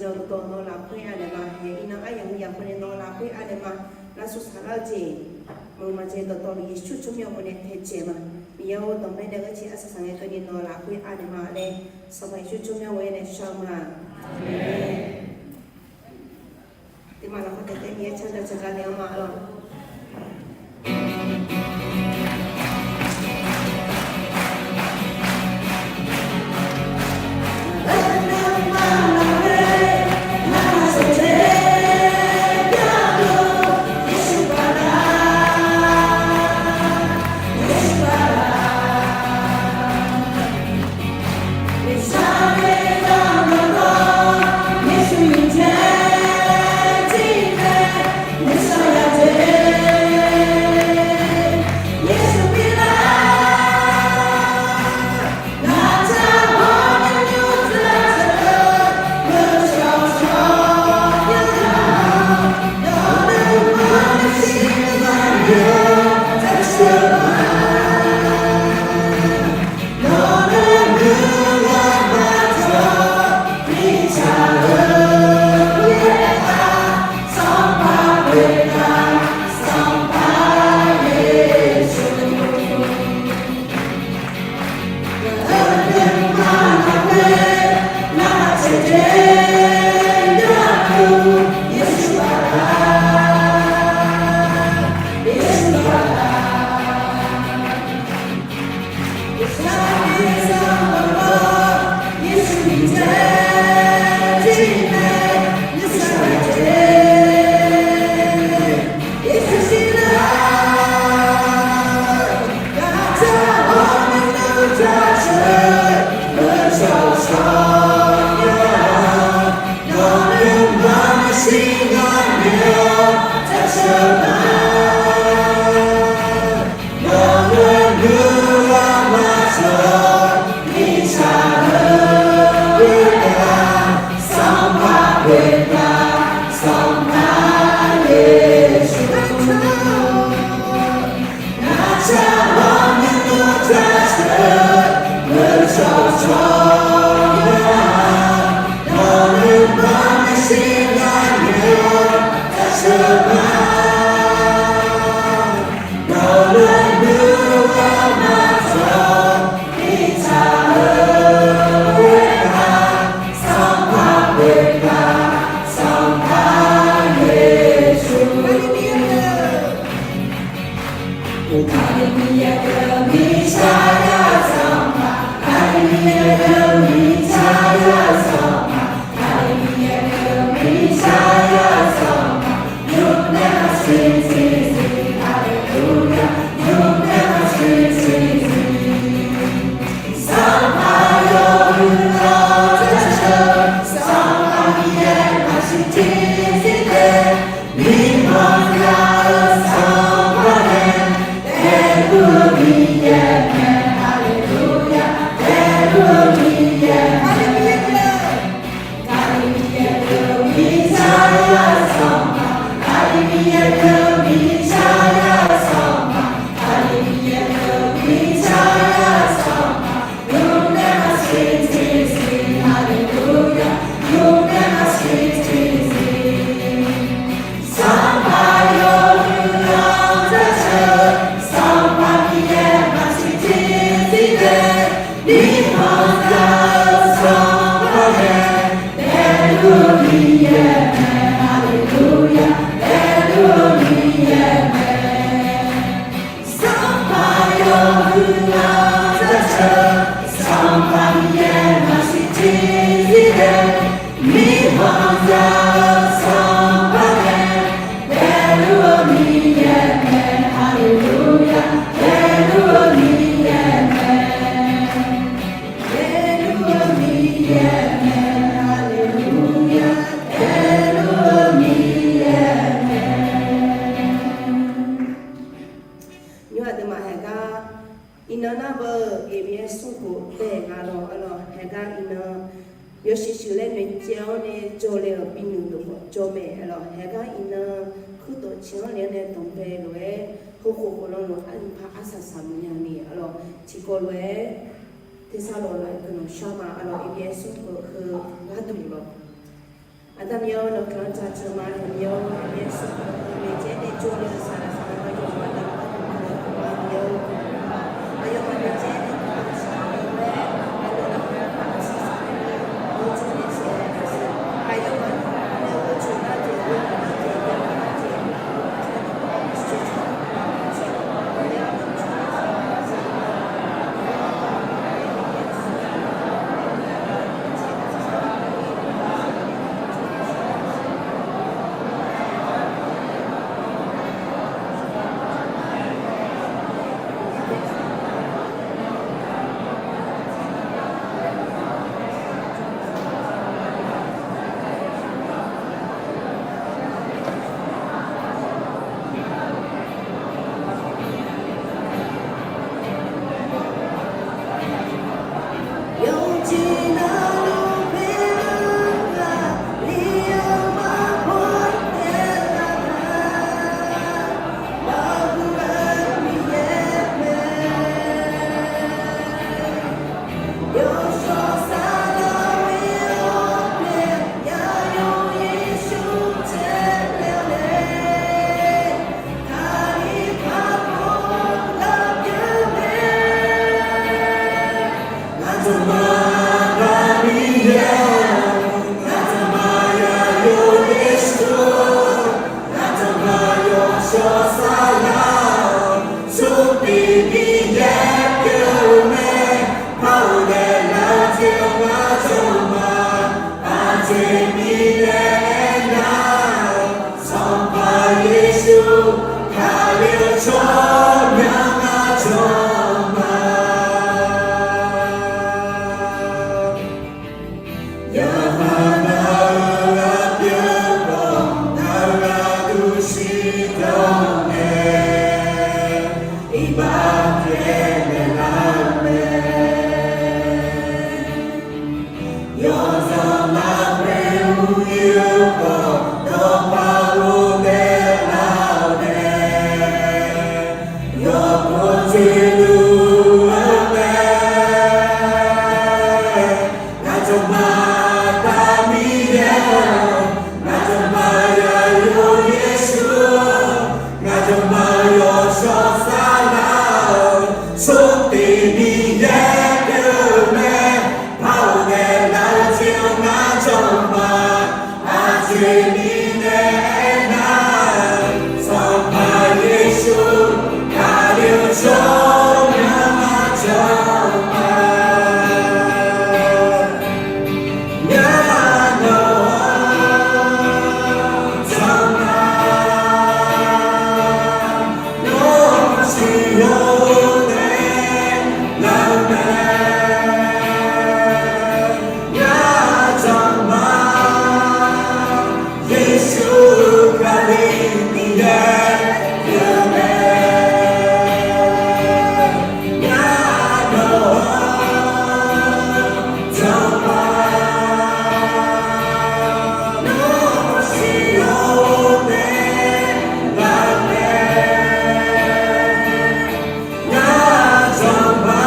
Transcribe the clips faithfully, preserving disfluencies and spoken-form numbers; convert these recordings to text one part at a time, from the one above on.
Yawqdawq nawq lafkhoer anaeq ma. Haeq iqnan aryamq yaqkhoer nae nawq lafkhoer anaeq ma. Lavsuf saqlar-eu jeq maqngeur ma jeq dawqtawvluf Yeqsur tsawrmyanr-eu nae taejae ma. Miqyaer-or, dawqmaer nae ghaer caer arsaq saq ngae keuvni nawq lafkhoer anaeq ma laer Sanqpaq Yeqsur tsawrmyanr ghoe-aer nae shar-eu ma. Aqmeq. Tiqmaf lafkhoer taef taef Miqyaer candav caqga naeq-anr ma lor. Nymr aqduimaf haeqgar iqnan nar beu Eqbyaer smrkhof bae nga lawr arlawr, haeqgar iqnan yawshuif shuif laer noeqtsaev-awr nae jawr le-euq binuiq dawq khawf jawr mae arlawr, haeqgar iqnan kuirtawf ciq-anr le-anr nae danqbae lof-aer, heukhof khoflan lof-aer aqnyir par arsaq saq maqnya ni arlawr, tiqkawv lof-aer tersar lawq laf-aer guiqlanq shar ma arlawr, Eqbyaer smrkhof heu gharduq lawr. Aqda Miqyaer-or, nawq-anr jaceuq ma. Miqyaer-or, Yeqsur Kali-anr maeqcaer nae jawrle-eu saqlaq saqlaq ma yawqha-anr dawqpae dawqpae-a Miqyaer-or, aqyawfmaf maeqcaer nae Sanqpaq Yeqsur, Kali-euq tsawrmyanr ngar jawr ma. Yawqha ngar-euq aqpyeuf khawf, ngar gharduq shirdanq nae iqbax pyaeqnaeq lar-eu mae. Yawqzanq lafkhoer uryir-eu khawf, dawqpav ghofdaef lar-euq mae. Yawqkhof toeqluf-eu mae. Ngaq jawqma Aqda Miqyaer-or, ngaq jawqma Zaqyo Yeqsur-or, ngaq jawqma yawshawr saflar-euq Smrtiq Miqyaer pyeuf-eu mae. Par-euq naeqlaf-eu jeq-anr ngar jawr ma. Aqjeq mirnae aernar, Sanqpaq Yeqsur Kali-euq tsawrmyanr ngar jawr ma. Ngar nawq-anr jan ma. Nawr siqyo naeqlaf-eu mae. Ngar jawr ma. Yeqsur Kali Miqyaer pyeuf mae. Ngar nawq-anr jan ma. Nawr siqyo naeqlaf-eu mae. Ngar jawr ma.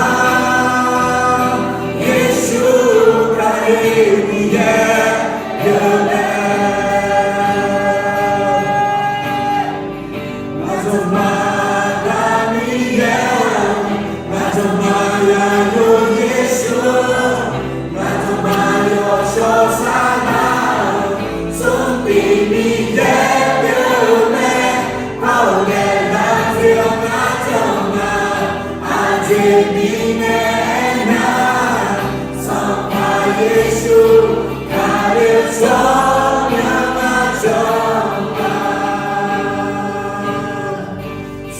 Yeqsur Kali Miqyaer pyeuf mae. Ngaq jawr ma Aqda Miqyaer-or, ngaq jawr ma Zaqyo Yeqsur-or, ngaq jawr ma yawshawr saflar-euq Smrtiq Miqyaer pyeuf-eu mae. Par-euq naeqlaf-eu jeq-anr ngar jawr ma. Aqjeq mirnae aernar, Sanqpaq Yeqsur Kali-euq tsawrmyanr ngar jawr ma.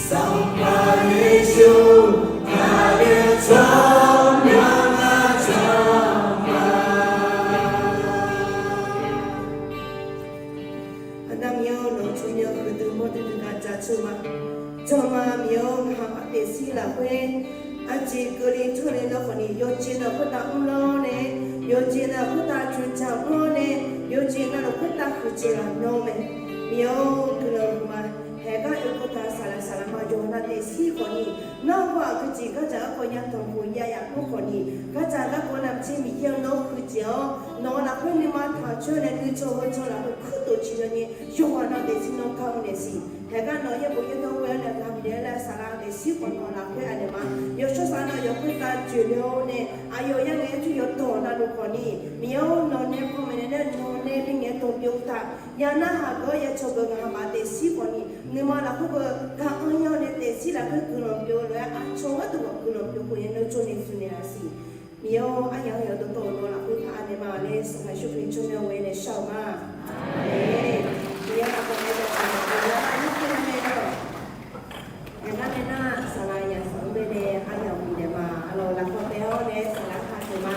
Sanqpaq Yeqsur Kali-euq tsawrmyanr ngar jawr ma. Aqda Miqyaer-or, nawq-anr tsawrmyanr huiqdui mawrdui dui gar jaceuq ma. Jan ma Miqyaer-or, ngaq-anr ardaef shir lafkhoer aqjeq keuvle tawrle lawr khawfni, yawqjeq navluf khoertav mrlar-awr nae, yawqjeq navluf khoertav joeqjaq mr-awr nae, yawqjeq navluf khoertav huiqdzaeq laf nawr mae. Miqyaer-or, guiqlanq huiqma, haeqgar oekeuv taq saqlaq saqlaq ma yawqha navluf daefshir khawfni, nawr-eu aqgeujeq gardzaq garkawv ya tanqpuq ya yaf mr khawfni, gardzaq garkawv navmaqtser Miqyaer-or, nawr huiqdzaeq-awr nawq-anr laf Khoer nuima taq-eu coer nae nuijan heujan lafkhoer kurtof ciqnan ni yawqghaq nav daefzir nawr gar-eu naeq siq. Haeqgar nawq yaerbof yaerdawr ghoe-awr nae ghaq bif daef-aer laer saqlaq daefzir khawf nawq lafkhoer aqnaeq ma. Yawshawr saq nav yawkhoer tav joeqle-awr nae aqyawf ya ngaeq-aer jir yawdawq navluf khawf ni, Miqyaer-or, nawq nae panmaeq naeq nae nawq nae bi ngaeq-aer dawq byov taq. Ya narhaq geuf-awr ya cawq geuf ngaq haqmaf daefzir khawf ni, nuima lafkhoer beu gar anr ya-awr nae daefzir lafkhoer guiqlanq byov-eu lof-aer aqcawq gharduq khawf guiqlanq byov khawf ya nawr jawr ni zmq naeq-a siq. Miqyaer-or, aryamq-anr yawdawr dawr-eu nawr lafkhoer par anaeq ma laer Sanqpaq Yeqsur Kali tsawrmyanr-anr ghoe nae shar-eu ma. Aqmeq. Miqyaer lafkhoer nae dawqtawvluf-eu aqyawf-anr nae nar, aqgar nae nar saqlaq yaq sanq-anr bae nae aryamq bifnaeq ma. Arlawq lafkhoer tae-awr nae saqlaq taq teuq ma.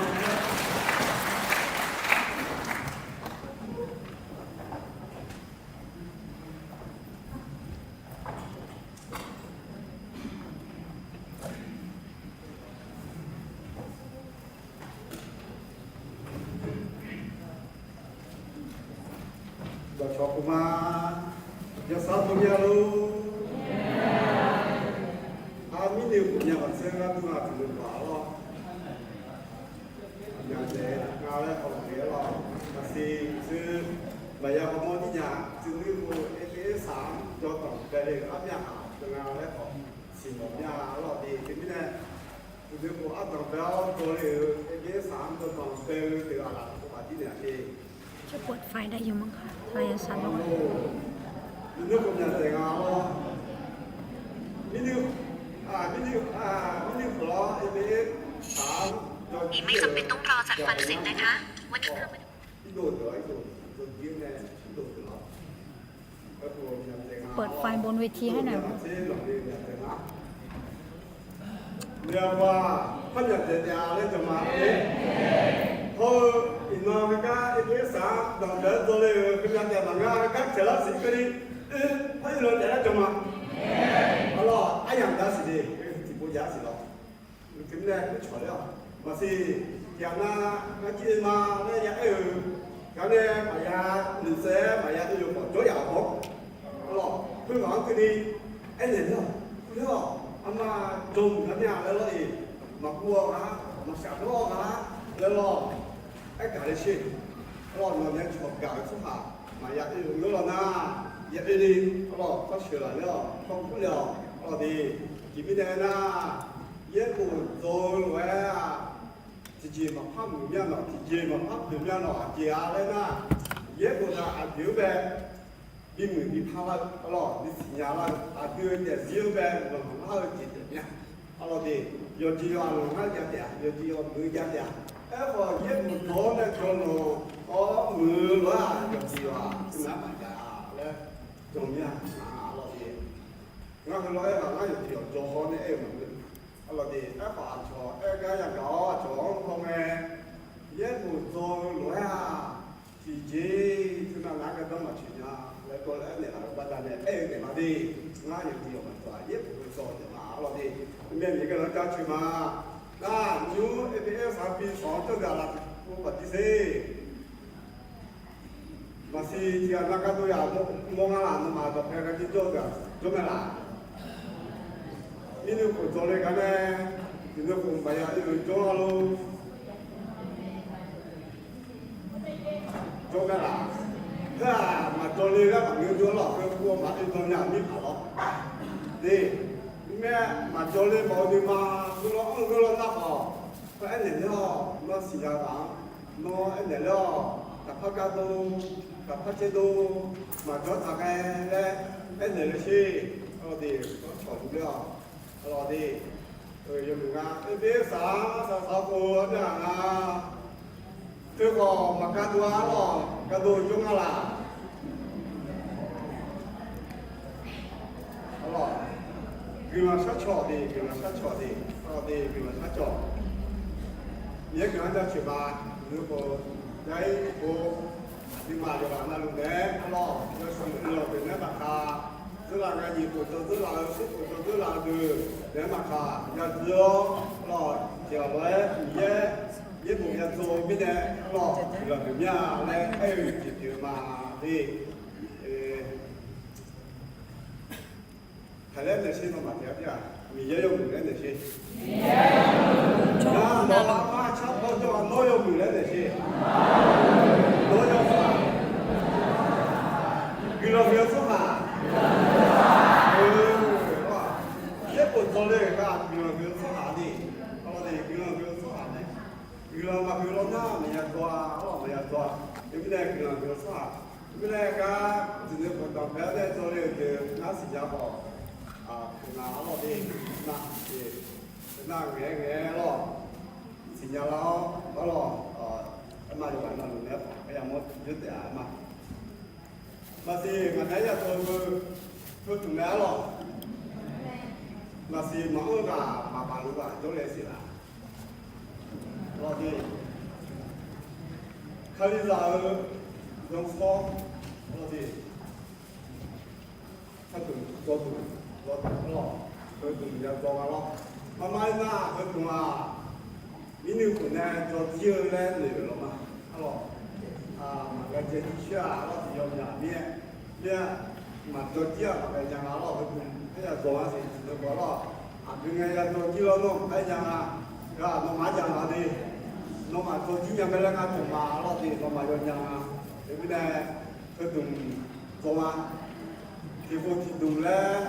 Dawqcawq khofma, yawsar tov mya lor. Armir ni khofmya maqtser gharduq-aq tiqlof baq-awr, aqmyaq dzaeq nga laer hawq-eu ghae-aer lawr. Maqsiq tser maqya hawmawr nirnya tser nuir khov aqbir saq-anr jawrdanq bae le-euq armyaq haq nga laer hawq siqmawf mya lawr de. Teumirnae, tser nuir khov ardanq bae-awr jawrle-euq aqbir saq-anr jawrdanq bae-eu deuq aqlaf khofmaf dirnaeq-a de. Tser nuir khov myaq dzaeq nga lawr. Mirnuir, mirnuir, mirnuir khov lawr aqbir saq-anr jawrdanq bae-eu deuq aqlaf khofmaf irdov deuq-awr irdov deuq-awr irdov deuq-awr เปิดไฟบนเวทีให้หน่อย Naef-aq, par myaq dzaeq taef-a laer jawq ma. Hawr-eu iqnan heugar aqbir saq-anr danqbae-aer dawrle-euq heumya taef maqngeur-a. Heugar tsaeq lar siq keuvni, par iqnan taef laer jawq ma. Arlawr, aryamq dar siq de, tiqpov jav siq lawr. Teumirnae, maqsiq, tiqghaq nar ngar jir-eu ma laer ya aer-eu, gaq nae maqya noeqtsaev-aer maqya oe-eu khawf jawryaf-awr, arlawr, khoerghaq-anr keuvni aernaeq ler-awq, ler-awq, arma jawrmuiq gar mya laer lawr-iq, maqguv-awr ghaq, maqshaf dawr-awr ghaq laer lawr, aergaq le sher. Arlawr, nawq nae cawq gaq-eu tsawrhaq maqya oe-eu ngeur lawr nar, ya oe ni, arlawr, par sheuqlaf ler-awq, par kurle-awq, arlawr de. Aqjeq mirnae aernar, yaerbof dzaw-eu lof-aer-aq, tiqjeq maqpar muiq mya nawq, tiqjeq maqpar poeq mya nawq, aqjeq-a laer nar, yaerbof taq aqdui-anr bae bimuiq bipar lar-eu, arlawr, bisiqnya lar-eu, aqdui-euq daefzir-anr bae lanqlar-eu jeq taef mya. Arlawr de, yawqjeq yawqha lanqlar jav taef-a, yawqjeq yawqha muiq-eu jav taef-a. Aerkhawf, yaerbof dzaw-awr nae jawrlanq-awr muiq-eu lof-aer-aq, yawqjeq yawqha teunar maqjav laer jan mir-a. Arlawr de, ngar heulof-aer ghaq ngar yawqjeq yawqha dzaw haw nae aer-eu maqngeur. Arlawr de, aerkhawf aqcawq aer gar yagaq-awr aqcawq-anr hawngae, yaerbof dzaw-eu lof-aer-aq, tiqjeq teunav nar gardanr maqtsoeq nya laer tawv laer aernaeq laf-eu baqda nae aer-eu naeq ma de. Ngar yawqjeq yawqha maqdzaw-a, yaerbof dzaw naeq ma. Arlawr de, myav miq gardanr jaceuq ma. Nar nymr aqbir saq-anr bi sawq-anr jawrgaq laf tiqpov baqdir sher. Maqsiq tiqghaq nav gardov yaq mawr nga laq, nawmaf dawqpae garjir jawr-eu gaq jawr mae laq. Mirnuir khof dzaw le gar nae, tiqnuir khof maqya oe-eu jawr-a lor. Jawr mae laq. Khoer-aq, maqdzaw le gar maqngeur jawr lawq, khoer kur-awr maqoe dan nya mirpaq lawr. De, mr mae, maqdzaw le mawf-eu nuima, heulof-anr heulof nar khawf, khoer aernaeq ler-awq, nawr siqnya ghaq-anr nawr aernaeq ler-awq, taqpar gardov, taqpar caerdov, maqjawr taqghae laer aernaeq le sher. Arlawr de, nawr cawq ler-awq. Arlawr de, yawmuiq nga, aqbir saq-anr saqsaq khof-eu nar-aq nga. Teukhawf maqgardov-a lawq, gardov jawr nga laq. Arlawr, guiqlanq shar cawq de, guiqlanq shar cawq de, arlawr de, guiqlanq shar cawq. Miqyaer guiqlanq jaceuq ma. Nuikhof, yaer khof, aqduimaf yawqghaq navluf naeq-aer arlawr yawshuif oe-awq deuq naeq-aer maqkaq, dzeurlaf ngae nyiq khof dzaw dzeurlaf-eu, shir khof dzaw dzeurlaf-eu deuq naeq-aer maqkaq, yadzuir-awr arlawr tiqghaq lof-aer Miqyaer yaerbof yadzaw-eu mirnae arlawr guiqlanq deuq mir-a laer aer-eu jeq pyeuf-eu ma. He, taqlaer naeq sher, nawmaf tiqghaq tir-aq, Miqyaer yawmuiq laer naeq sher. Nar nawq-anr car paw jawr-a, nawr yawmuiq laer naeq sher. Guiqlanq maqhuiq lawr nar maqya dzaw-a, arlawq, maqya dzaw-a. Teumirnae guiqlanq huiq-eu tsawrhaq, teumirnae gar tiqnui khofdanq bae-awr nae dzawle-euq deuq ngar siqnya khawf, aqpoeq nga arlawq de, nar, nar ngaeq-aer ngaeq-aer arlawq, siqnya lar-awr arlawq, aerma yawqghaq navluf naeq-aer khawf aryamq-anr tiqjawr taef-a aerma. Maqsiq ngaq naeq-aer yadzaw-eu heu dmq mae arlawq. Maqsiq maqanr-eu ghaq maqbaq luf ghaq jawrle siq laf. Arlawq de, Kalizaq-eu zanrsanr, arlawq de, kardmq dawrdmq dawrdmq arlawq, heudmq yadzaw nga lawr. Marmar-aer nar heudmq-aq, mirnuikhof nae dzawjir-eu laer noeq-euq lawr ma. Arlawq, maqghae dzae jir shir-aq arlawq, tiqyaw myaq mir-aer, mir-aer, maqdzawjir-aq maqghae nya nga arlawq, heudmq aer yadzaw nga siq tiqdeuq khawf arlawq. Aqdui ngae yadzaw jir lawr nawr maqghae nya nga. Ghaq nawmaf-anr yaq nga de, nawmaf dzawjir nya mae laer ngar dmq ma arlawq de, nawmaf yawnya nga. Teumirnae heudmq dzaw nga. Tiqpov tiqdmq laer,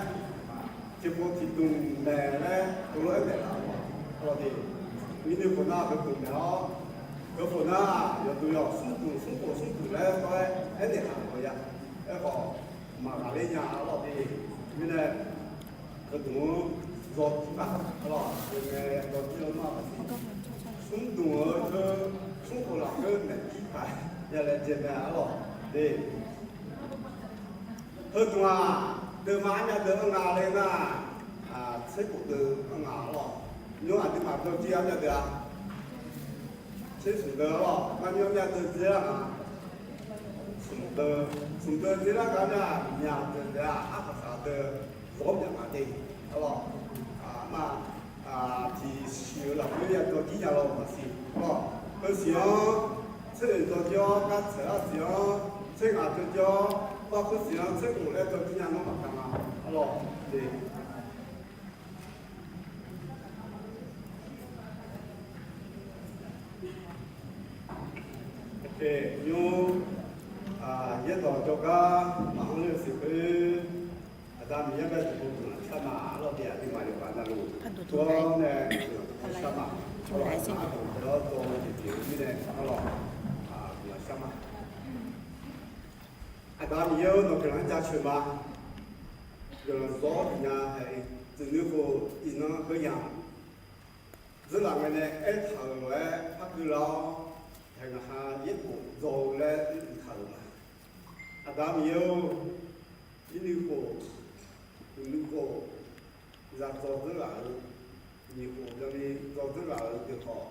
tiqpov tiqdmq maeq laer heulof-aer maeqlaf-eu arlawq de. Mirnuikhof nar heudmq maeq-awr, heukhof nar yawqdmq yawq smrdmq smrkhof smrdmq laer tawr-aer aernaeq laf-euq ya. Aerkhawf, maqghaqler nya arlawq de. Mirnae heudmq-anr dzaw jir ma arlawq, yawqngae dzaw jir-awr nar maqsiq. Smrdmq-eu heu smrkhof lafkhoer maeq jir paq-aer yalaejae mae arlawq de. Heudmq-aq, deuvma armyav deuv-anr nga le nar, tserkhof deuv-anr nga arlawq. Nymr aqduimaf dzawjir armyav deuv-a. Tser smq deuv arlawq, marnymr armyav deuv dzer-a nga. Smq deuv, smq deuv dzer lar gar nar, myaq deuv dzer-a, arpaq saq deuv, ghawr myaq nga de arlawq. Nar, tiqsiq-eu lafkhoer yadzaw jir nya lawr maqsiq arlawq. Heusiq-anr tser oeq dzaw jir-awr, gar tsaeq-awr siq-anr tser ngaq dzaw jir-awr, bar khoer siq-anr tser khof laer dzaw jir nya nawr maqkaq nga arlawq de. Nymr, yaerdawq jawrgar maqanr ler-eu siq khoer, Aqda Miqyaer bae tiqpov guiqlanq shar ma arlawq de. Aqduimaf yawqghaq navluf tov-awr nae guiqlanq shar ma. Arlawq, aqduimaf dawqtawvluf jeq pyeuf-eu mirnae arlawq, guiqlanq shar ma. Aqda Miqyaer-or, nawq guiqlanq-anr jaceuq ma. Guiqlanq zawr-awr tiqnya haeq-iq, tiqnuikhof iqnan heuyaq dzeurlaf ngae nae aertaq-euq lof-aer par keuv lar-awr, haeq ngaq ha yaerbof dzaw-eu laer uiq taq-euq ma. Aqda Miqyaer-or, irnuikhof, uqnuikhof, zaqdzawq dzeurlaf-eu, nyiq khof byanni dzaw dzeurlaf-eu deuq khawf,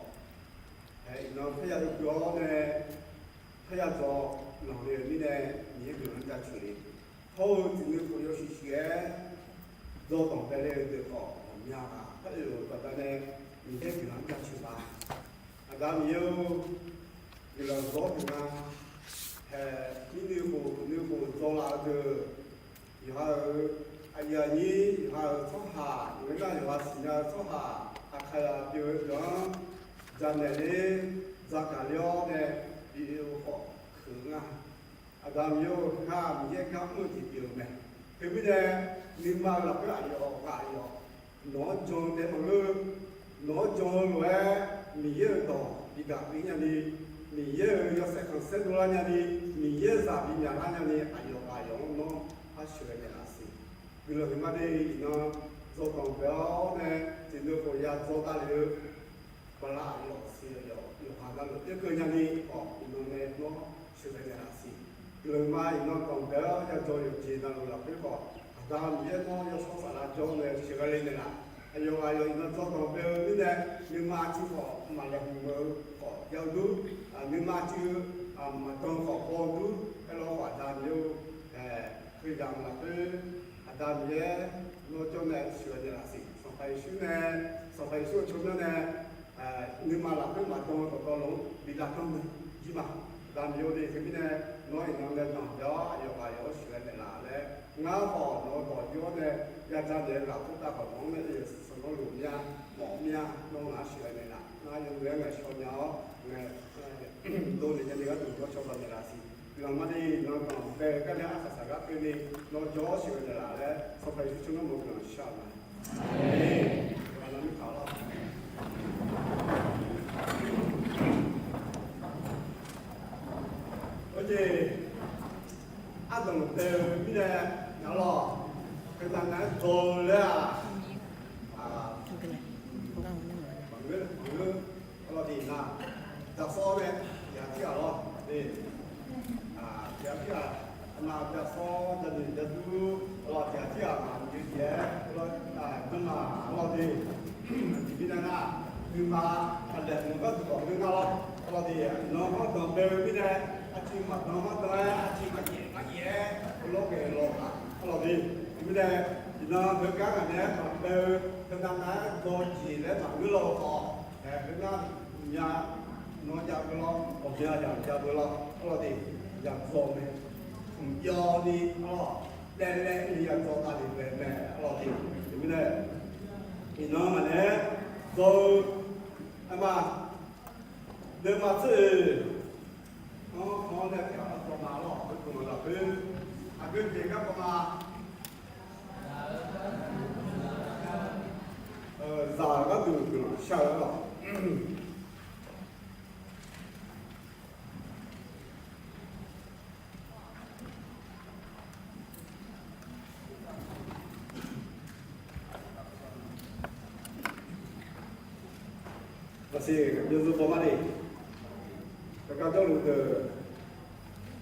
haeq iqnan parya uiqkeuv-awr nae parya dzaw lanqle-euq mirnae, Miqyaer guiqlanq-anr jaceuq le. Hawr-eu tiqnuikhof yawshuif shuif-aer dzaw danq bae le-eu deuq khawf maqmya ghaq par oe-euq baqdanae, Miqyaer guiqlanq-anr jaceuq ma. Aqda Miqyaer-or, guiqlanq zawr-awr tiqnya haeq irnuikhof uqnuikhof dzaw laf-eu deuq, yawqha-euq aqyuif aqnyir, yawqha-euq tsawrhaq, yawqha nar yawqha siqnya-eu tsawrhaq, aqkaqzaq pyeuf-eu deuq-anr janaeq ler, zagaq ler-awr nae bi oe-eu khawf keuq nga. Aqda Miqyaer-or, ngar Miqyaer gar mr-eu jeq pyeuf-eu mae. Teumirnae, nuima-eu lafkhoer aqyawf ghaq aqyawf nawq-anr jan-eu taef maqngeur. Nawq-anr jan-eu lof-aer Miqyaer-euq dawq bi gaq pyeuf nyani, Miqyaer-euq yawshaef khanqsaer dovlar nyani, Miqyaer-euq zaq bi myaqlar nyani, aqyawf ghaq aqyawf-anr nawr par sheuqghae naeqlaf siq. Guiqlanq huiqma de. Iqnan dzaw danq bae-awr nae tiqnuikhof ya dzaw davlef-eu bala aqyawf siq aqyawf yawqha navluf pyaerkeuv nyani khawf, iqnan nae nawr sheuqghae naeqlaf siq. Guiqlanq huiqma iqnan danq bae-awr ya dzaw yawqjeq navluf lafkhoer khawf, Aqda Miqyaer nawr yawshawr saflar jawr-awr nae sheuqghae le naeqlaf. Aqyawf aqyawf iqnan dzaw danq bae-eu mirnae, nuima cuiv khawf maqlaeqhmq-eu khawf jav-eu dur, nuima cuiv maqdan khawf baw-eu dur, aerlawr khawf Aqda Miqyaer-or, khoeryamq lafkhoer Aqda Miqyaer nawr jawr nae sheuqghae naeqlaf siq. Sanqpaq Yeqsur nae, Sanqpaq Yeqsur-euq tsawrmyanr nae nuima lafkhoer maqdan-eu dawqtawvluf-anr bi lavdanr mae jir ma. Aqda Miqyaer-or, teumirnae nawr iqnan nae danq bae-awr aqyawf ghaq aqyawf-anr sheuqghae naeqlaf laer, ngar khawf nawq-eu dawq jir-awr nae ya janaeq-eu lafkhoer taf khawf nawq-anr nae oe-euq sanqsanq nawr luf mir-a, mawf mir-a, nawr ngaq-anr sheuqghae naeqlaf. Ngar yawmuiq-aer ngaeqshaw nya-awr ngae dovnaeq nyani gharduq nawr cawba naeqlaf siq. Guiqlanq huiqma de. Iqnan danq bae-eu gar nae arsaq saqgar keuvni nawr jawr-awr sheuqghae naeqlaf laer Sanqpaq Yeqsur tsawrmyanr mawf-eu guiqlanq shar-euq ma. Aqmeq. Aqda Miqyaer-or, Jeq ardanq bae-eu mirnae, aqlawq, heudavnav-aer dzaw-eu laer-aq, maqngeur, maqngeur, aqlawq de nar, jaqsawr nae tiqghaq tirghaq lawr, tiqghaq tirghaq, aqma jaqsawr janoeq jadur, aqlawq tiqghaq tirghaq maqngeur jeq-aer, aqlawq, nawmaf aqlawq de, aqjeq mirnae nar, nuima aqlaeq mq gharduq khawf ngeur ngar lawr, aqlawq de, iqnan ardanq bae-eu mirnae, arciv maqdan mardan-aer, arciv maqyaef maqyaef-aer, lawr ghae lawr-aq, aqlawq de, mirnae, iqnan heugar ngaq naeq-aer maqbae-eu, heudavnav-aer dzaw jeq laer maqngeur lawr-eu khawf, aer, heugar nya, nawr jav beu lawr, ghawqmya yaq jav beu lawr, aqlawq de, yadzaw mae, mqjawv ni, aqlawq, laev laev ni yadzaw tavlef bae mae, aqlawq de, teumirnae, iqnan ngaq naeq-aer dzaw-eu, aqma, nuima tser-oe, anr anr nae pyaq-awr dzaw ma lawr, heudmq-eu lafkhoer, aqgeu jeq garkawv ma, zaq-eu gharduq guiqlanq shar-eu lawr. Maqsiq, yawzeu baw mar de. Heugar jawrluf deuq,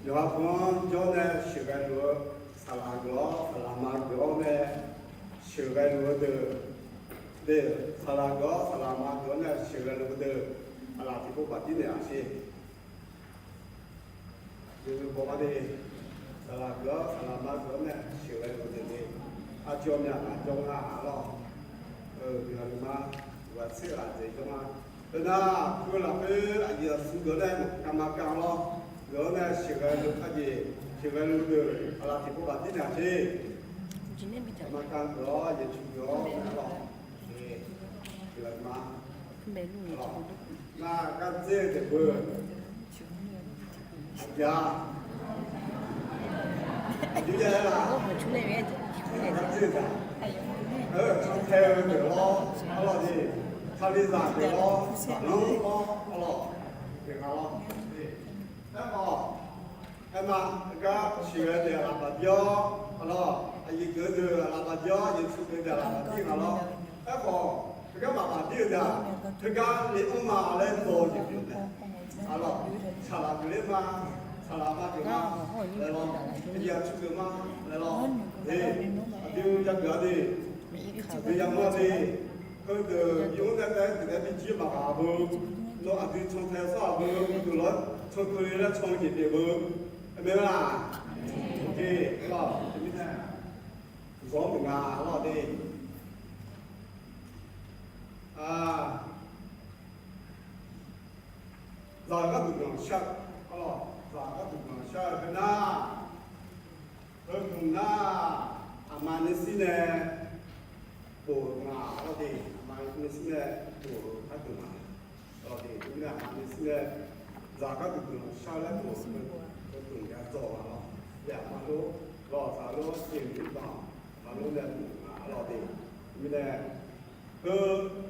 yawqha pu-anr jawr nae sheuqghae luf-eu, saqlaq geuf-awr saqlaqma geuf-awr nae sheuqghae luf-eu deuq, de, saqlaq geuf-awr saqlaqma geuf-awr nae sheuqghae luf-eu deuq, aqlaf tiqpov bafdir naeq-aq sher. Yawzeu baw mar de, saqlaq geuf-awr saqlaqma geuf-awr nae sheuqghae luf-eu deuq de, arjawr myaq aqjawr nga-a lawr. Guiqlanq nuima, ghaq tser ghaq dzaeq jawr ma. Teunar, pu-eu lafkhoer aqyuif aqsur geuf-awr nae maqkav maqkav lawr, geuf-awr nae sheuqghae luf-eu jeq, sheuqghae luf-eu deuq, aqlaf tiqpov bafdir naeq-aq sher. Maqkav geuf-awr yaeqtsuif geuf-awr nae lawr. Guiqlanq nuima, nar, gardzer-eu taef beu, aqja, aqjox jav-aer laf, gardzer-eu taef, cantae-eu deuq lawr, aqlawq de, kalizaq deuq lawr, zaqlanr lawr, aqlawq, deuq nga lawr. Aerkhawf, aerma, heugar sheuqghae deuq aqlaf bafdir-awr, aqlawq, aqyuif geuf-eu deuq aqlaf bafdir-awr, yaeqtsuif geuf-eu deuq aqlaf bafdir nga lawr. Aerkhawf, heugar maqbafdir-eu deuq-aq, heugar le-anr ma laer dawq jeq pyeuf mae. Aqlawq, saqlaq geuf ler ma, saqlaq ma geuf ma laer lawr, aqyuif aqtsu geuf ma laer lawr, aqdui jageuf-a de, aqdui yamawr de, heudeuq bi-anr nae taef-aer tiqdaef bijir maqghaq beu, nawr aqdui cantae sawr-aq beu, uqduq lawr cankeu laer can-eu jeq pyeuf beu, aqmeq-a laq? Oke, aqlawq, teumirnae, zawr meuq nga lawr de. Zaq-eu gharduq guiqlanq shar-eu, aqlawq, zaq-eu gharduq guiqlanq shar-eu heu nar, heudmq nar, aqma nuisir nae bof-eu nga lawr de, aqma nuisir nae bof-eu gharduq nga lawr de, teumirnae aqma nuisir nae zaq gharduq guiqlanq shar-eu laer bof-eu heudmq yadzaw nga lawr. Aqma lor, lawq saq lor, jeq mr danq, aqma lor nae bof nga lawr de, teumirnae, heu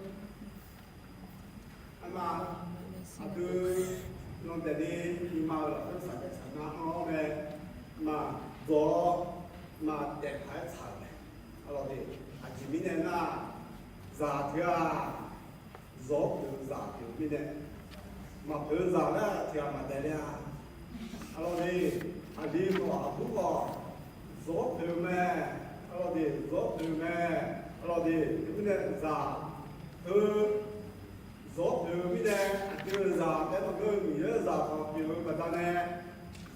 Aqma, aqdui, landaeq ni nuima-eu lafkhoer saqdaef saqna-anr-awr mae, maqdzaw-awr, maqdaef paq-aer tsaq-euq mae. Aqlawq de, aqjeq mirnae nar, zaq teu-aq, zawr peuq-eu zaq pyeuf-eu mirnae, maqpeuq-eu zaq laer tiq ghaq maqdaef le-a. Aqlawq de, aqli khawf aqbur khawf, zawr peuq-eu mae. Aqlawq de, zawr peuq-eu mae. Aqlawq de, teumirnae zaq heu zawr peuq-eu mirnae, aqdui-euq zaq taef-aer maqngeur-eu Miqyaer-euq zaq khawf pyeuf-eu baqdanae,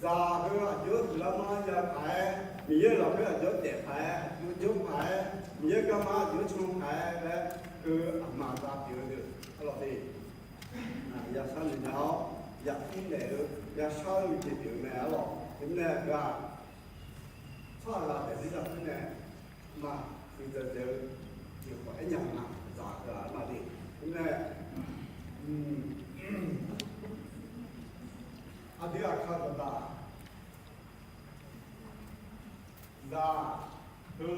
zaq heu aqjox-aer huiqlar mar ya paq-aer, Miqyaer-euq lafkhoer aqjox-aer daef paq-aer, aqjox jawr paq-aer, Miqyaer garma aqjox-aer can paq-aer laer, heu aqma zaq pyeuf-eu deuq, aqlawq de, yashar noeq nya-awr, yaqir naeq-eu, yashar-eu jeq pyeuf-eu mae. Aqlawq, teumirnae ghaq, tsawrhaq ghaq daefzir zaq khoer nae, ma, huiqdzaeq dzaeq-eu jeq khawf aernya nga, zaq heu-aq ma de. Teumirnae, aqdui aqkaq dawqdaq, zaq heu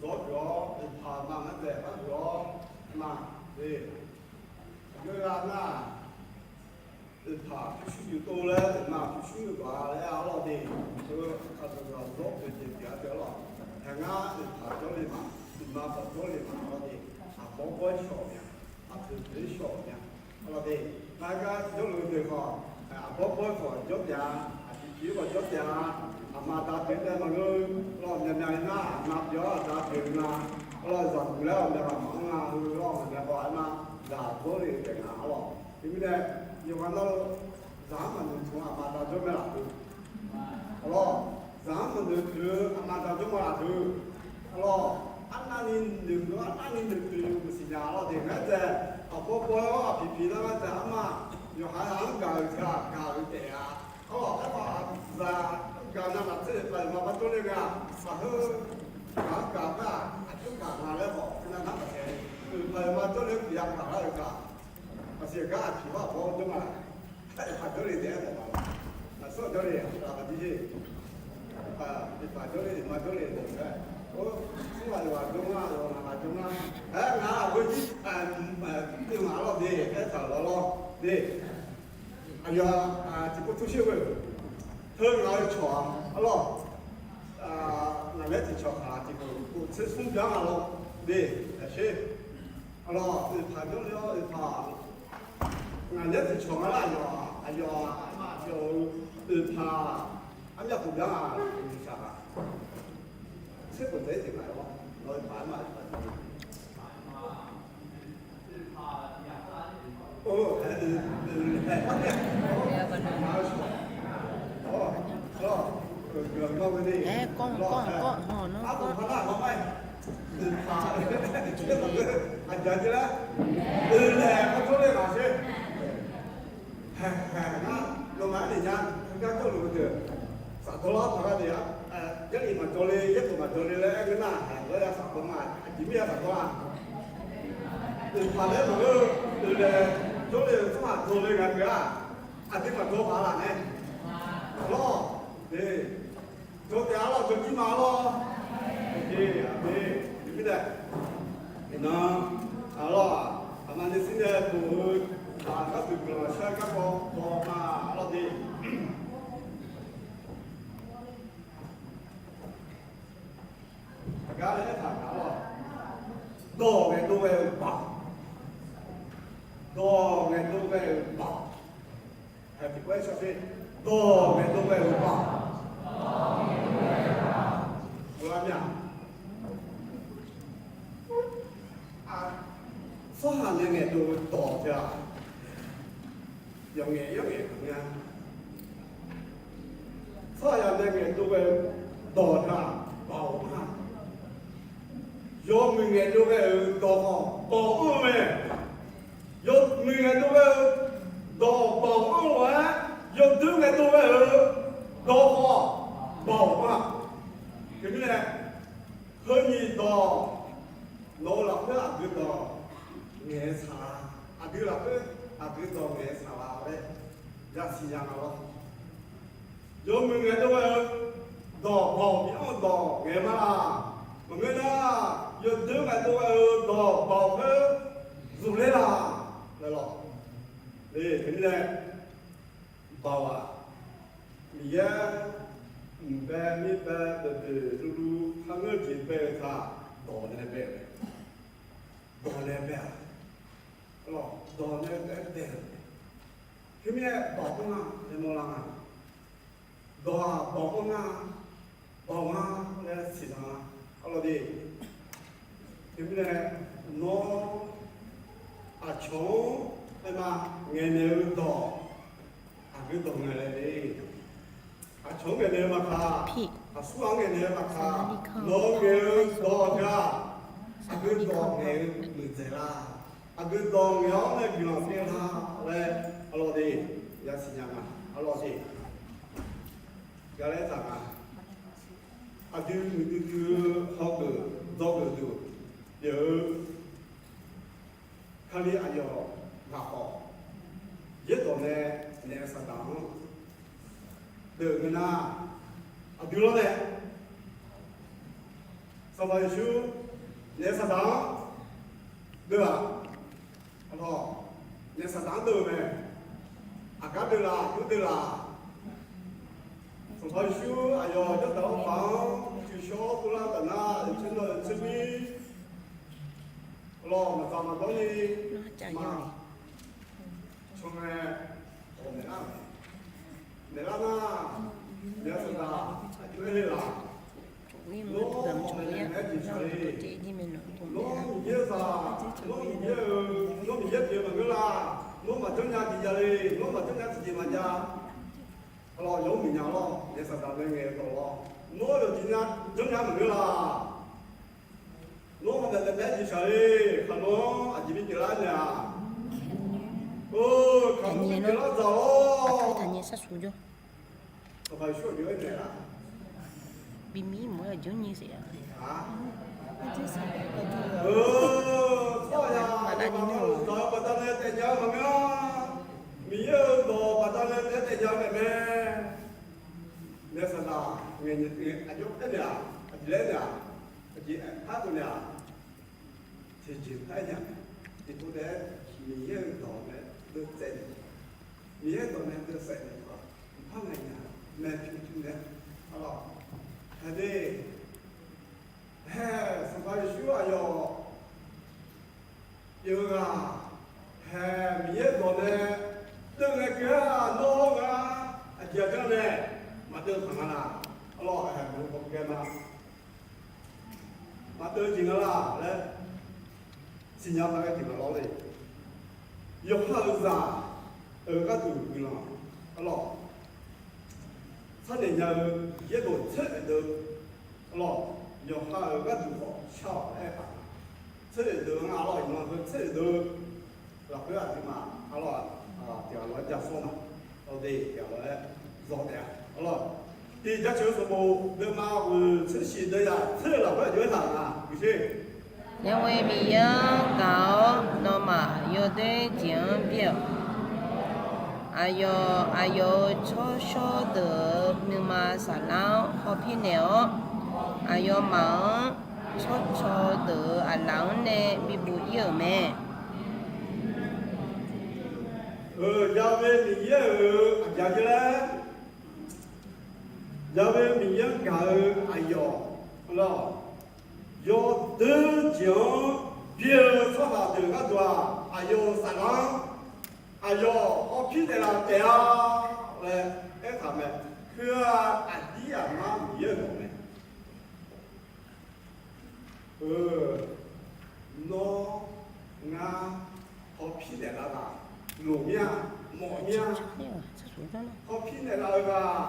zawr peuq-awr, iqpaq ma ngar dzaeq par peuq-awr, ma, e, aqgeu gha nar, Oeqpaq pyurshuir juq tov laer, oeqma pyurshuir-eu baq laer arlawr de. Aqkaq dawqdaq zawr oeq jeq pyeuf-a teu arlawr. Haeq ngar oeqpaq jawrle ma, oeqma paq jawrle ma arlawr de. Aqbawr bawr-aer shawq-euq mya, aqpoeq poeq-aer shawq-euq mya arlawr de. Ngar gar jawrluf-eu deuq khawf, aqbawr bawr-aer khawf jawr pyeuf-a, aqpiq piq-aer khawf jawr pyeuf-a. Aqma da pyeuf tae maqngeur, arlawr myavmyav-ir nar aqma pyeuf-awr aqda pyeuf-eu nga, arlawr zaqguq laer-awq myavghaq maqanr nga heu arlawr ngaq nae khawf aernar, zaq dawrle-eu taef nga arlawr. Teumirnae, yawqghaq navluf, zaq-anr maqnoeq tmq-eu aqma da jawr mae laf deuq. Arlawr, zaq-anr maqnoeq tmq-eu aqma da jawr ma laf deuq. Arlawr, arnavni noeq-eu arnavni noeq tmq-eu maqsiq nya arlawr de. Ngar dzaeq aqbawr bawr-awr aqpiq piq nar ngar dzaeq arma, yawqha-anr gaq-euq teu-aq gaq-eu taef-a. Arlawr, aerkhawf zaq gaq nav laf tser-euq paq-euq ma bar jawrle nga. Saqheur gaq-anr gaq-eu gar-aq aqjox gaq nga laer khawf, nar nar maqtaeq. Oeq paq-euq ma jawrle-eu tiq ya gaq lar-euq taq. Maqsiq gar aqpiq hawr aqbawr jawr ma laf. Oeqpaq jawrle taef-aer mawf ma. Aqsur jawrle aqpaq aqdir, oeqpaq jawrle, oeqma jawrle taef-aer. Or, smr ghaq yawqghaq jawr ngar, yawqghaq ngaq jawr ngar. Aer, ngaq-aq ghoe jir, mr-eu ngaq arlawr de, aertaq-euq arlawr de. Aqyawf tiqpov tmr shir ghoe, heu ngaq-eu cawq-a arlawr. Ngaq laer tiqcawq khaq tiqkhof khof tser smr byan nga lawr de. Aqsher, arlawr oeqpaq jawrle-awr oeqpaq, ngaq laer tiqcawq nga lar aqyawf, aqyawf, aqyawf-euq oeqpaq armyav khof byan nga, oeqpaq tser khof taef-aer jeq ngaq-awr nawq-eu paq armaf oeqpaq jawrle Aerkawr kawr kawr-awr nar kawr. Aqjaq jir laer oeqlaeq kawr jawrle laf sher. Haeq haeq nar, nawmaf-anr naeq nya, heugar jawrluf-eu deuq, safdawr lar paq gar de-a. Jarlif maqjawr le, yaerbof maqjawr le laer aer ngeur nar, haeq lawr ya safdawr ma, aqjeq mir ya safdawr-a. Oeqpaq laer maqngeur-eu, oeqlaeq jawrle-euq tsawrhaq jawr le nga deuq-aq, aqdui maqjawr paq laf nae. Lawr, de, jawr taef-a lawr, jawr jir ma lawr. Aqjeq, aqjeq, aqjeq mirnae, iqnan, arlawr-aq, aqma nae shir nae bof-eu, aqgar deuq guiqlanq shar garkawv baw ma lawr de. Aqgar laer aertaq-euq lawr, dawq ngaeqdov ghae-euq baoq, dawq ngaeqdov ghae-euq baoq, tiqpov-aer shawr sher, dawq ngaeqdov ghae-euq baoq, ghoflar mir-a. Tsawrhaq nae ngaeqdov-eu dawq teu-aq, yawf ngaeq yawf ngaeq maqngeur-a. Tsawrhaqzaq nae ngaeqdov ghae-eu dawq teu-aq, baoq-anr-a. Yawmuiq ngaeqdov ghae-euq dawq khawf baoq-anr-eu mae. Yawmuiq ngaeqdov ghae-eu dawq baoq-anr lof-aer, yawdoer ngaeqdov ghae-euq dawq khawf baoq-anr-a. Teumirnae, heu nyiq dawq, nawq-eu lafkhoer aqgeu dawq ngaeq-eu saqlaq, aqdui lafkhoer aqgeu dawq ngaeq-eu saqlaq laer yasiq nya nga lawr. Yawmuiq ngaeqdov ghae-eu dawq baoq bi-anr-eu dawq ngaeq ma laq. Maqngeur nar, yawdoer ngaeqdov ghae-eu dawq baoq khoer zmqler laq laer lawr. Teumirnae, baoq-aq, Miqyaer mqbae mirbae deuq deuq luvluv kharngeur jeq bae-eu taq, dawq nae bae-euq mae. Dawq nae bae-aq, dawq nae bae-eu mae. Teumirnae baoq-anr nga laer mawrlar nga. Dawq-aq baoq-anr nga, baoq nga laer siqzanq-a. Arlawr de, teumirnae nawr aqcawq-anr aerma ngaeqnaeq-eu dawq, aqgeu dawq ngaeq laer de. Aqcawq-anr ngaeqnaeq-eu maqkaq, aqsur ghaq-anr ngaeqnaeq-eu maqkaq, nawq-eu ngaeq-eu dawq-aq, aqgeu dawq ngaeq-eu muiqdzaeq la. Aqgeu dawq ngaeq-awr nae guiqlanq pyeuf la laer, arlawr de, yasiq nya ma. Arlawr de, gar laer taq nga. Aqdui muiqdui dui-eu hawgeuf dawrgeuf deuq pyeuf-eu Kali aqyawf ghaq khawf, yaerdawq nae naef-eu saqdaq-anr deuq ngeur nar, aqdui lawr nae Sanqpaq Yeqsur naef-eu saqdaq-anr deuq-aq, naef-eu saqdaq-anr deuq-eu mae. Aqgar deuvlaf, yur deuvlaf. Sanqpaq Yeqsur aqyawf jawrdaq-awr paq-anr cuishawr dovlar taf nar, tser nan tser mir lawq, maqdzaq maqdawr ni maq cangae, naeqlar-a, naeqlar nar, naeq-eu saqdaq aqjox-aer le laf. Nawr, Nawr Miqyaer-eu zaq, Nawr Miqyaer-eu, Nawr Miqyaer pyeuf-eu maqngeur la. Nawr maqjanr nya tiqjav le, Nawr maqjanr nya tiqjeq maqjav. Arlawq, yawmr miqnya lawr, naeq-eu saqdaq nae ngaeq-eu dawq lawr, Nawr yawqjeq nya janr nya maqngeur la. Nawr maqdaef daef daef-aer jeqshaq le. Khaqlo-anr aqjeq bipyeuf lar naeq-aq, khaqlo bipyeuf lar dzaq-awr, Sanqpaq Yeqsur aqjox-aer naeq-a. Bimir mq-aer aqjeq-anr nyiq saef-a. Tsawrhaq-aq, aqyawfmaf-euq dawq-eu baqdanae taef nya-eu maqngeur-a. Miqyaer-euq dawq baqdanae taef-aer taef nya-eu mae mae. Naeq-eu saqdaq ngaeq aqjox-aer naeq-aq, aqjeq laer naeq-aq, aqjeq aerkhar dov naeq-aq, tiqjeq par aer nya mae. Tiqpov taef-aer Miqyaer-euq dawq nae deuvtsaev naeq, Miqyaer-euq dawq nae deuvsaef naeq-eu par ngae nya mae, pyur pyur nae. Arlawq, haeq de, haeq Sanqpaq Yeqsur aqyawf pyeuf-eu ghaq, haeq Miqyaer dawq nae deuv ngae keuv-a, nawr ngar aqjeq aqjanr nae maqdeuv taq nga laq. Arlawq, haeq maqdeuv taq nga laq laer siqnya ma ghae tiq maq lawr le. Yawqha-euq zaq-euq gharduq guiqlanq, arlawq, sharnaeq nya-eu yaerdawq tser-oeq deuv, arlawq, yawqha-euq gharduq khawf shar-awq laer aertaq-a. Tser-oeq deuv nga, arlawq, iqnan heu tser-oeq deuv lafkhoer aqduimaf, arlawq, tiq ghaq lof-aer ja sawr ma. Awqde tiq ghaq lof-aer zaw taef-a, arlawq. Tiq Jaceuq-eu sanqbof deuvma ghoeq tser shiq deuv yaq tser-eu lafkhoer aqjox-aer taq nga, guiqsher. Yawqghaq Miqyaer-anr gaq-awr nawmaf yawdoer jeq-anr byaer-awq. Aqyawf, aqyawf-euq tsawrshawr deuq-euq nuima saflar-anr hawpir naeq-awr, aqyawfmaf-anr tsawrcaw deuq-euq aqlaf-anr nae bibuq ir-euq mae. Heu, Ya'we Miqyaer-euq aqgaf jeq laer, Ya'we Miqyaer-anr gaq-eu aqyawf, arlawq, yawdoer jeq-anr byaer-eu tsawrhaq deuq gharduq-aq, aqyawf-euq saflar-anr aqyawf hawpir naeqlaf taef-a laer aertaq mae. Heu-aq, aqdir aqmar Miqyaer-euq dawq mae. Heu, nawr, ngar, hawpir naeqlaf ghaq loq mir-a, mawf mir-a. Hawpir naeqlaf-eu ghaq,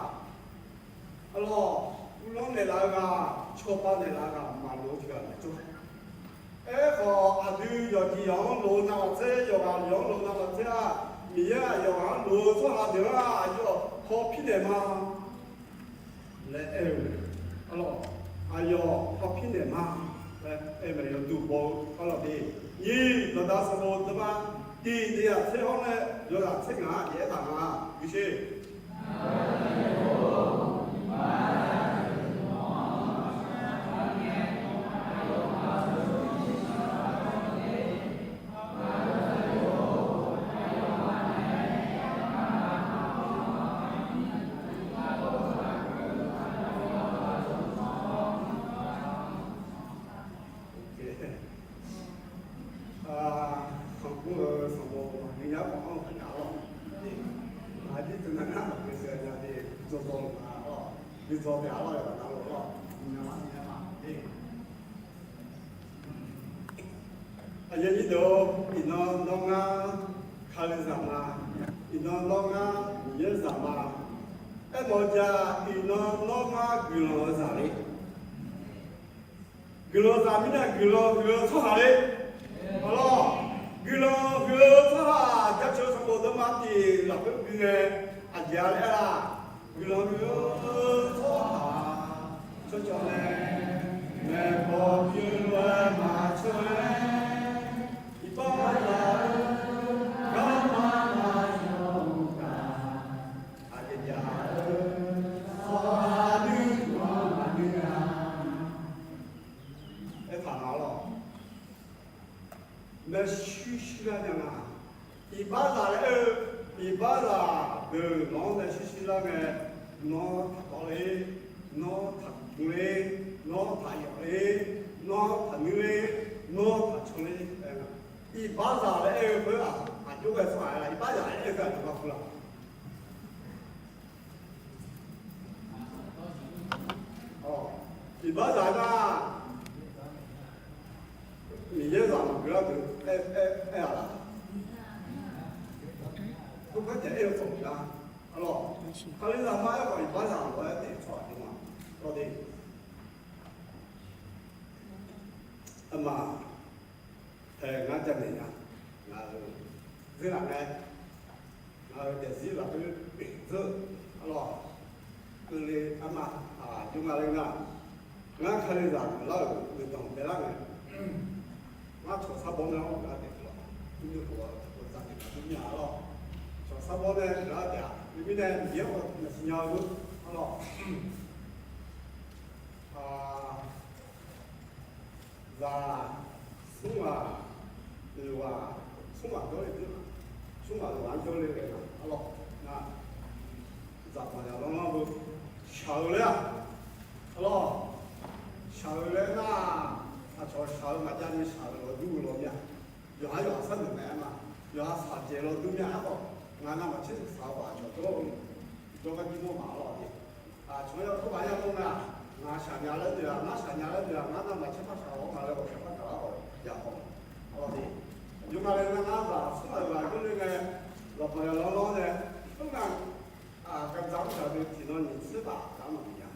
arlawq, uvlanr naeqlaf-eu ghaq, cawba naeqlaf-eu ghaq maqloq-eu tiq ghaq mae jawr. Aerkhawf, aqdui yawqjeq yawq-anr loq-eu navmaqtser, yawqghaq yawq-anr loq-eu navmaqtser-aq, Miqyaer-aq yawqghaq-anr loq-eu tsawrhaq deuq-anr aqyawf hawpir naeq ma laer aer-eu mae. Arlawq, aqyawf hawpir naeq ma laer aer-eu mae. Yawduq baw-eu arlawq de, nyiq, Yawqdaq sanqbof deuvma tiq deuv yaq tser hawr nae yawzaq tser ngaq-anr aqjeq aertaq nga, guiqsher. Sanqbof-euq sanqbof maqngeur nya-anr khawf-anr-eu ghaq nya-awr, aqdir teu nar ngar maqgeu sheuq nya de, dzawdzaw-eu ma-awr, bi dzaw taef-a lawr, yawqghaq navluf lawr, nya-a nya-a de. Aqyuif aqnyir deuq-or, iqnan nawr ngar Kalizaq ma, iqnan nawr ngar Miqyaer zaq ma. Aermawf-eu jeq-aq, iqnan nawr ngar guiqlanq-eu zaq le. Guiqlanq zaq mirnae guiqlanq huiq-eu tsawrhaq le. Arlawq, guiqlanq huiq-eu tsawrhaq jaceuq-eu sanqbof deuvma tiq lafkhoer gui ngae, aqjeq-a laer aer-a, guiqlanq huiq-eu tsawrhaq tsawrcawv nae maeqbawq pyeuf lof-aer maqceuq-aer, iqbax zaq-eu garma maqyawf-eu uqtaf, aqjeq jaq-eu tsawrhaq nuirduq-anr maqnuir-a. Aertaq nga lawr. Maershuir shuir lar nya nga. Iqbaxzaq laer aer-eu, iqbaxzaq Deuq nawq-anr nae shirshir lar ngae, nawr taqtawv ler, nawr taqmr ler, nawr taqyawf ler, nawr taqnuir ler, nawr taqcan ler. Iqbaxzaq laer aer-eu khoer-aq, aqjox ghae tsawrhaq-aer la, iqbaxzaq laer aer-eu khoer aqjox ghae khoer la. Iqbaxzaq nar, Miqyaer zaq maqgeuf lar deuq aer-a laq? Khoergar taef aer-eu tsawrhaq nar, arlawq, Kalizaq ma aerkhawf iqbaxzaq lof-aer taef tsawrhaq deuq ma. Lawr de, aqma, hae ngar jamaeq nya, ngaq-euq dzeurlaf ngae, ngaq-euq daefzir lafkhoer pyeuf dzeur-eu, arlawq, keuvle arma, aqjox nga le nga, ngar Kalizaq geuflar-euq guiqlanq baelar ngae, ngar cawq sar bawr nae-awr gar taef lawq, mrnymr khof-a, cawq sar bawr nae gar taef-a, teumirnae Miqyaer-anr maqsiq nya-eu, arlawq, zaq, smr ghaq, oeq ghaq, smr ghaq jawrle, smr ghaq oeq ghaq-anr jawrle-eu, arlawq, nar, zaq banq yaq lanrlanr-eu shaq-eu laer-aq, arlawq, shaq-eu laer nar, aqcawq shaq-eu maqjav ni shaq-eu law dur-eu law mir-a. Yawqha yawqha sharnoeq mae-aer ma. Yawqha shaqjaeq law dur mir-a. Aerkhawf, ngaq navmaqtser shaq-eu ghaq aqcawq jawr-eu jawrgar jir mawr maq-awr lawq de. Aqcawq-anr yawkawr ghaq yamawr ngae-aq, ngaq shaq nya laer deuq-aq, ngar shaq nya laer deuq-aq, ngar navmaqtser par shaq-awr ma laer ghawqshaq par gaq-awr yaqhaw lawq de. Aqjox nga le nar, ngar zaq smr ghaq oeq ghaq jawrle ngae, lawqbanq yaq lanrlanr nae, khoerngae, gaqdzaq mr dzaq deuq tiqnan nyiq tser baf dzaq-anr maqbi nya.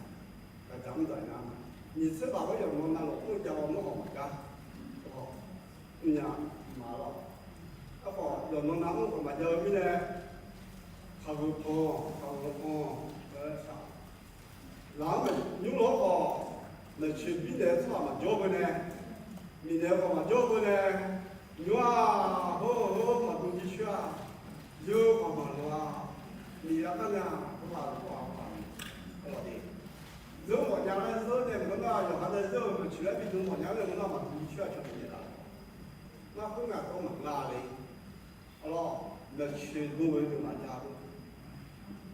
Gaqdzaq mr dzaq nya ma. Nyiq tser baf khoer yawqnan navluf mr jav-awr mawr khawf maqgar. Mrnya ma lawq. Aerkhawf yawqnan nav mr khawf maqjav-eu mirnae, khaqghoe panq, khaqghoe panq, shaq. Laq-anr nymr lawr khawf, maeqtsoeq birnaeq-eu tsawrhaq maqjawr beu nae, miqnaeq-eu khawf maqjawr beu nae, nymr-aq, hawr-eu hawr-eu maqdm jir coer-a, yeur khawf maqloq-a, miqyaer kar nya, hawr-aq, hawr-aq, hawr-aq, arlawq de. Zeur mawf nya laer zeur nae maqngeur nar, yawqha nae zeur-eu maeqtsoeq laer bi dm mawf nya laer maqngeur nar, maqdm jir coer-a, cawq naeq naeq laf. Ngar khoerngae tawv maqngeur-a le. Arlawq, maeqtsoeq dm-eu deuq maqjav-eu,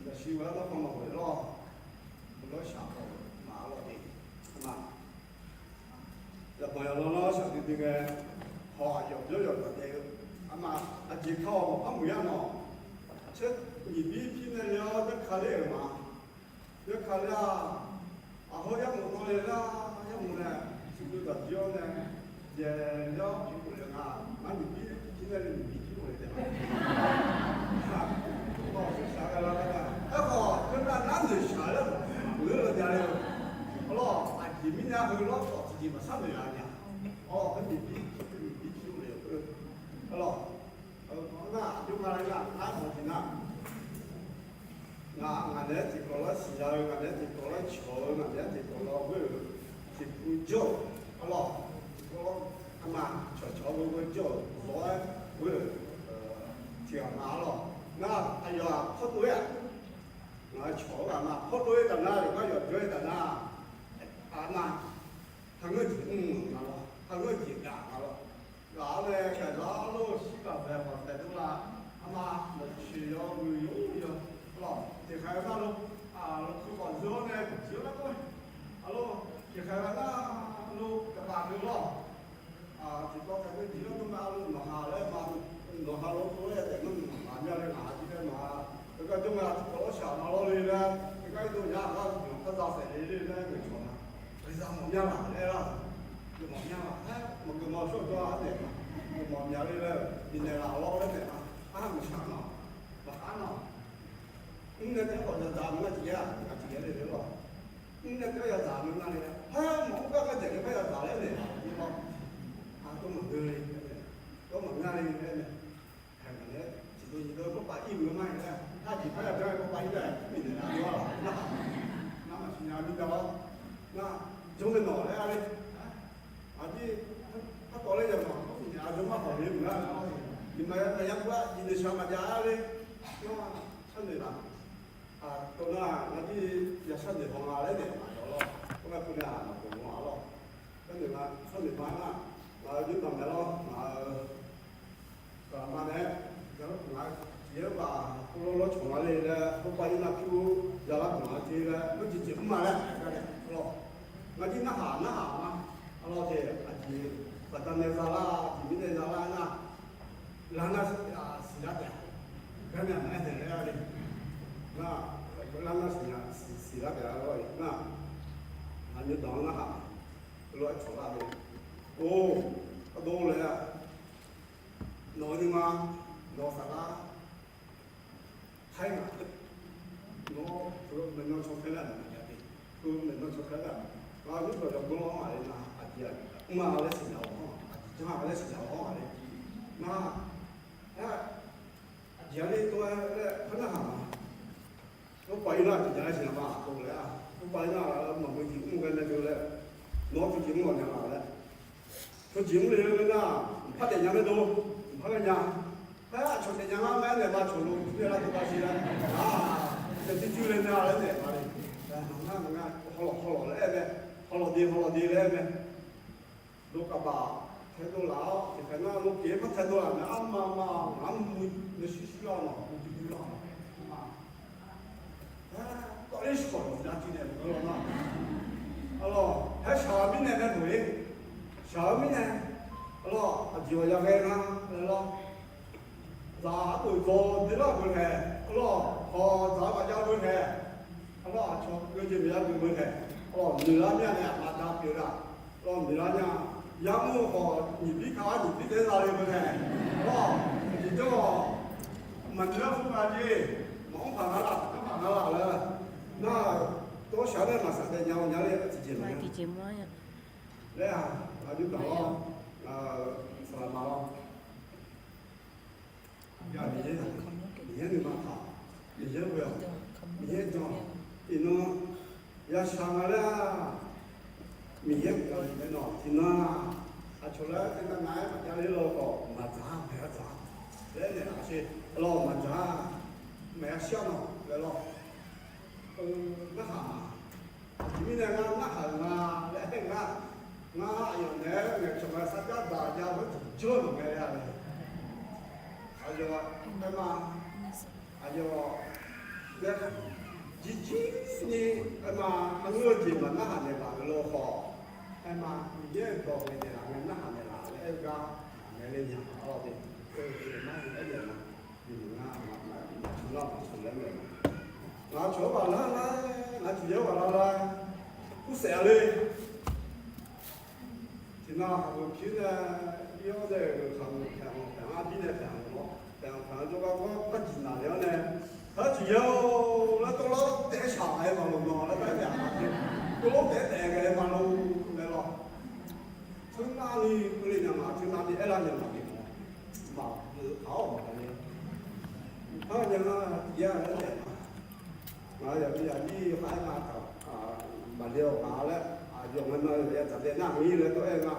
maeqtsoeq ghae-awr garkawv maqghoe lawr. Maqgeur shaq-awq ma, arlawq de. Arma, yawqbanq yawqlanr lanr shaqdui dui ngae, haw aqyawf byawr yawqdawq daef-eu, arma, aqjeq ka-awq maqpar muiq-a nawq. Tser nyiq bir pir nae le-awr yarka ler-euq ma. Yarka ler-aq, aqhawr yarmaf dawr le lar, yarmaf nae siqdui dawq jir-awr nae, jaeq ler-awr pir khof le nga, ngar nyiq bir pir nae le nyiq bir pir khof le taef ma. Aerkhawf, khoernar nar noeqshaq-aer maqngeur-eu jav le-eu. Arlawq, aqjeq mirnae heulof-aer khawf tiqjeq maqsar noeq-a nya. Awr, heu nyiq bir, nyiq bir pir khof le-eu. Arlawq, nar aqjox nga le nga, ngar mawf tiq nar. Ngaq, ngaq naeq-aer tiqkawv lar siqnya-eu, ngaq naeq-aer tiqkawv lar cawq-eu, ngaq naeq-aer tiqkawv lar ghoer-euq tiqpov jawr-euq, arlawq, tiqkawv lar, arma, cawqcawq-eu ghoer jawr-euq, zawr-aer ghoer-euq tiqghaq ma, arlawq. Ngar aqyawf-aq pawrdov-aer-aq, ngaq-euq cawq-eu ghaq ma, pawrdov-aer taf nar, yawqgar yawqjawr-aer taf nar, arma, hageur jeq mr nga lawr, hageur jeq gaq nga lawr. Ghaq-awr nae gaqzaq-awr lor, shir gaq baeq ghaq baeq dov la, arma, maeqtsoeq yawmuiq yawmuiq yawq, arlawq, tiqkhaeq-aer nar lor, lawqkuv khawf zeur-awr nae jeq-anr lar kawr, arlawq, tiqkhaeq-aer nar lor, gaqbaq deuq lawr, tiqkawv taef deuq jeq-anr dov ma, arlawq, nawqha laer ma, nawqha lawr tov-aer taef nar nawqha mya le, ngaq-a jir laer nawqha, heugar jawr nga tiqkawv lawr shaq ma lawr le laer, heugar irdov nya ghaq-a, nawq kharza saef le le laer noeqcawq ma. Aqyuif zaq mawf mya laf laer lar, geufmawf mya laf laer, maqgeufmawf shawr-eu dawr-a naeq ma, geufmawf mya le laer, bifnaeq laf lawr laer naeq ma. Arhaq maqshaq nawq, maqkhar nawq. Mr nae taef-aer khawf yadzaq maqnga tiqyaer-aq, ngaq tiqyaer le le lawr. Mr nae taef-aer yadzaq maqnga le, har maqmr gar gar daeq le par yadzaq laer naeq laf-a lawr. Aqdawr maqngeur le, dawr maqngeur le laer naeq. Haeq ngaq naeq-aer tiqdov nyiq dov-eu pawrpav ir meuq-eu ma-aer, arjeq par yadzaq-aer pawrpav ir laer bifnaeq laf lawr-a lawq. Nar maqsiq nya mirdav-awr, nar jawr nae nawq laer-a le. Aqjeq, partawv laer yamawq, aqjox mar khawf le meuq lar-a. Iqmaeq maqya pu-a, iqnoeq shaq maqjav-a le. Nar sharnoeq laf. Tov nar ngar jir ya sharnoeq haw nga laer naeq maqjav lawr. Khoer nga tov nae-aq maqkhof nga lawr. Sharnoeq nga, sharnoeq ma nar, ngaq-euq jir baq mae lawr, ngaq-euq gaqma nae-aer, gaqlawr peuq nga-eu Yaer baf, heulof lawrcawq nga le laer, khoerpav ir nar pyur zalar dawq-a jeq laer, nawr jeqjeq mr ma laer aer gar nae lawr. Ngar jir narhaq narhaq ma. Arlawr jeq aqjeq baqdanae zalar, aqjeq mirnae zalar nar, lar nar siqlar taef-a. Gar nae aqma aernaeq laer-a le. Nar, lar nar siqlar taef-a lawr-e nar, aqnymr dawq-anr narhaq ma. Heulof-aer cawq lar le. Or, ardov laer-a. Nawq-eu nuima, nawq-eu saflar, khaer ngaq, nawr teulof maeqnan caw khaer lar-euq maqjav de. Teulof maeqnan caw khaer lar-euq, ngar nymr dawq yawgeur lawr-anr aqle nar aqjeq-aq mr-a laer siqnya-awq-anr, aqjeq janr-a laer siqnya-awq-anr aqle. Nar, aer, aqjeq-anr le tov-aer laer par narhaq ma. Khoerpav ir nar tiqjav-aer siqnya ma aqtov laer-a. Khoerpav ir nar maqmuiq jeq mr ghae nae dov laer, nawr teujeq mr-awq nya laf laer. Teujeq mr le-eu nar, mqpar daefnya maerdov, mqpar ghae nya. Aer, aqcawq daefnya ngar mae aernaeq ma, cawq lo nae lar dov gar siq laer, aq, daefdui dui le nya laer naeq ma le. Ngar ngar hawlawq hawlawq laer aer mae, hawlawq de hawlawq de laer aer mae. Dov kaqbaq taedov laf-awr, tiqkhaeq nar lokeq-aer par taedov laf mae, arma ma, ngar muiq nae shir shir-awr nawq, muiq duidui-awr nawq. Tawvler shawq-eu nar tiv naeq maqngeur lawr nar, arlawr, haer shaq-eu mirnae nae loq-ir. Shaq-eu mirnae, arlawr, aqjeq-awq yaghae nga laer lawr. Zaq arpoeq dzaw dui lar-euq beu taeq, arlawr, hawq dzaq-eu maqjav-eu beu taeq, arlawr, aqcawq geujeq maqya geuf beu taeq, arlawr, noeqlar mir-a nae aqma da pyeuf-eu nar, arlawr, noeqlar nya. Yarmur-eu khawf nyiq bir ka-awr nyiq bir taef-aer za le beu taeq, arlawr, aqjeq jawr-awq. Maqnoeq-aer fu nga jeq, maqanr paq nga laf, anr paq nga laf laer, nar, tov shaq nae maqsaq daef nya-eu nya le, tiqjeq maqya laer-aq, aqjox daq-awr, saqlaq ma-awr. Aqgeu Miqyaer, Miqyaer nuima taq, Miqyaer ghoe-awq, Miqyaer jan-awq. Iqnan yashaq nga laer-aq, Miqyaer ghoe-awq. Iqnan nawq tiqnan-aq, aqcawq laer teunav nav-aer maqjav ler law khawf, maqdzaq-a, maqya dzaq-a laer naeq laf sher. Arlawr, maqdzaq-a, maqya shir-a nawq laer lawr. Narhaq ma. Aqjeq mirnae ngar narhaq-euq nga laer aer nga. Ngar aqyawf naeq-aer ngaeqcawq ngae sarjax dzaq jav-eu khoer tiqjawr-eu maqngae laer-a le. Aqyawf aerma, aqyawf nae jirjir ni aerma, arngeur-eu jeq maqnarhaq naeqlaf-euq lof khawf, aerma Miqyaer-euq dawq ghae naeqlaf ngae narhaq naeqlaf laer aer-eu gar, aqnaeq le nya-awr de. Aernaeq ma, Ngaq cawq-anr baq lar lar, ngaq tiqjeq-anr baq lar lar, kursaef-a le. Tiqnan haqgeuq pir nae, ir-awr nae-euq haqgeuq paeq-anr paeq-anr, arbir nae paeq-anr lawr, paeq-anr paeq-anr jawrgar gawr par jiq naq le-awr nae, lar tiqjeq-or laer tawvlawr taef-aer shaq ghae maqloq nawq laer bar-aer naeq-a. Tawvlawr taef-aer taef ghae maqloq naeq lawq. Teunavni keuvle nya ngaq, teunavni aerlar nya ngaq, maqbeuq-eu paq-awr maqgaq le. Aqnya nga tiqyaer-a laer naeq ma. Ngaq-euq yaqbi yaqjir khav-aer nga taq, maqle-awq ngaq laer, aqyawf ngae ma-euq yadzaq daef nar mir laer tawv-aer nga.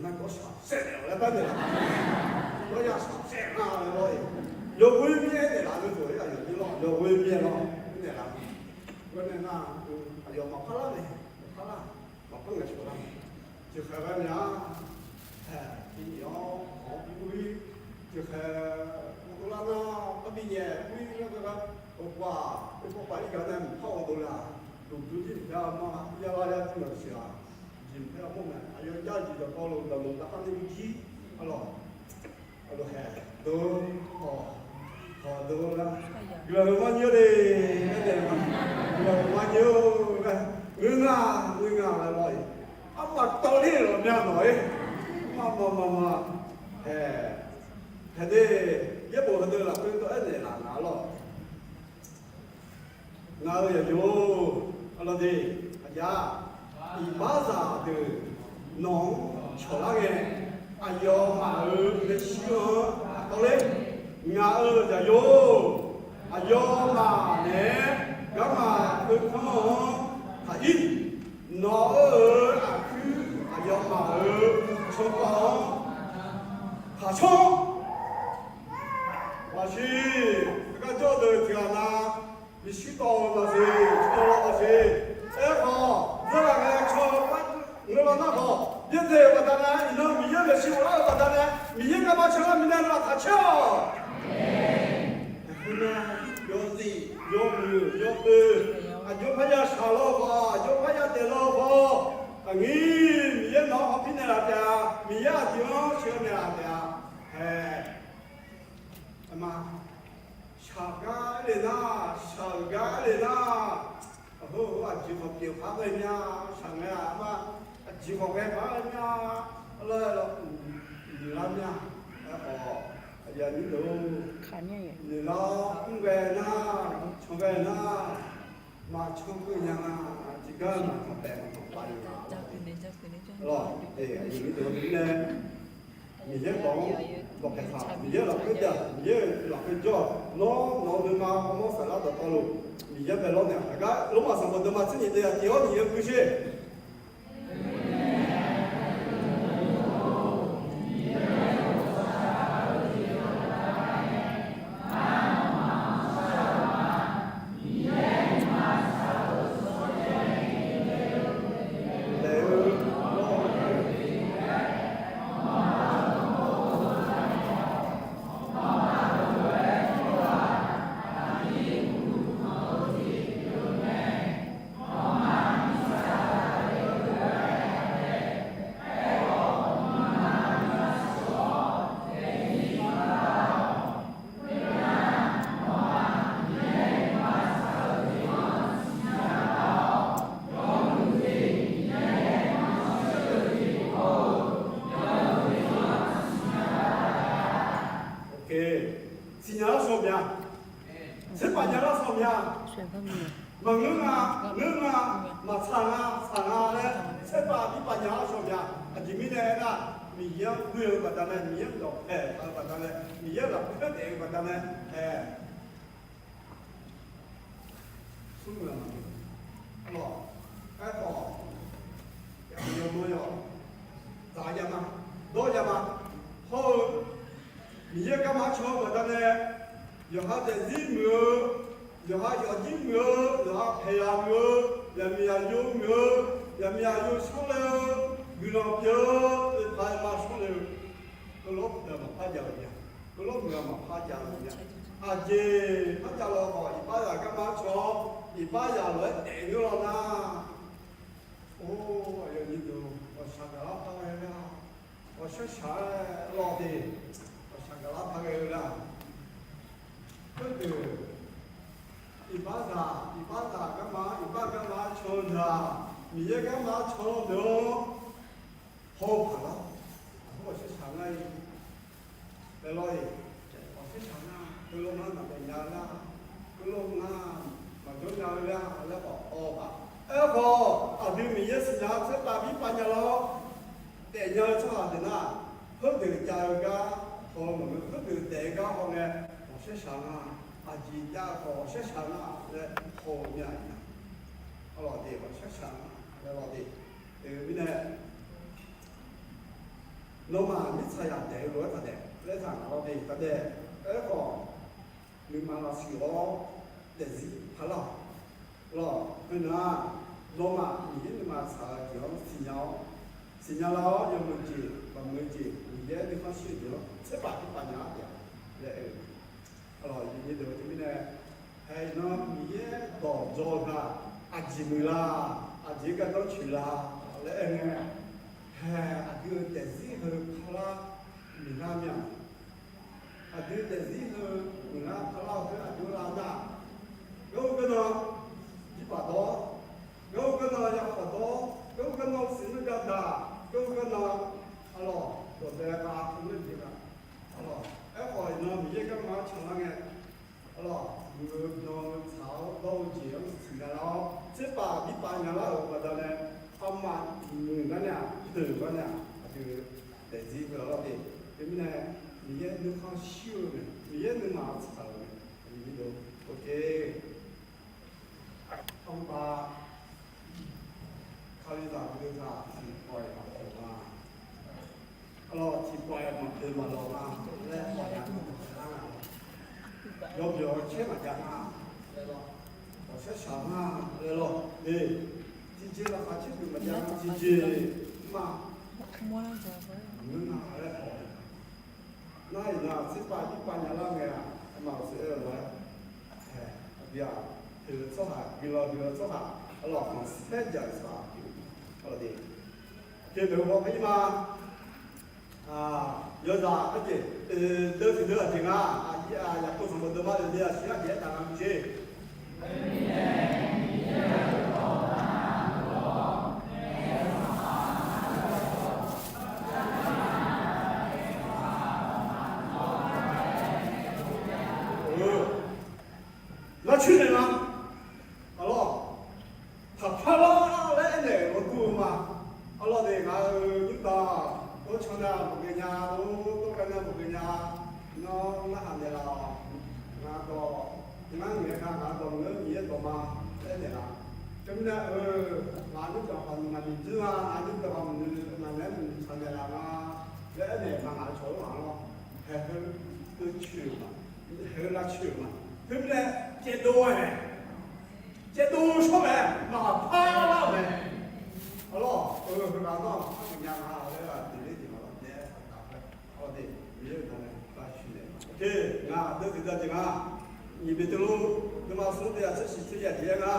Nar tawv shaqsaef naeq-awq laer bar naeq-a. Tawv ya shaqsaef nga laer lawr-iq, yawghoer mir-aer naeqlaf-eu deuq-ir aqyawf jir lawr, yawghoer mir-aer lawr naeqlaf. Khoernae nar, aqyawf maqpar lar nae, maqpar lar, maqpar ngaeqcawq lar. Tiqkhaeq ghae naeq-a, tiqnyiq-awr khawq-anr bi ur-ir, tiqkhaeq uvlar nar, arbi nyaef ur-ir nar, ghae ghae, aqpaf, aqpaf ir gaq nae mqpar ghawqdov le-aq, duqduq jir mqpar-a ma, yarlar yar jir maqsiq-aq, jeq mqpar-a mawr mae, aqyawf jar jeq dawqtawvluf daqmq daqkhar ni jir, arlawq. Aqlof haeq dov, hawq, hawq dov lar, guiqlanq-eu marnyir-a le, aernaeq-a, guiqlanq-eu marnyir-or laer, ngeur nga, ngeur nga laer lawr-iq, armaf tawv ler-euq ghawqmya nawq-ir, maqmaq maqmaq, haeq, haeq de, yaerbof heudeuq lafkhoer tawv-aer naeqlaf nga lawr. Ngaq-euq yaqyo, arlawr de, aqja, iqbaxzaq deuq nawq-anr cawqlar ngae, aqyawfmaf-euq maershuir-anr tawv ler. Ngaq-euq yaqyo, aqyawfmaf naeq-aer garma keukanr-anr taq-ir. Nawq-euq aqkuir aqyawfmaf-euq tsawrkawv-anr taq canr. Maqsiq, heugar jawr-eu deuq tiqghaq nav, miqshir tawv-eu maqsiq, tawv-eu maqsiq. Aerkhawf, zanrlaf ngae can-eu par ngeur lar nar khawf, byaerdzae-euq baqdanae, iqnan Miqyaer-euq maeqshi ghoflar-euq baqdanae, Miqyaer garma canlar mirnae laqkhaq caer-awq. Yawzif, yawmuiq, yawoe, aqjox parya shaq law khawf, aqjox parya daeq law khawf, aqnyir Miqyaer nawq-anr hawpir naeqlaf taef-a. Miqyaer aqdui-anr sheuq naeqlaf taef-a. Hae, aqma, shaq gar aer le nar, shaq-euq gar aer le nar, aqheu-eu aqjeq khawf pyeuf par ghae mya, shaq ngae-aq ma, aqjeq khawf ghae par ghae mya, arlawr, noeqlar mya, aerkhawf, aqyuif aqnyir deuq, noeqlar mr ghae nar, can ghae nar, maqcan keuv nya nga, tiqgar maqtanq taef maqtanq pav-eu nga. Arlawr, aqyuif aqnyir deuq-anr nae Miqyaer bawq-anr dawqpaeq taq, Miqyaer lafkhoer jav, Miqyaer-euq lafkhoer jawr-aq, nawr nawq-eu nuima ghawrmawr saflar dawqtawvluf, Miqyaer bae lawrnaeq-aq, aqgar Lormav sanqbof deuvma tser nyiq deuv-aq tiq hawr nyiq-eu guisher. Siqnya lar shawq mya. Tserpaf nya lar shawq mya. Maqngeur nga, ngeur nga, maqtsaq nga, tsaq nga laer tserpaf birpaf nya lar shawq mya. Aqjeq mirnae aernar, Miqyaer-anr ghoe-eu baqdanae, Miqyaer-anr dawqpaeq taq-eu baqdanae, Miqyaer lafkhoer daef-eu baqdanae, aer, smrmuiq-aq maqmuiq. Arlawr, aerkhawf, yawmuiq yawmuiq yawq, dzaq ya ma, dawr ya ma. Hawr-eu, Miqyaer garma can-eu baqdanae, yawqha daefzir muiq-eu, yawqha yawfjir muiq-eu, yawqha paeqyaq muiq-eu, yaqmiq yaqyo muiq-eu, yaqmiq yaqyo shawrle-eu, guiqlanq pyeuf-eu, oeqpaq oeqma shawrle-eu, keuvlawr muiq-eu maqpar jav-eu nya. Keuvlawr muiq-eu maqpar jav-eu nya. Aqjeq par jav law khawf, iqbaxzaq garma can-awr, iqbaxzaq lof-aer daef ngeur law nar, or, aqyuif aqnyir deuq, ghawqshaq gaqlar par ghae-eu lar, ghawqshaq shaq-aer lawr de, ghawqshaq gaqlar par ghae-eu lar. Khoerdeuq, iqbaxzaq, iqbaxzaq garma, iqbax garma can-eu deuq-aq, Miqyaer garma can-eu deuq-anr haw-eu paq lar. Aqhawr ghawqshaq shaq ngar-iq, laer lawr-iq, ghawqshaq shaq ngar, heulof ngar maqdaef nya-eu lar, heulof ngar maqjawr nya-eu lar laer khawf haw-eu paq. Aerkhawf, aqdui Miqyaer siqnya tserpav birpav nya lawr, daefnya-eu tsawrhaq deuq nar, khoerdeuq jav-eu gar haw-eu maqngeur, khoerdeuq daef-eu gar haw ngae, ghawqshaq shaq ngar, aqjeq jav-eu khawf ghawqshaq shaq ngar laer haw-eu mir-a. Arlawr de, ghawqshaq shaq ngar laer lawr de. Teu mirnae, nawmaf mirtsaqzaq daef-eu lof-aer taq daef laer taq ngaq lawr de, taq daef. Aerkhawf, nuima lavshuif-awr daefzir parlar-awq. Lawr, khoernar, nawmaf Miqyaer nuima tsaq-eu jeq-anr siqnya-awr, siqnya lar-awr yawmuiq jeq maqmuiq-eu jeq Miqyaer nuikhanr shir-eu jeq-anr tserpav birpav nya-a taef-a laer aer-eu. Arlawr, iqnyir deuq teumirnae, hae iqnan Miqyaer dawqdzaw-eu ghaq aqjeq muiq la, aqjeq gardanr coeq la laer aer ngae, hae aqdui-euq daefzir heu parlar muiqlar mir-a. Aqdui daefzir heu muiqlar parlar-eu khoer aqjox lar nar, garhu garnan jirbaq dawr, garhu garnan yaqkawq dawr, garhu garnan siqnur gardaq, garhu garnan arlawr dawqdae gha teulof jeq gha. Arlawr, aerkhawf iqnan Miqyaer garma-anr canlar ngae, arlawr, muiq-eu byan-eu tsaq-awr dawr-eu jeq-anr siqnya lar-awr, tserpav birpav nya lar-euq baqdanae, armaf muiq gar nae-aq, deuq gar nae-aq, aqdui daefzir heu lar de. Teumirnae, Miqyaer nuikhanr shir-eu mae, Miqyaer nuima tsaq-euq mae, aqdui aqnyir deuq-or. Armqpaq, Kalizaq deuq taq tiqpawf-iq maqpawf nga. Arlawr, tiqpawf-iq maqpyeuf maqlawq nga laer maqya nar, yawbyawq caer maqjav nga laer lawr, ghawqshaq shaq nga laer lawr, e, tiqjeq laqkhaq caer deuq maqjav nga, tiqjeq ma, maqngeur nga laer khawf, nar iqnan tserpav birpav nya lar ngae-aq, armaf-euq sheuq-aer-eu lof-aer Aqdui-aq, huiq-eu tsawrhaq, guiqlanq huiq-eu tsawrhaq, arlawq, khanqsaer jaq-euq tsawrhaq pyeuf-eu, arlawq de. Aqdui deuq-eu baw-ir ma. Yawzaq arjeq, deuv tiqdeuv aqjeq nga, aqjeq-aq, yaqkov sanqbof deuv ma, yawzaq-aq, shir-aer jeq aertaq nga jeq. Nar coer naeq ma. Arlawq, taqpar lar laer aernaeq-euq ghawrdur-eu ma. Arlawq de, ngaq-euq nymrdanq, tawrcanq nae maqgeuf nya, tawrghae nae maqgeuf nya, nawr narhaq naeqlaf-awq. Ngaq dawq, ngar ngaeq-aer ka ngaq dawq ngeur Miqyaer dawq ma laer aernaeq laf. Teumirnae-eu, ngaq nymrdanq khawf maqniq dzoer-a, ngaq nymrdanq khawf maqnaeq-aer maqniq tsaq naeqlaf nga laer aernaeq ma. Ngaq-euq cawq-anr maq-anr lawr, haeq heu coer-euq ma, haeq heu lavcoer-euq ma. Teumirnae caevdov-aer, caevdov shawr mae, maqpar lar-euq mae. Arlawq, heughaq nar-aq, maqpar geuf nya nga laer-aq, deuq ler jeq ma lawr nae aqgaf khoer, arlawq de, Miqyaer-euq dawq nae lavcoer naeq ma. Ngaq deuv tiqdeuv jeq nga. Nyiq Beqtuvluv deuvma smr teryaq tser shiq tser yaf jeq-aer nga.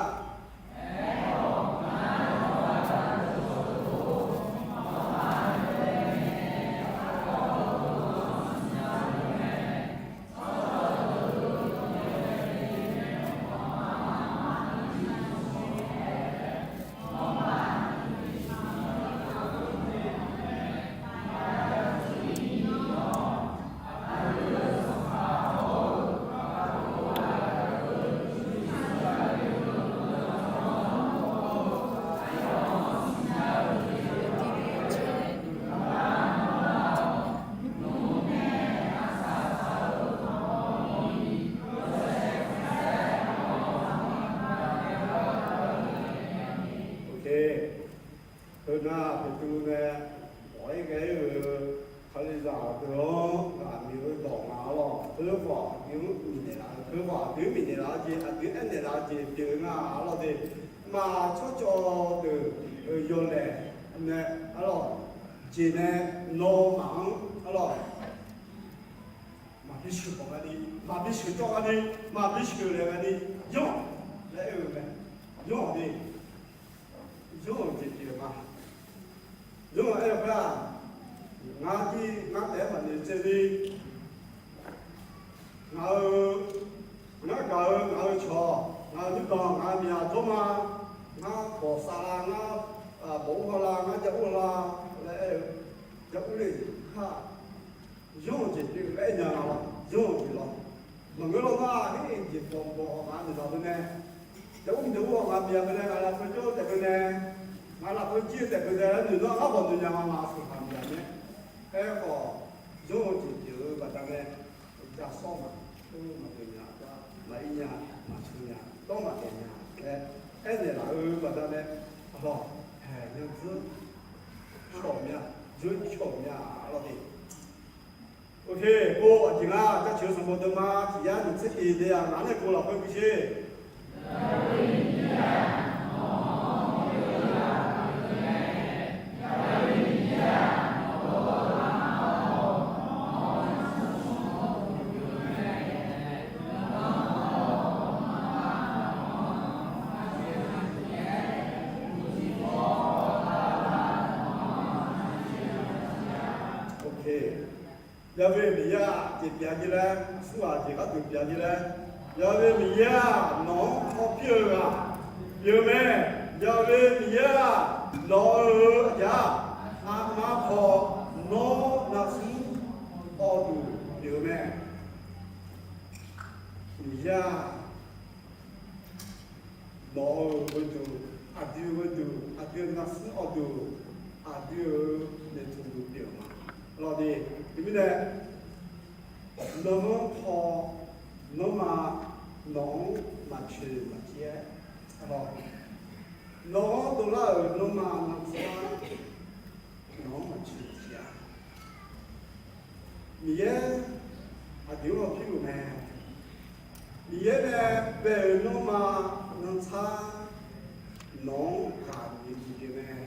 Teunar Beqtuvluv nae bawq-aer ghae-aer-euq Kalizaq deuq-anr aqmiq-eu dawq nga arlawq. Teu khawf aqdui-anr bifnaeq laf-eu, teu khawf aqdui-anr bifnaeq laf-eu jeq, aqdui-anr aernaeq laf-eu jeq pyeuf-eu nga arlawq de. Maq tsawrcawv deuq yawlaeq nae arlawq, jeq nae nawmaf-anr arlawq, maqbi sheuq bawq gharni, maqbi sheuq cawv gharni, maqbi sheuq laeq gharni, yanr laer aer-eu mae. Yanr-awq ni, yanr-euq jeq pyeuf-eu ma. Yanr-awq aer-eu khoer-aq, ngar jir ngar taef-aer maqnoeq tsaev ni, ngaq-euq, ngar gaq-eu ngaq-euq cawq, ngaq-euq nymrdanq, ngaq-euq miqyaq dawrma, ngar bawq saflar, ngar bawq ur hawlar, ngar ja ur hawlar laer aer-eu, ja ur le-euq kar-aq, yanr-euq jeq pyeuf-eu aer nya nga lawr, yanr-euq jeq lawr. Maqngeur lawr nar, her-eu jeq bawq bawq ngaq miqzaq beu nae, ja ur ja ur-awr ngaq miqzaq beu nae, ngaq lafkhoer jawr-eu taef beu nae, ngaq lafkhoer jir-eu taef beu nae, aer noeq nar ngar bawq noeq nya nga, ngaq-euq sanqpaq miqzaq nae. Aerkhawf, yanr-eu jeq pyeuf-eu baqdanae, ja sawr ma, maqnoeq nya, maqir nya, maqcan nya, dawr maqdaef nya laer aernaeq laf-eu baqdanae, arlawq, haeq yanr dzeur cawq mya, dzeur cawq mya arlawq de. Oke, pov aqjeq nga, jaceuq-eu sanqbof deuvma tiq yar nyiq tser tiq de-aq, ngaq nae pov lafkhoer bishir. Oke. Yawqha Miqyaer-aq jeq pyeuf-a jir laer, aqsurghaq jeq gharduq pyeuf-a jir laer, Yawqha Miqyaer-aq nawq-anr hawpir-eu ghaq pyeuf-eu mae. Yawqha Miqyaer-aq nawq-euq aqyar, aqma paw, nawr navsmr awvduq pyeuf-eu mae. Miqyaer-aq nawq-euq gharduq, aqdui gharduq, aqdui navsmr awvduq, aqdui-euq noeqtmq duq pyeuf-eu ma. Lawq de, teumirnae, nawr-anr paw, nawmaf nawq-anr maqcoeq maqcir-aer, nawq-anr dovlar-euq nawmaf navsmr-anr nawq-anr maqcoeq maqcir-a. Miqyaer aqdui-anr hawpir luf mae. Miqyaer nae bae-euq nawmaf navsmr-anr nawq-anr ghaq bif-eu jeq pyeuf mae.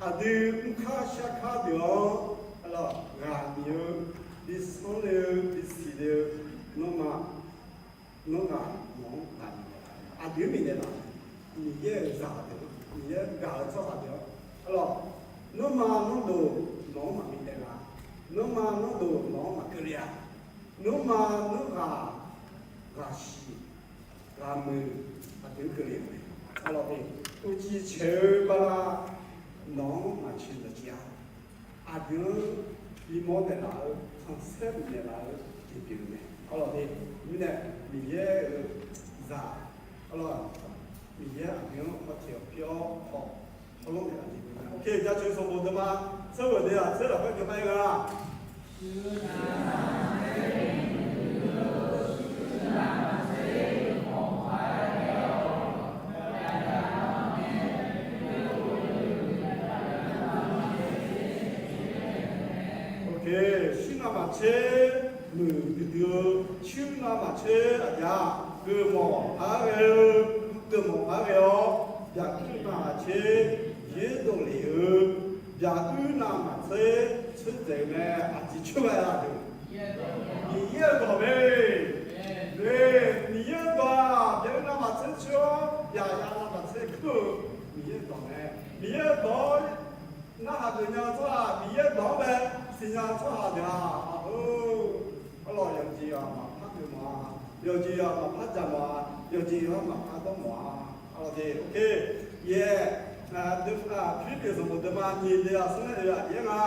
Aqdui mrkar sharkar deuq-anr ghaq bif-eu, bi sanrle-eu, bi siqle-eu, nawmaf, nawmaf nawq-anr ghaq bif mae. Aqdui-anr bifnaeq laf-euq, Miqyaer-euq zaqdeuq, Miqyaer gaq-eu tsawrhaq deuq-anr, arlawq, nanrma nanrdof nawq-anr maqbifnaeq laf, nanrma nanrdof nawq-anr maqkeuvle-a, nanrma nanrghaq ghaqshiq ghaqmuiq aqdui-anr keuvle-euq mae. Arlawq, uqcif caeq-eu bala nawq-anr maqcoeq maqciv-a. Aqdui-anr bimawr naeqlaf-eu, khanqsaer bifnaeq laf-eu jeq pyeuf-eu mae. Arlawq, mirnae Miqyaer-euq zaq, arlawq, Miqyaer aqdui-anr hawteq hawpir-awr haw, hawlanr naeqlaf jeq pyeuf-eu mae. Ok, jaceuq sanqbof deuvma tser ghoeq deuq-aq tser lafkhoer jawrgar-aer nga. Ok, shir navmaqtser muiqdui dui-eu, shir navmaqtser aqyaf geufmawf par ghae-eu, geufmawf par ghae-awr, byaqkuir navmaqtser yaerdov lef-eu, byaqkuir navmaqtser tserdzaeq-eu mae. Aqjeq coer ghae-a deuq, Miqyaer-euq dawq mae. Miqyaer-euq dawq-aq, byaqkuir navmaqtser coer-awr, byaqya navmaqtser kur-eu Miqyaer-euq dawq mae. Miqyaer-euq dawq-anr narhaq geuf nya-eu tsawrhaq, Miqyaer-euq dawq-anr bae siqnya-eu tsawrhaq deuq-aq, aqlawq, yawqjeq-aq maqpar geufmawf-a, yawqjeq-aq maqpar dzaqmawf-a, yawqjeq-aq maqpar dawrmawf-a. Arlawq, ok, yaer, Pirlirpiv sanqbof deuvma nyiq deuq-aq smr nae oe-aq yaer nga.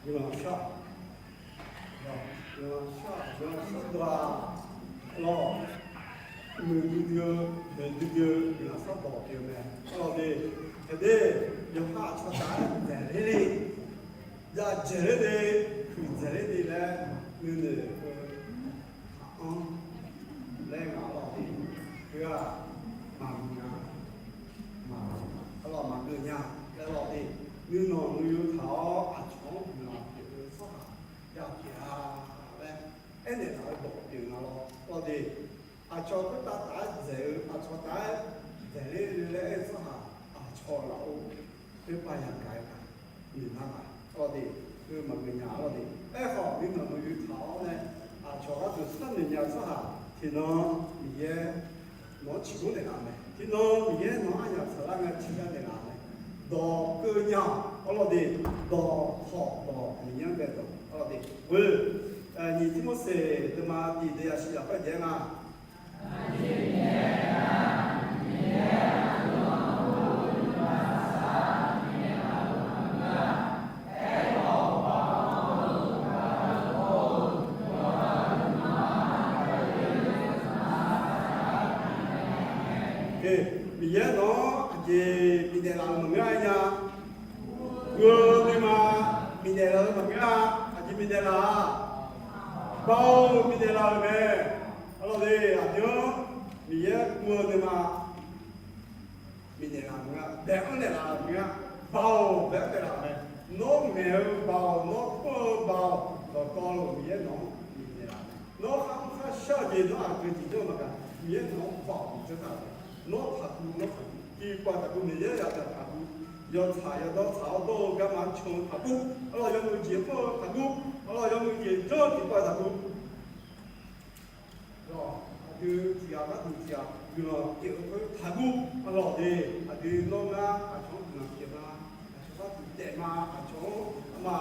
Guiqlanq shar, guiqlanq shar, guiqlanq shardawq-aq, arlawq, muiqdui dui-eu, muiqdui dui-eu guiqlanq shardawq pyeuf-eu mae. Arlawq de, aqdui, yawqha aqcawq taf-aer dzaeqler le, yadzaeq ler de, huiqdzaeq ler de laer nuinoeq-eu taq-anr laer ngaq arlawq de, heu-aq maqmuiq nya, arlawq maqmuiq nya laer arlawq de, nuinanq nuiyu taq-awr aqcawq-anr guiqlanq pyeuf-eu tsawrhaq ya pyeuf-a laer aernaeq laf-eu dawq pyeuf nga lawr arlawq de. Aqcawq khoertav taf-aer dzaeq-eu, aqcawq taf-aer dzaeqler laer aer-eu tsawrhaq aqcawq lafov khoerpav yagaq-aer gaq noeq nar gaq arlawq de, heu maqgeuf nya arlawq de. Aerkhawf nuinanq nuiyu taq-awr nae aqcawq gharduq sharnoeq nya-eu tsawrhaq tiqnan Miqyaer nawq-anr ciqgor naeqlaf-eu mae. Tiqnan Miqyaer nawq-anr aqyawf saqlar ngae ciqgar naeqlaf-eu mae. Dawq keuv nya-awq arlawq de, dawq khawf dawq Miqyaer-anr bae dawq arlawq de. Heu, nyiq Tirmorseq deuvma tiq deuq yashir lafkhoer jaev-aer nga. Miqyaer nawq-anr aqjeq bifnaeq laf-euq maqngeur-a nya. Guv-eu nuima bifnaeq laf-eu maqngeur-a. Aqjeq bifnaeq laf-a, Baoq bifnaeq laf-euq mae. Arlawq de, aqdui-anr Miqyaer guv-eu nuima bifnaeq laf-euq maqngeur-a, bae-anr naeqlaf-euq maqngeur-a. Baoq bae-anr naeqlaf-euq mae. Nawr ngaeq-eu Baoq, nawr kur-eu Baoq, dawqtawvluf Miqyaer nawq-anr bifnaeq laf-euq mae. Nawr kharmr kharshar-eu jeq nawr aqgeu tiqjawr maqgaq, Miqyaer nawq-anr Baoq bifjawr taq-euq mae. Nawr taqguv, nawr taqguv, tiqpavq taqguv, Miqyaer yadaq taqguv, yawtsaq yawdawr tsaq-awr dawr-eu garma can-eu taqguv, arlawq yawmuiq jeq mr-eu taqguv, arlawq yawmuiq jeq janr-eu tiqpavq taqguv. Aqdui tiqghaq gharduq tiqghaq guiqlanq pyeuf-eu khoer taqguv, arlawq de. Aqdui nawr ngar aqcawq-anr guiqlanq pyeuf ma, aqcawq gharduq taef ma, aqcawq-anr ma,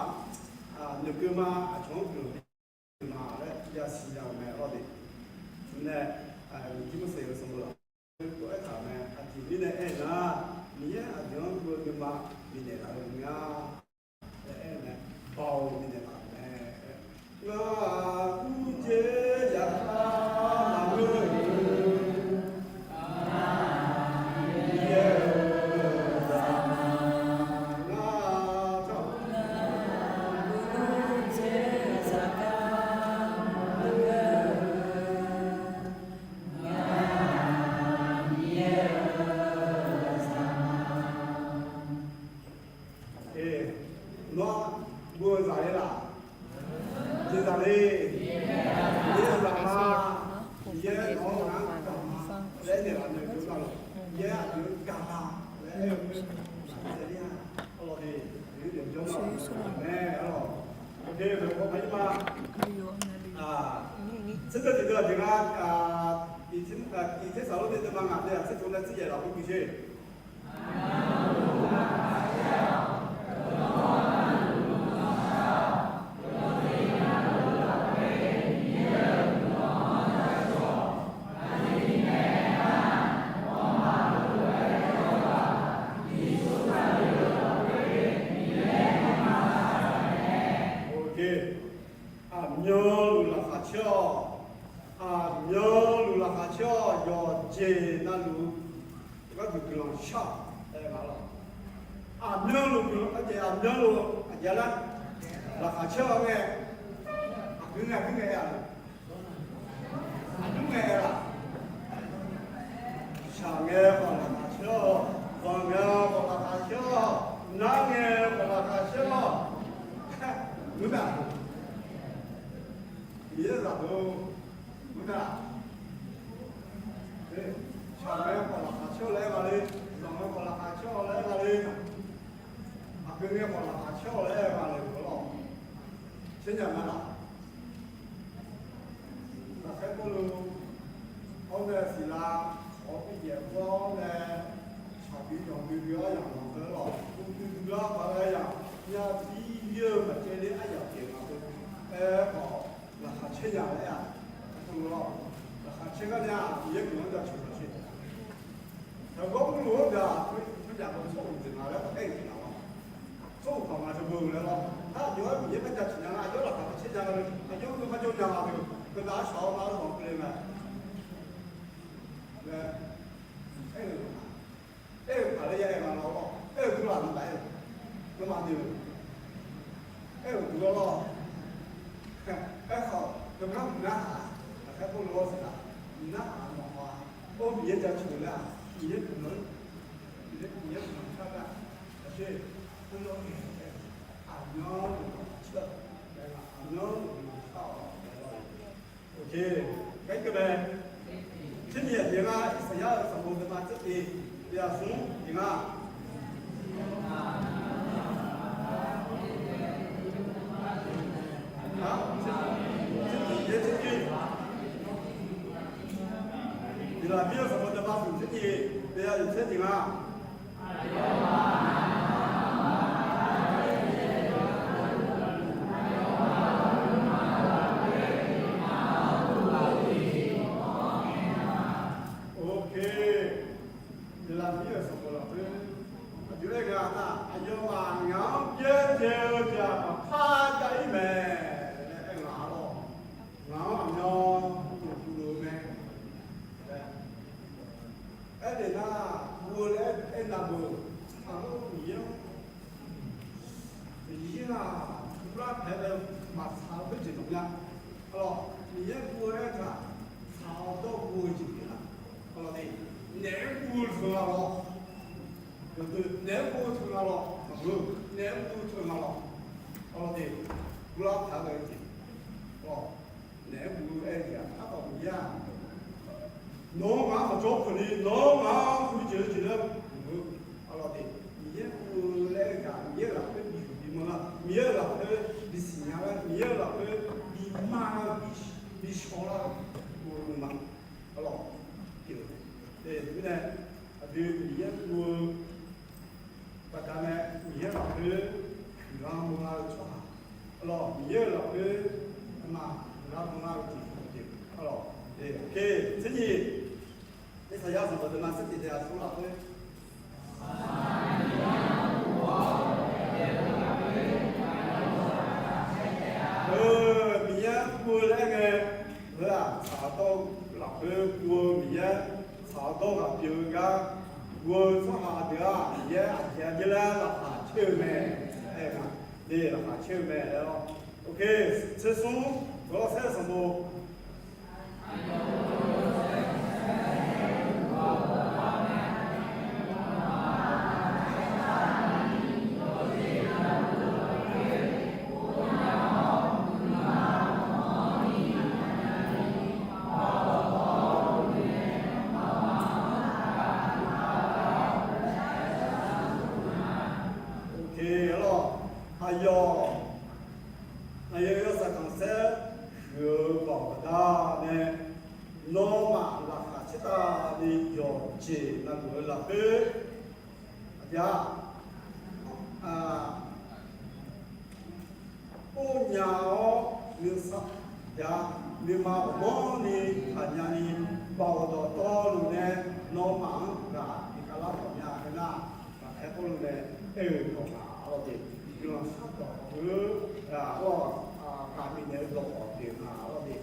noeqkeuv ma, aqcawq-anr guiqlanq pyeuf ma laer yasiq ya-euq mae arlawq de. Teumirnae, Tirmorseq-euq sanqbof lafkhoer aertaq-euq mae. Aqjeq mirnae aernar, Miqyaer aqdui-anr guv-eu nuima bifnaeq laf-euq maqngeur-a. Aer-eu mae, Baoq bifnaeq laf-euq mae. Ngar gurjeq zaqkhav maqngeur-eu, Miqyaer-euq zaqkhav ngar gurjeq zaqkhav maqngeur-eu. gaq ma laer aer-eu, aqjeq lir-a, arlawq de, aqyuif yawqjawr ma, mae arlawq. Aqjeq yawqha aqyuif ma, tser deuq tiqdeuq aqjeq nga, Iqtersaqlorni deuvma ngaq deuq-aq tser tov nae tser yaef lafkhoer gui sher. Aqmyanluf laqkhaq caer-awq. Aqmyanluf laqkhaq caer-awq. Yawqjeq navluf gharduq guiqlanq shar-awq. Aer nga lawr. Aqmyanluf guiqlanq, aqjeq aqmyanluf aqjeq lar, laqkhaq caer-awq ngae, aqgeu ngae aqgeu ngae aer-a. Aqgeu ngae aer-a. Shaq ngae khawf laqkhaq caer-awq. Zanq ngae khawf laqkhaq caer-awq. Nar ngae khawf laqkhaq caer-awq. Ngar mae, Miqyaer zaqdeuq, ngar mae, shaq ngae khawf laqkhaq caer-awq laer aer nga le, zanq ngae khawf laqkhaq caer-awq laer aer nga le, aqgeu ngae khawf laqkhaq caer-awq laer aer nga le, lawr. Caer nya nga laf. Lafkhaer Pawrluv-anr nae siqlar, khawf-awr bijaeq ur-awr nae, shaqbi danqdui dui-awr yamq maqngeur lawq. Uqduq duq-awr paq-aer yamq, myavpir yir-eu maqcaev ler aryamq pyeuf nga khoer, aer-awr laqkhaq caer nya laer-aq, laqkhaq caer gar nar-aq, Miqyaer guiqlanq-anr jaceuq maqsher. Yawqgawr mrluf-anr gaq-aq, tsawrjaq-eu tsawrhaq jeq nga laer aer-eu jeq nga lawr. Tsawrhaq paq nga jawr beu laer lawr. Nar aqjox-aer Miqyaer gar jaceuq nya nga, aqjox laqkhaq caer nya nga, aqjox-aer keuv kharjawr nya nga, keuv nar-aq shaq-awr nar-aq zanq keuvle mae. Aer-eu, aer-eu paq laer ya aer nga lawr. Aer-eu duq laf nmr taf aer-eu, nawmaf noeq-eu, aer-eu duq lawr lawr. Aerkhawf, yawqgar mq narhaq, lafkhaer Pawrluv-anr siqlar, mq narhaq mawf-a. Or, Miqyaer jaceuq laer-aq, Miqyaer guiqlanq, Miqyaer guiqlanq shar nar-aq, aqsher, khoerlof-aer, aqmyanluf laqkhaq caer-awq, aqmyanluf laqkhaq caer-awq. Gar keuv mae. Tser nyiq aqjeq nga, Irsaqyar-euq sanqbof deuvma tser tiq, tiq ghaq smr tiq nga. Tser tiq, tser tiq. Iqlaqmir-euq sanqbof deuvma smq tser tiq, tiq ghaq smr tiq nga. Ok. Iqlaqmir-euq sanqbof lafkhoer aqjox-aer ghae-a nar, aqyawfmaf ngaq-anr byaerdzae-eu jeq-aq maqpar jav-ir mae laer aer nga lawr. Ngaq-anr aqmyan uqduq duq-eu mae. Aernaeq nar, guv-eu laer aernav beu, aqlawr Miqyaer-anr, Miqyaer-aq, guvlar paeq-aer maqtsaq-eu khoerjeq maqngeur-a. Arlawr, Miqyaer guv-eu aer-eu taq, tsaq-awr dawr guv-eu jeq pyeuf-a. Arlawr de, naeq-aer guv-eu teu nga lawr. Naeq-aer guv-eu teu nga lawr. Maqngeur, naeq-aer guv-eu teu nga lawr. Arlawr de, guvlar paeq-aer ghae-eu jeq. Arlawr, naeq-aer guv-eu aer-eu jeq-aq, aerkhawf Miqyaer-aq, nawq-anr ngaq-anr maqjawr keuvni, nawq-anr ngaq-anr khoerjeq-eu jeq laer maqngeur. Arlawr de, Miqyaer guv-eu laer aer-eu jeq-aq, Miqyaer-euq lafkhoer bihuiq bimanr lar, Miqyaer-euq lafkhoer bisiqnya lar, Miqyaer-euq lafkhoer bimar lar, bishawr lar-eu, guv-eu ma. Arlawr, pyeuf-eu. Teumirnae, aqdui Miqyaer guv-eu baqdanae Miqyaer lafkhoer huiqlar manrlar-eu tsawrhaq, arlawr, Miqyaer-euq lafkhoer aqma huiqlar manrlar-eu jeq, arlawr, tser nyiq, Irsaqyar sanqbof deuvma tser tiq tiq ghaq smr lafkhoer Miqyaer guv-eu laer ngae, heu-aq, tsaq-awr dawr-eu lafkhoer guv-eu Miqyaer, tsaq-awr dawr ghaq pyeuf-eu gar guv-eu tsawrhaq deuq-aq, Miqyaer aqjeq-a jir laer laqkhaq caer-eu mae. Aer-eu nga, de laqkhaq caer-eu mae laer lawr. Ok, tser smr, Gawrlawrsaer sanqbof Aqyawf, aqyawf yawshaef khanqsaer huiq-eu baoq baqdanae, nawmaf laqkhaq caertavni yawqjeq navluf-eu lafkhoer, aqja, or nya-awr nuisar, aqja, nuima ghawqmanrni taqnya ni, baoq dawqtawvluf nae nawmaf-anr ghaq bikhav lar khawf nya-eu nar, ghaqkhaer khoerlof nae aer-eu dawq nga-awr de. Guiqlanq shardawq-eu ghaq-awr, ghaq bifnaeq-eu dawq-awq pyeuf nga-awr de.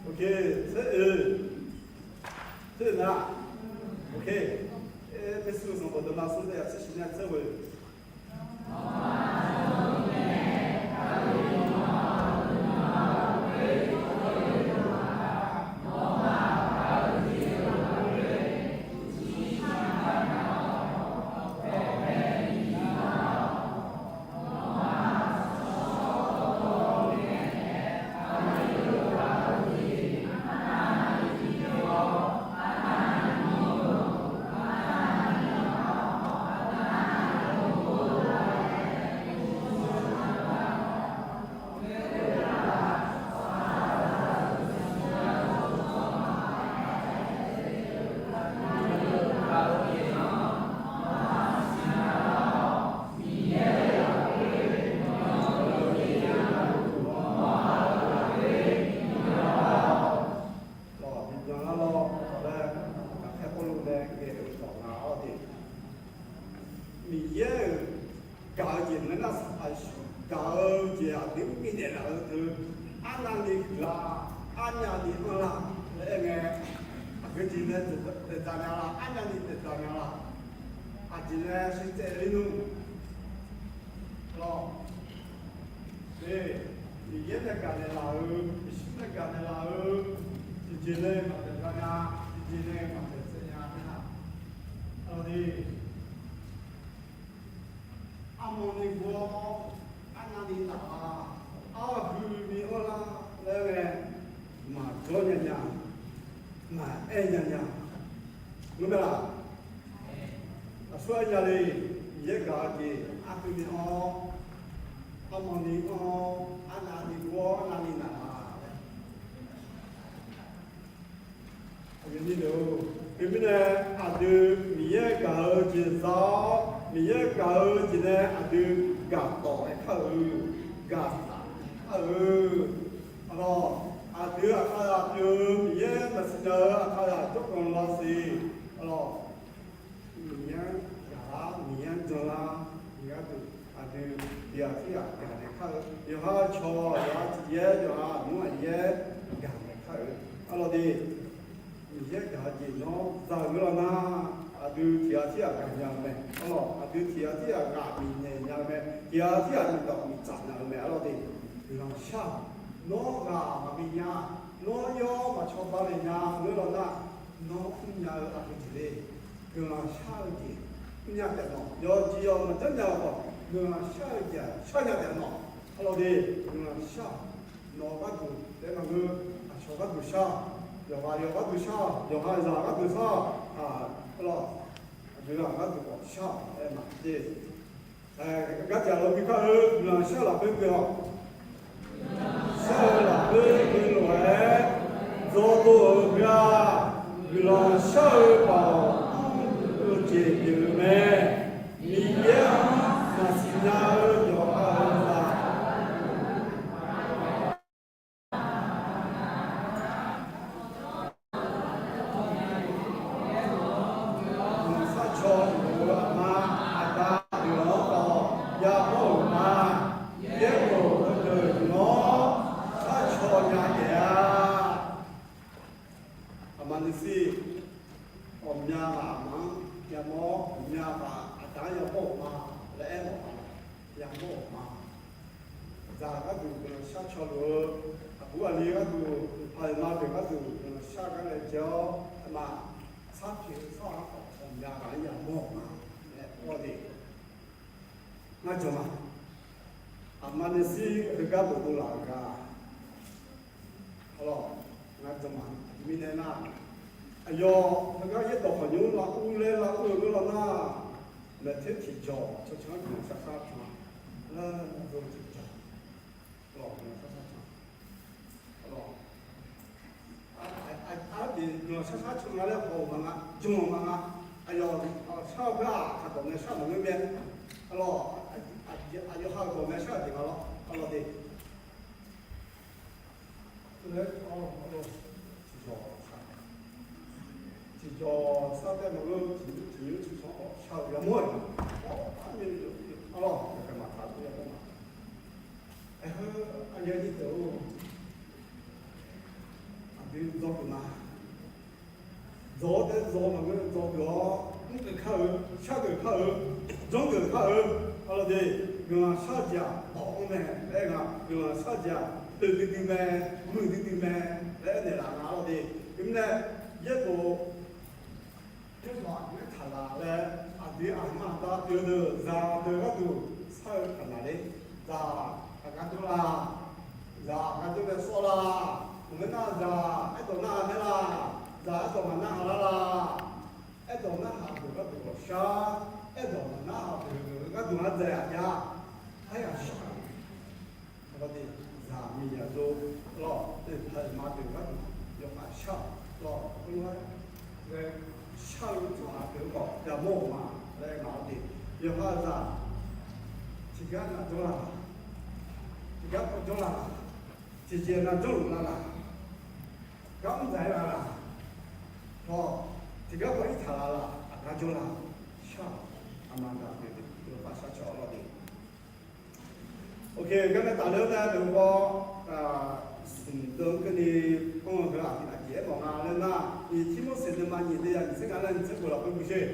Ok, tser oe, tser oe nar, ok, Erpersu sanqbof deuvma smr daef yaf tser shif nar tser oe. Lawq, bibyan lar lawr, lawq laer, ghaqkhaer khoerlof nae ghae-eu dawq nga-awr de. Miqyaer-euq gaq-eu jeq maqngeur nar, Sanqpaq Yeqsur gaq-eu jeq aqdui-anr bifnaeq laf-eu teu, arnavni huiqlar, arnavni anrlar laer aer ngae, aqgeu jeq nae daeqdzaq nya la, arnavni daeqdzaq nya la, aqjeq nae shirtsaev ler nmr lawr. Miqyaer nae gaqnaeq laf-eu, Yeqsur nae gaqnaeq laf-eu, tiqjeq nae maqdaeqdzaq nya, tiqjeq nae maqdaeqtsaev nya aer-a. Aqlawq de, armawr ni gor-awr, arnavni naf-a, arhuini anrlar laer ngae, maqjawr nya nya, maqaer nya nya, ngeurmae laf? Aqsur aer nya le. Miqyaer gaq-eu jeq arhuini anr-awr, armawr ni anr-awr, arnavni gor-awr, arnavni naf-a laer. Aqyuif aqnyir deuq-or, teumirnae aqdui Miqyaer gaq-eu jeq za-awr, Miqyaer gaq-eu jeq nae aqdui gaqtawf-aer kar-eu, gaqsaf kar-eu. Aqlawq, aqdui aqkaqzaq pyeuf-eu Miqyaer maqsiq nya-eu aqkaqzaq jawrganq lawsiq. Aqlawq, Miqyaer-anr gaqlar, Miqyaer-anr janlar, Miqyaer gharduq aqdui tiq ghaq tirghaq gaqnaeq kar-eu, yawqha cawq, yawqha tiq yaer, yawqha aqmur aqyaer gaqnaeq kar-eu. Arlawr de, Miqyaer gaq-eu jeq nawr za-eu ngeur law nar, aqdui tiq ghaq tirghaq gaqnya-eu mae. Arlawq, aqdui tiq ghaq tirghaq ghaq bifnaeq nya-eu mae. Tiq ghaq tirghaq miqdawq miqtsaq nya-eu mae. Arlawr de, guiqlanq shar-awq. Nawr ghaq maqbi nya, nawr yawr maqcawba naeq nya ngeur law nar, nawr mrnya-eu aqgeu jeq le. Guiqlanq shar-eu jeq mrnya taef nawq. Yawqjeq yawq maqjanr nya-eu khawf, guiqlanq shar-eu jeq shar nya taef nawq. Arlawr de, guiqlanq shar-awq. Nawq gharduq taef maqngeur, aqcawq gharduq shar-awq. Yawqghaq yawq gharduq shar-awq. Yawqha zaq gharduq shar-awq. Arlawr, aqdui ghaq gharduq khawf shar-awq aer ma de. Gardzaq lawr bi kar-eu guiqlanq shar-eu lafkhoer gui-awq. Shar-eu lafkhoer gui lof-aer dzawrdov-euq gui-a. Guiqlanq shar-eu baoq mr-eu jeq pyeuf-eu mae. Miqyaer-anr maqsiq nya-eu yawqha-euq zaq Guiqlanq shar caw-eu aqma aqda deuq-anr khawf yamawr-euq ma. Yaerbof heudeuq deuq-anr shar caw nya taef-a. Aqma nuishir, ghawqmya ghaq aqma-anr yamawr, ghawqmya ghaq aqda-anr yamawr-euq ma laer aermawf-a. Yamawr-euq ma. Zaq gharduq guiqlanq shar caw luf-eu, aqbur aqli gharduq, paq-euq ma deuq gharduq guiqlanq shar gar nae jae-awr, aqma sar pyeuf-eu tsawrhaq-anr khawf ghawqmya ghaq-anr yamawr-euq ma laer aer-awr de. Ngar jan ma. Aqma nuishir heugar bofdov laf-euq gaq. Arlawr, ngar jan ma. Aqjeq mirnae nar, aqyawf heugar yaerdawq khawqnymr lar ur laer lar ur-eu geur law nar, maeqtser tiqjawq cancan-anr guiqlanq shar shar can-a. Nar, nar, nar, tiqjawq, lawq, guiqlanq shar shar can. Lawq, arjeq guiqlanq shar shar can nga laer haw-euq ma nga, jan-euq ma nga. Aqyawf shar-eu khoer-aq, aqkaq dawq nae shar maqngeur mae. Lawq, aqyawf ha-euq dawq nae shar-euq jeq nga lawr, lawq de. Tiqjawq, tiqjawq sar tae maqngeur, tiqnymr tiqsanr khawf shar-eu yamawr-iq, arlawr, yawkhaeq maqtaq-eu yamawr ma. Aerkhawf, aqyuif aqnyir deuq-or, aqdui dzawgeuf ma. Dzawq-awr taef-aer dzawq maqngeur, dzawgeuf-awr mrgeuf kar-eu, shargeuf kar-eu, janrgeuf kar-eu, arlawr de, guiqlanq shar-eu jeq-aq, bawq-anr mae laer nga, guiqlanq shar-eu jeq-aq, oeq duidui mae, muiq duidui mae laer aernaeq laf nga, arlawr de. Khoermirnae, yaerdawq yaerdawq aqdui-aer taqlaq laer, aqdui aqma aqda pyeuf-eu deuq zaqdeuq gharduq shar-eu taqlaq ler. Zaq aqgar jawr la? Zaq aqgar jawr nae sawr la? Maqngeur nar zaq aerdawq narhaq mae la? Zaq aerdawq maqnarhaq lar la? Aerdawq narhaq deuq gharduq ghawqshar, aerdawq maqnarhaq deuq gharduq ngar dzaeq-aq jav. Aryaq shar-eu, zaq miqyaq dov lawr, oeqpaq oeqma deuq gharduq yawkhav shar-awq lawr, khoerlof-aer shar-eu tsawrhaq deuq-anr khawf yamawr-euq ma laer ngaq-awr de. Yawqha zaq tiqgar nav jawr la? Tiqgar paw jawr la? Tiqjeq nav jawrluf la laq? Gar mr dzaq-aer la laq? Haw, tiqgar paw irtaq la laq? Aqgar jawr la? Shar-awq. Aqma aqda pyeuf-eu deuq-anr shar caw-awr lawr de. Ok, garnae tafler-awr nae deuq-anr khawf, smq deuv-anr keuvni panr-eu heu aqjeq aermawf nga laer nar, nyiq Tirmorseq deuvma nyiq deuv yaq nyiq tser nga laer nyiq tser khof lafkhoer guisher.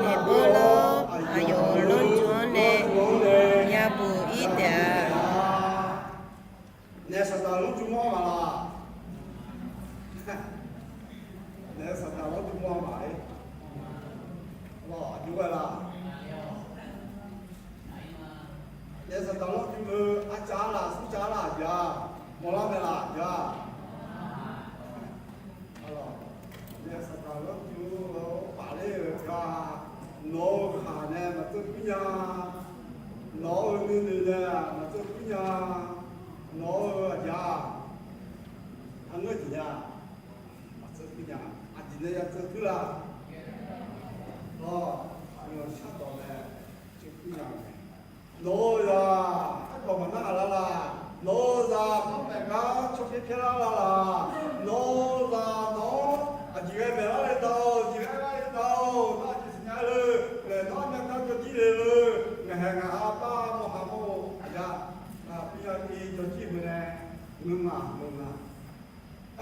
Naeq beu lawr, aqyawf lanrjmq-anr nae yabuq ir taef-a. Naef saqdaq lanrjmq mawr maq laq? Naef saqdaq lanrjmq mawr maq-ir. Aqjox ghae laq? Naef saqdaq lanrjmq-eu arcav-a laq, smrcav-a laq, aqjeq-a? Mawrlar mae laq, aqjeq-a? Naef saqdaq lanrjmq-eu pafler-euq gar, nawq-euq khaq nae maqtseuv puir nya. Nawq-euq nuinoeq nae maqtseuv puir nya. Nawq-euq aqjeq-a? Arngeur jeq nya. Maqtseuv puir nya. Aqjeq nae ya tseuv puir la? Nawr, aqyawf shardawq nae tseuv puir nya mae. Nawq-euq zaq aerdawq maqnar ghaq lar laq? Nawq-euq zaq nawr maeq gar cawpyaer pyaer lar lar laq? Nawq-euq zaq nawr aqjeq ghae maeq lar le dawq, jeq ghae lar le dawq, nawr aqjeq siqnya le, naeq nawr armyav gar jawrjir le le, ngaq haeq ngaq ha bar mawr ha mawr-eu aqjeq-a? Aqpir aqi jawrjir beu nae, ngeur ma ngeur ma.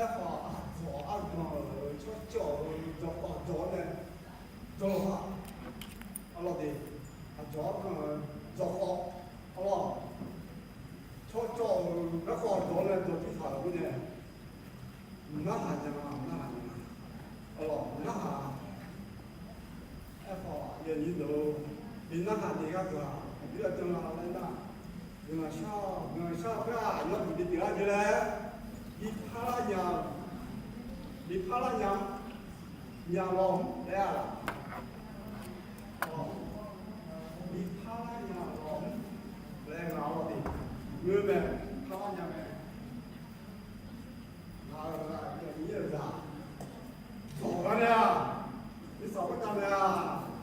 Aerkhawf, aqdzawq arganq-euq tsawrcawv-euq dzawqkhawf dzawq-awr nae, dzawq-a, arlawr de, aqdzawq arganq-euq dzawqkhawf, arlawr, tsawrcawv-euq garkawv dzawq-awr nae dzawq jir taq-euq khoer nae, narhaq nya ma, narhaq nya ma, arlawr, narhaq. Aerkhawf, aqyuif aqnyir deuq-or, bi narhaq ni gharduq-aq, aqdui-aq janr la laer nar, guiqlanq shar-awq, guiqlanq shar-eu khoer-aq, nawr tiqbi pyeuflar jeq laer, bi parlar nya-eu, bi parlar nya-anr, nya lawq mr laer-a laq? Bi parlar nya lawq mr laer ngaq-awr de, ngeur mae, parlar nya mae. Ngaq-euq aqyuif aqnyir-euq zaq, dzawq gar nae-aq, irsaq khoertav nae-aq,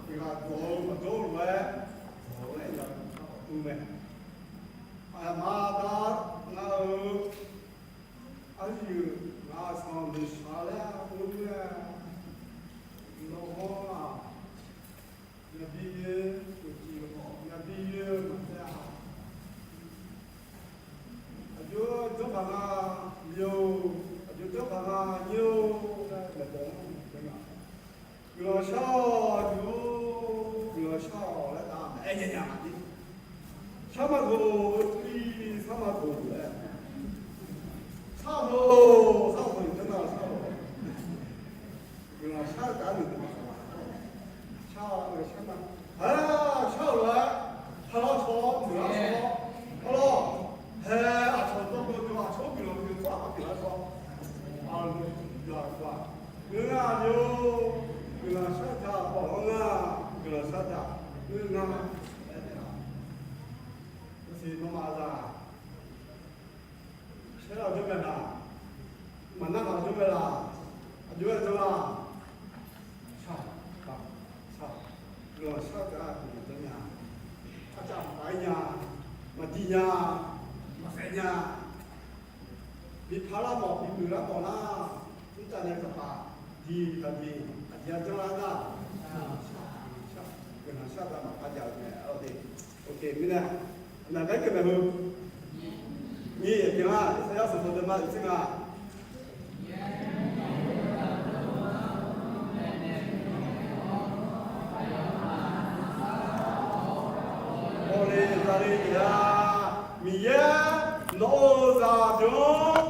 tiq ghaq dzawq-eu maqjawr-eu lof-aer, dzawq-eu laer ya-eu aqdui mae. Aqma da, ngaq-euq arzuif, ngaq-euq sanqbof shaq laer-a, ur nae, nawr-aq, yabi yoe, uqcif khawf yabi yoe-eu maqjav-a. Aqjox janrpaq nga, nyo, aqjox janrpaq nga, nyo laer maeqbawq-anr, guiqlanq Shar-awq, guiqlanq shar-awq laer nar, aer nya nya maqdir. Shar ma toq, ir shar ma toq laer. Shar-awq, shar-awq, shar-awq. Guiqlanq shar-eu taf-aer noeqtmq ma. Shar-awq, shar ma. Haer, shar-awq laer, taqlar shaw, noeqlar shaw, arlawr. Haer, aqcawq dawrkeuv deuq, aqcawq-anr guiqlanq pyeuf tsawrhaq-anr pyeuflar shaw. Aqlawq, yawqghaq ngeur nga jeq-or, guiqlanq shar-eu taq-awr ngeur nga, guiqlanq shar-eu taq ngeur nga. Aer taef-a. Maqsiq nawmaf zaq Saerlaf jawr mae laq? Maqnar ghaq jawr mae laq? Aqjox-aer jawr-a? Shar, shar, guiqlanq shar-eu taf-aer guiqlanq janr nya. Arcav maqpar-ir nya, maqdiq nya, maqsaef nya. Bi parlar mawf, bi muiqlar mawf nar, mrtav nae taqpaf diq taqdiq aqjeq-a janr lar nar, guiqlanq shar-eu taf maqpar jav-eu mae, arlawr de. Mirnae, aqnaq gar keuv maeq heu. Nyiq pyeuf-a, Irsaqyar sanqbof deuvma tser nga. Bawle zale taef-a. Miqyaer nawq-euq zaqdeuq-anr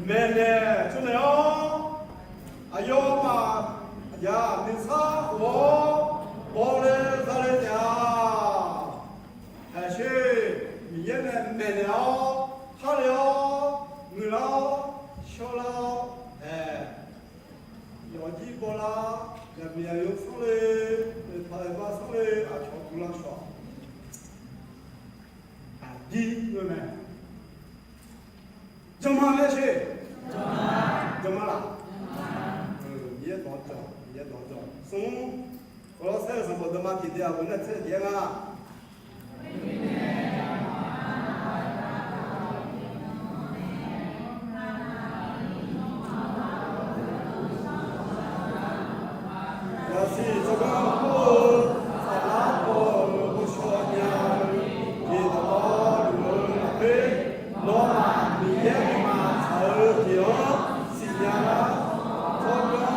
maeqnaeq tsovnaeq-awr, aqyawfmaf aqyaf nuisar khof-awr bawle zale taef-a. Haeq sher, Miqyaer nae maeqnaeq-awr, parle-awr, muiqlar-awr, shawrlar-awr, haeq, yawqjir bawlar, yaqmiq yaqyo sanrle, oeqpaq oeqma sanrle, aqcawq guiqlanq shawq, aqdir ngeur mae. Janma laer sher. Janma laf. Miqyaer dawq-anr jan, Miqyaer dawq-anr jan. Smr, Kawqlawrsaer-euq sanqbof deuvma tiq daef aqgeu nar tser daef-aer nga. Yasiq tsawrganr kur-eu, saflar paw-euq ghovshaw nya-eu, jeq dawqtawvluf-eu lafkhoer, nawmaf Miqyaer nuima tsaq-eu jeq-anr siqnya lar. Tsawrganr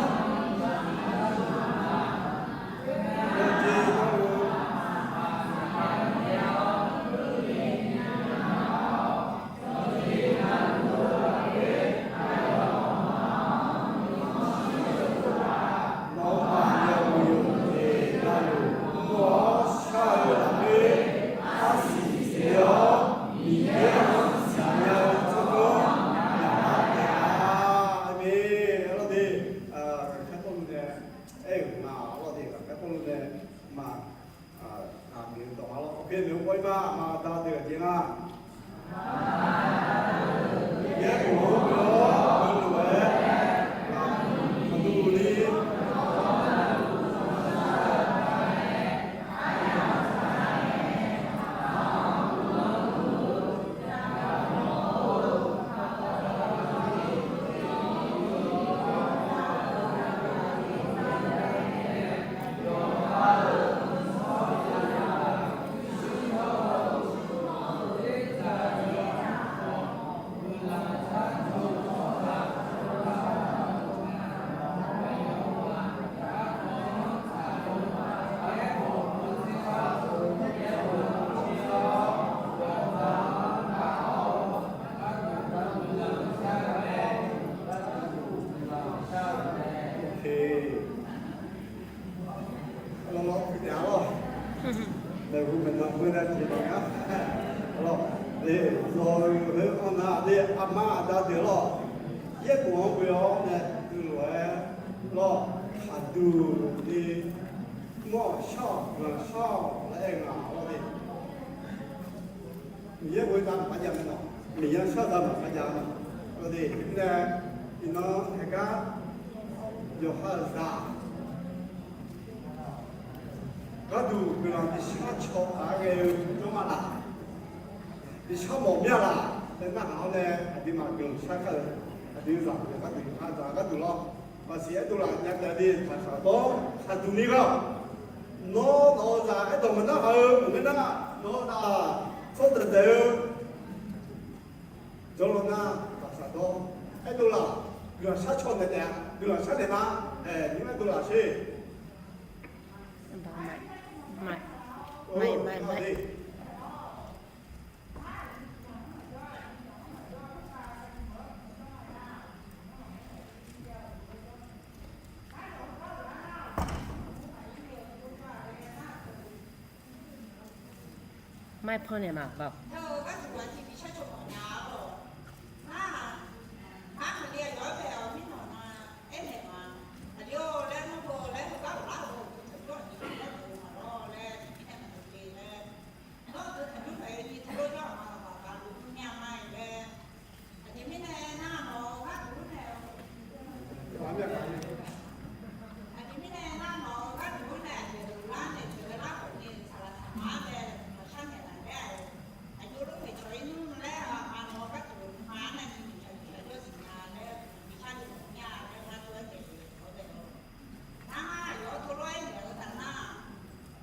yawjeq navluf Nawmaf yawmuiq yawjeq navluf mr-awr shar-eu lafkhoer, arsiq siqle-awr Miqyaer-anr siqnya-eu tsawrganr yamawr taef-a. Aqmeq. Arlawr de, Ghaqkhaer Pawrluv nae aer-euq nga, arlawr de, Ghaqkhaer Pawrluv nae ma, aqmeq-eu dawq ma lawr. Aqgeu maeq-eu paw-ir ma, aqma aqda deuq aqjeq nga. Yaerbof-anr gui-awr heulof-aer, maqdur ni Lawr, lawr, kuitaef-a lawr. Maeqhu maeqnan khoernar jeq maqngar. Lawr, zawq-eu heu-anr nar de, aqma aqda deuq lawr, yaerbof-anr ghoe-awr nae dui lof-aer lawr, khaqduq ni mr-awq shar-awq guiqlanq shar-awq laer aer nga lawr de. Miqyaer ghoe-eu taf maqpar jav mae lawr, Miqyaer-anr shar-eu taf maqpar jav-a lawr de. Mirnae, iqnan haeqgar yawqha-euq zaq gharduq guiqlanq bi shar caw-a ghae-eu jawr ma laq, bi shar mawf mir-a laq laer narhaq-awr nae, aqduimaf guiqlanq shar kar-eu, aqdui zaq gharduq yawqha zaq gharduq lawr, maqsiq aerdov laf nya taef-a de. Taqshaq dawr khaqduq ni ghaq-awq. Nawr nawq-eu zaq aerdawq maqnar haq-eu maqngeur nar, nawq-eu zaq tsawrtaeq taeq-eu jawrluf nar, taqshaq dawr aerdov laf, guiqlanq shar caw naeq taef-a, guiqlanq shar naeq nar, aer, nymr aerdov laf sher. Mai, mai, mai, mai. Mai pan naeq ma. Aqjeq mirnae nar nawq-euq gharduq nae, aqjeq mirnae nar nawq-euq gharduq nae aqjeq deuq lar nae jeq-aer lar khawf ni saqlaq saqma-anr nae maqshar naeq laf laer-aq, aqjox lof naeq cawq-ir nmr laer-aq, nawq-euq gharduq nuima-anr nae ni naeq cawq-ir naeq cawq-ir siqnya laer, miqshar ni mawf mir-a laer ngar jov-aer naeq-eu taef-awr daef-awr, ngar aqyawf-anr tov lof-aer naeq-eu taf nar,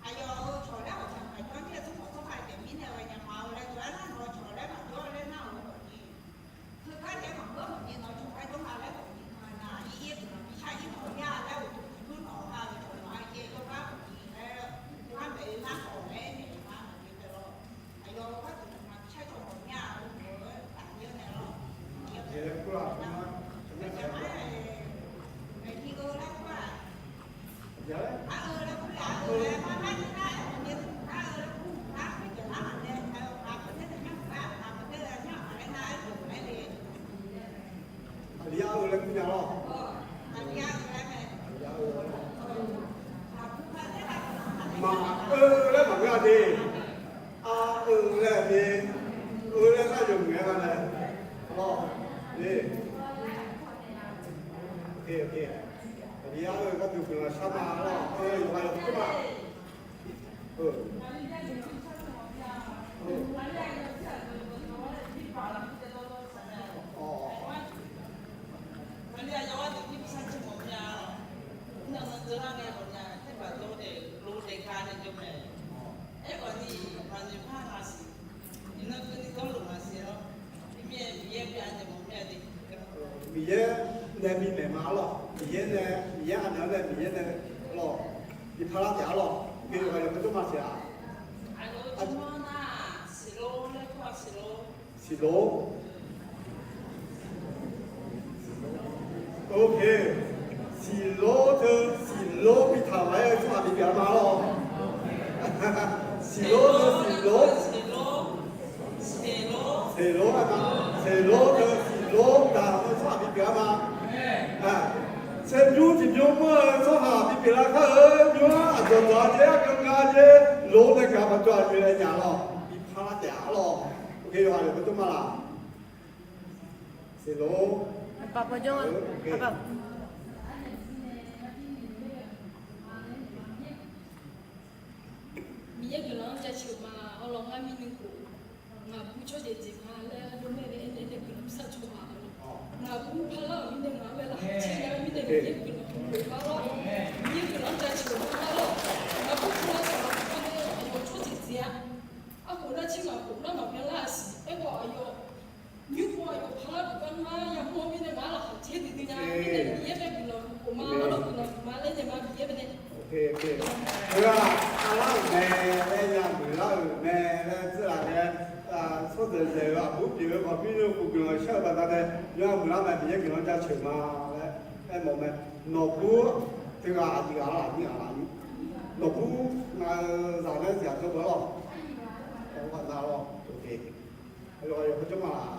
aqyawf-euq cawq laer ghawqshaq maqjawr mir-aer tsawrmawf tsawrhaq taef mirnae ghae nya ma-eu laer jov-aer nar, nawq-euq cawq laer maqjawr laer nar-euq khawf ni, teugar taef maqngeur khawf ni nawq-euq cawq gar jawr nga laer khawf ni, nar ir-ir guiqlanq bishar ir mawf mir-a laer uqduq tiqdur nawq-anr ma-eu cawq nawq-anr ir-aer jawrgar khawf ni laer, teugar maeq-eu nar khawf laer naeq-eu ma maqjeq taef lawr. Aqyawf-euq gharduq maqngeur bishar cawq mawf mir-a, uqduq-aer taf-ir-awr naeq lawr. Aqjeq laer kur-aq, aqjeq laer kur-aq. Aqli ar-eu laer kur nya lawr. Maq-eu laer maqngeur-a de. Ar-eu laer de. Eu laer ngar yawmuiq-aer nga nae. Lawr. Aqli ar-eu gharduq guiqlanq shar ma lawr. Yawqghaq yawqkhoer ma. Miqyaer nae bimaeq ma lawr. Miqyaer nae, Miqyaer aqnaeq-anr nae, Miqyaer nae lawr, bi parlar taef-a lawr. Ghoe yawqghaq yawqkhoer jawr ma siq-aq. Siqlor. Ok. Siqlor teu siqlor bi taq maqaer-eu tsawrhaq bipyeuf-a ma lawr. Siqlor teu siqlor. Seqlor-a ma. Seqlor teu siqlor taq-eu tsawrhaq bipyeuf-a ma. Tserbymr tiqbymr mr-eu tsawrhaq bipyeuf lar kar-eu, bymr-anr aqdzawq dzawq-a jeq, argan nga jeq, lor nae gaq maqdawq aqjoe laer nya lawr. Bi parlar taef-a lawr. Ok, yawqghaq yawqkhoer jawr ma laq. Siqlor. Miqyaer guiqlanq-anr jaceuq ma. Awrlawq ngar mirni khof, ngaqbur tsawrjeuq jeq ma laer aqjox mae laer aernaeq nae guiqlanq bi sharcaw ma. Ngaqbur parlar-euq mirnae ngaq-anr bae laqkhaq caer nya-eu mirnae Miqyaer guiqlanq khof ma lawr. Miqyaer guiqlanq-anr jaceuq ma lawr. Ngaqbur parlar-eu saqlaq khof ma nae aqyawf tsawrjeuq jeq-a. Arkhof nar caer ngaq khof nar maqbyan lar-a siq. Aerkhawf aqyawf nymr pov aqyawf parlar-euq gar ngar yamawr-eu mirnae ngaq-anr laqkhaq caer duidui nya mirnae Miqyaer bae guiqlanq khof ma lawr, guiqlanq khof ma laer naeq ma Miqyaer bae nae. Teughaq arlar-euq mae laer ya muiqlar-euq mae laer tseurlaf nae, tsawrjeuq zaeq-eu aqbur pyeuf-eu ghawqmir nymr khof guiqlanq shar-eu baqdanae, yawmuiq lar mae Miqyaer guiqlanq jaceuq ma laer aermawf mae. Nawqbur teughaq aqyuif ghaq-a laf nyir ghaq laf nyir. Nawqbur ngaq-euq zaq laer zaq jawr beu lawr. Aqyawf ghaq na lawr. Aqyawf ghaq yawqha jawr ma laq.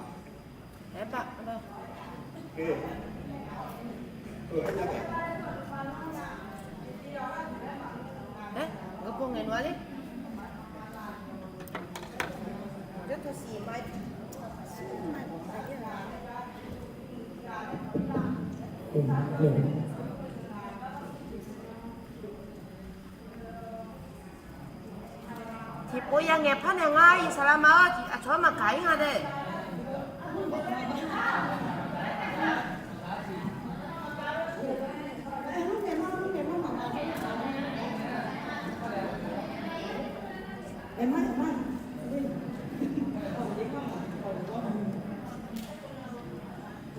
Tiqpov ya ngaeq par naeq nga, iq saqlaq ma-awr aqcawq-anr maqkaq-ir nga de.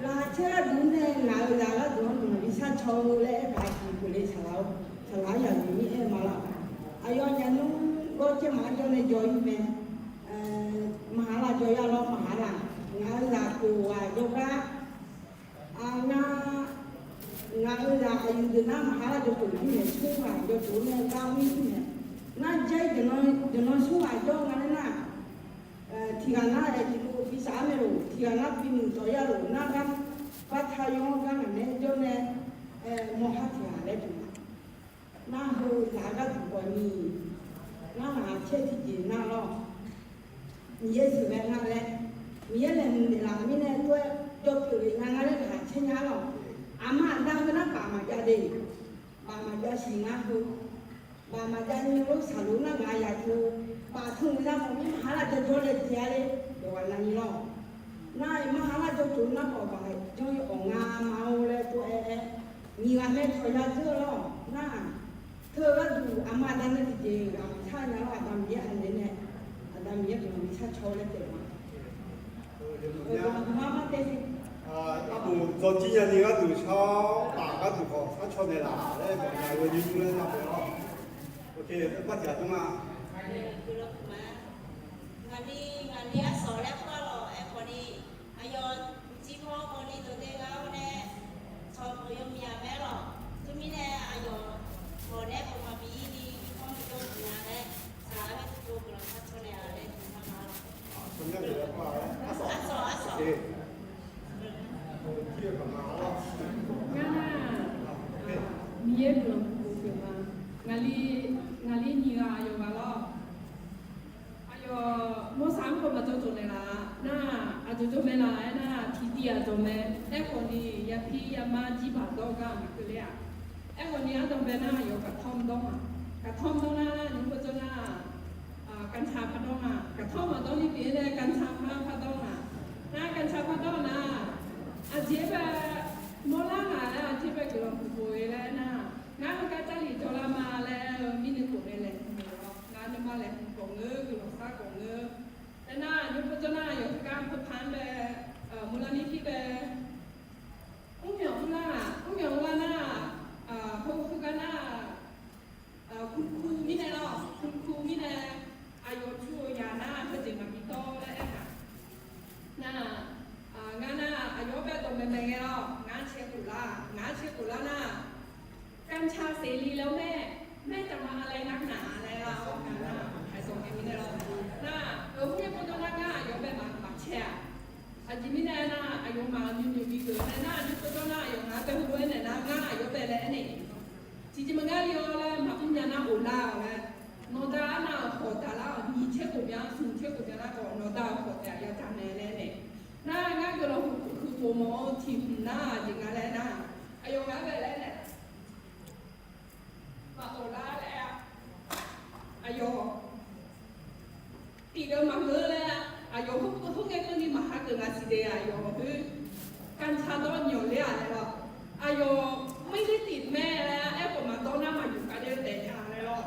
Laqkhaq caer gharduq nae ngaq-euq zaq gharduq-anr guiqlanq bi sharcaw-eu laer aertaq-a siq. Keuvle saqlaq-awr, saqlaq-anr yaq noeq mir aer ma laf. Aqyawf nyaf nmr gawr caer maqaer jawr nae jawr-ir mae. Maqhaq laf jawr ya lawr maqhaq laf. Ngaq-euq zaq khof ghaq jawrgar, ngaq-euq zaq aqyuif deuq nar maqhaq laf jawr khof-ir nae smr ghaq jawr khof nae gar mr-ir nae, nar jair deuq nan smr ghaq jawr nga laer nar, tiq ghaq nar aer tiqpov bi saf-ar mae lof, tiq ghaq nar bi muiq dawq ya lof nar gar, barta yaw-anr gar ngaq nae jawr nae, mawrhar tiq ghaq laer duq ma. Nar heu zaq-eu gharduq khawf ni, ngar ngaq caer tiqjeq nar lawr, Miqyaer sheuqghae nga laer, Miqyaer laeqhmq naeqlaf mirnae tov-aer jawr pyeuf-eu nga nga laer ngaq caer nya lawr. Aqma aqda heu nar baf maqjav de, baf maqjav siq ngar heu, baf maqjav ni lof saqloq nar ngaq yaq teu, baf teu-euq zar mawf mir maqhaq laf jawr jawr laer jae-a le, yawqghaq navni lawr. Nar-iq maqhaq laf jawr khof nar khawf baf janr-ir awq nga ma-or laer tov-aer aer, nyiq ghaq mae tawq ya dzeur-eu lawr nar, teu-eu gharduq aqma aqda nae tiqjeq ghaq maqsar nya lawr, Aqda Miqyaer anaeq nae, Aqda Miqyaer guiqlanq bi sharcaw laer taef ma. Arbof dzawjir nyani gharduq shar-awr, baf gharduq khawf sharcaw naeqlaf laer maqnya-eu nymr laer nar peuq-awr. Oke, bartiq aqdmr ma. Ngaqli ngaqli arsawq laer kur-a lawq aerkhawf ni, aqyawf uqcif paw khawf ni dawqdae gha-awr nae, tsawq khawf yawmiq-aq mae lawq. Teumirnae aqyawf khawf nae khawf maqbi-ir ni yurkhanr bi jawr-eu nya laer, saqlaq-aer teughaq guiqlanq sharcaw naeq-a laer dmq ma lawq. Arsawq arsawq. Ngar nar, Miqyaer guiqlanq huiq pyeuf ma. Ngaqli, ngaqli nyiq ghaq yawqghaq lawr. Aqyawf mawrsa-anr khawf maqdzawr dzoq naeqlaf-a nar, aqdzawq dzawr mae laf-aer nar, tiqtiv aqdzawq mae. Aerkhawf ni yapir yamar jirbaq dawr gar maqkeuv ler-aq. Aerkhawf ni ardanqbae nar aqyawf gaqtawr mqdawr ma. Gaqtawr mqdawr nar nymr pawdzawr nar, กัญชา pardawr nga. Gaqtawr maqdawr ni pyeuf-aer nae กัญชา par pardawr nga. Nar กัญชา pardawr nar, aqjeq-aer bae mawrlar ngaq laer aqjeq bae guiqlanq huiq khof-eu laer nar, ngar heugar Jarlif jawrlar ma laer-eu mirnae khof nae laeqhmq-eu lawr. Ngar nuima laeqhmq khawf ngeur, guiqlanq sar khawf ngeur. Aernar nymr pawdzawr nar aqyawf heugar peuqpar-anr bae, muiqlar nir pir bae, mrmyanq mrlar-aq, mrmyanq mrlar nar-aq, heugar nar-aq, kumku mirnae lawr, kumku mirnae, aqyawf tur-eu yaq nar heujeq maqbi dawr laer aer-aq. Nar, ngar nar aqyawf-anr bae dawqmaeq maeq ngae lawr, ngar caer khof lar, ngar caer khof lar nar, กัญชา เสรีแล้วแม่ แม่จะมาอะไรนักหนา laer-awr nga nar, haiq sawq ngae mirnae lawr. Nar, euq mrmyanr pawdzawr nar ngar aqyawf-anr bae maqcaer-aq. Aqjeq mirnae nar, aqyawfmaf nymrnymr bi geuf nae nar, nymr pawdzawr nar aqyawf ngaq-anr bae heulof-aer naeq nar, ngar aqyawf-anr bae laer aernaeq. Tiqjeq maqngeur le-awr laer maqmr nya nar of lar-awq laer, nawqda arnav-euq khawf daqlar-awq, nyiq caer khof byan, smq caer khof byan nar khawf nawqda-euq khawf taef-a ya dzaq mae laer naeq. Nar ngar guiqlanq huiq khof mawf-eu tiq hmq nar jeq nga laer nar, aqyawf ngaq-anr bae laer naeq. Maqof lar laer-a. Aqyawf tiqdeuq maqngeur laer, aqyawf heu heu ngae keuvni maqha geuf ngaq siq de, aqyawf heu กัญชา dawr nyawq ler-aq laer lawr. Aqyawf ไม่ได้ติดแม่ laer aerkhawf maqdawr nar maqyuf khav ler-eu taef nya laer lawr.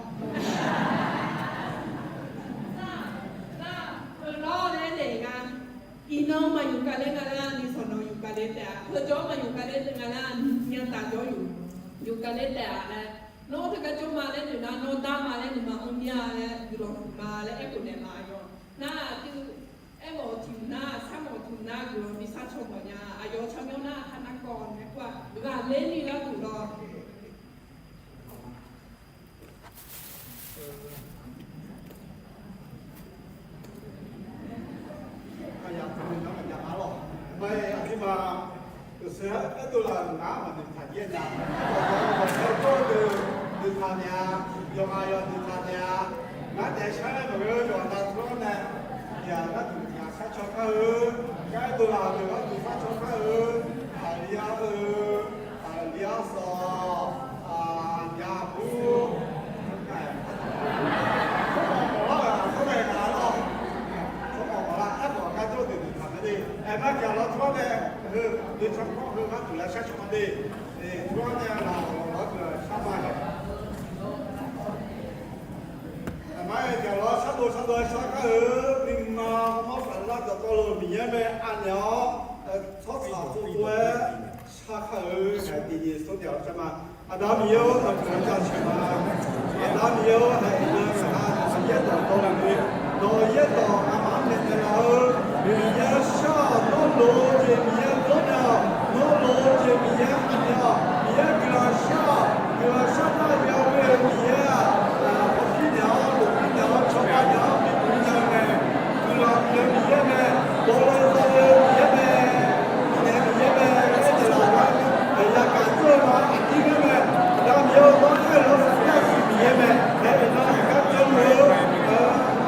Nar, nar, heu lawr laer naeq nga. Iqnan maqyuf khav ler nga laer ni sawqnawq yuf khav ler taef-a. Heujawr maqyuf khav ler nga laer ni nyataf jawr yuf, yuf khav ler taef-a laer. Nawr teugar jawr ma laer noeq nar, nawr dar ma laer noeq ma, anr mir-a laer guiqlanq huiq ma laer aerkhof naeq ma aqyawf. Nar aqdui aermawf-eu tiq hmq nar, sharmawf-eu tiq hmq nar guiqlanq bi sharcaw mawf nya. Aqyawf tsawrmyanr nar ธนากร nae kur-aq, ghaqler ni gharduq lawr. Aqyawf tmq-eu nar maqjav nar lawq. Maqaer aqduimaf, uqshoe aerdov laf-euq ngar maqnoeqtaq jir-aer nya. Aerkhawf, aerdov-eu deuq noeqtaq naeq-a, yawqghaq yawq noeqtaq naeq-a. Ngar taef shar-aer maqngeur, yawqha tmr-awr nae, aqyawf gharduq tiq ghaq sharcaw kar-eu, gar aerdov laf-euq deuq gharduq sharcaw kar-eu, aqli-a-eu, aqli-a sawq, aqnyaf bur, tsawrmawq mawf lar-euq aqsur ghae nga lawr. Tsawrmawq mawf lar, aerkhawf gar jawr-eu deuq noeqtaq ma de. Aermar tiq ghaq lawr tmr-awr nae, heu, noeqtaq kawr heu gharduq laer sharcaw ma de. Tmr-awr nae laf-awq lawr deuq shar ma-aer. Aqma-aer tiq ghaq lawr shardov shardov-aer shar kar-eu, nuima hawmawr saflar dawqtawvluf Miqyaer mae anaeq-awr, tsawrhaq tsov tsov-aer Shar kar-eu haeq tiqjeq smr taef-awr shar ma. Aqda Miqyaer-or, nawq-anr jaceuq ma. Aqda Miqyaer-or, haeq iqnan ngaq-anr yaerdawq dawr laf-eu, nawq-euq yaerdawq ngamaf-anr naeqnaeq laf-eu, Miqyaer shar-awq, nawr loq-eu jeq Miqyaer dawrnaeq-awq, nawr loq-eu jeq Miqyaer anaeq-awq, Miqyaer guiqlanq shar-awq, guiqlanq shar nar-aq, yawghoe-eu Miqyaer-aq, aqpir naeq-awr, lofpir naeq-awr, cawba naeq-awr, bibuq nya-eu mae. Guiqlanq bif-eu Miqyaer mae, bawle zale-eu Miqyaer mae, bifnaeq Miqyaer mae, aernaeq laf-eu gar, yagaq dzeur-eu ma, aqdir ghae mae, Aqda Miqyaer-or, nawr aer-eu lof-aer saflar-eu Miqyaer mae, aer-eu nar-aq, gar jawrluf-eu,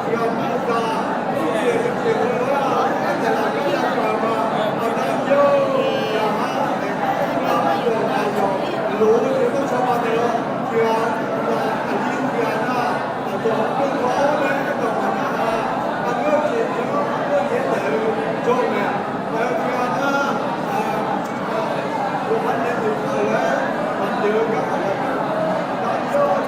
tiqghaq maqzaq, ircuf ircuf-eu lar-aq, aernaeq laf-eu gar yagaq-eu ma, Aqda Miqyaer-or, yaqha, aergar aer-eu nar-aq, yawqghaq yawq loq-eu jeq-anr cawba naeq-awr, tiqghaq maqzaq, aqli tiqghaq nar-aq, aqdawq-anr geur-awr nae aerdawq maqnar-aq, aqgeu jeq janr-awr aqgeu jeq-aer daef-eu jawr-eu mae. Aqyawf tiqghaq nar-aq, yawqha nae noeqtaq-eu laer maqpyeuf-eu garkawv ghaq, aqda Miqyaer-or,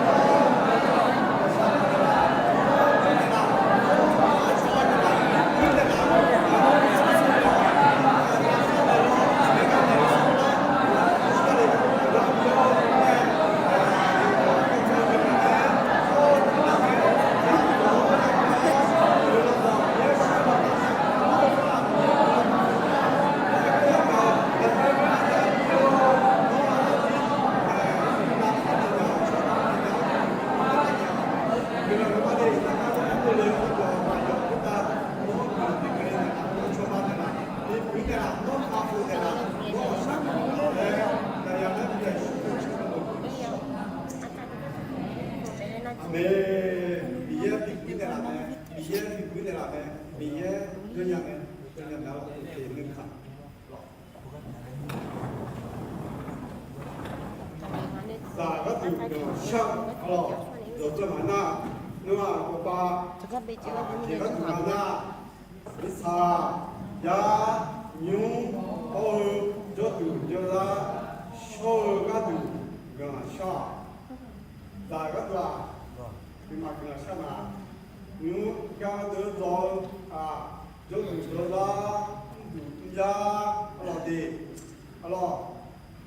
Aqmeq. Miqyaer bibuq-ir naeqlaf mae, Miqyaer bibuq-ir naeqlaf mae, Miqyaer jawrnya mae, jawrnya mae-awr, uqteq nuikaq. Zaq gharduq guiqlanq shar-awq, arlawq, dawqdzanq maqnar, nmr-aq, aqkawqpav, jeq gharduq maqnar, mirtsaq, yar, nymr, hawr-eu, jawrduq jawrzar shawr-eu gharduq guiqlanq shar-awq. Zaq gharduq-aq, nuima guiqlanq shar ma. Nymr gar deuv dzaw-eu, aq, jawrduq jawrzar, mrduq mryar, arlawq de, arlawq,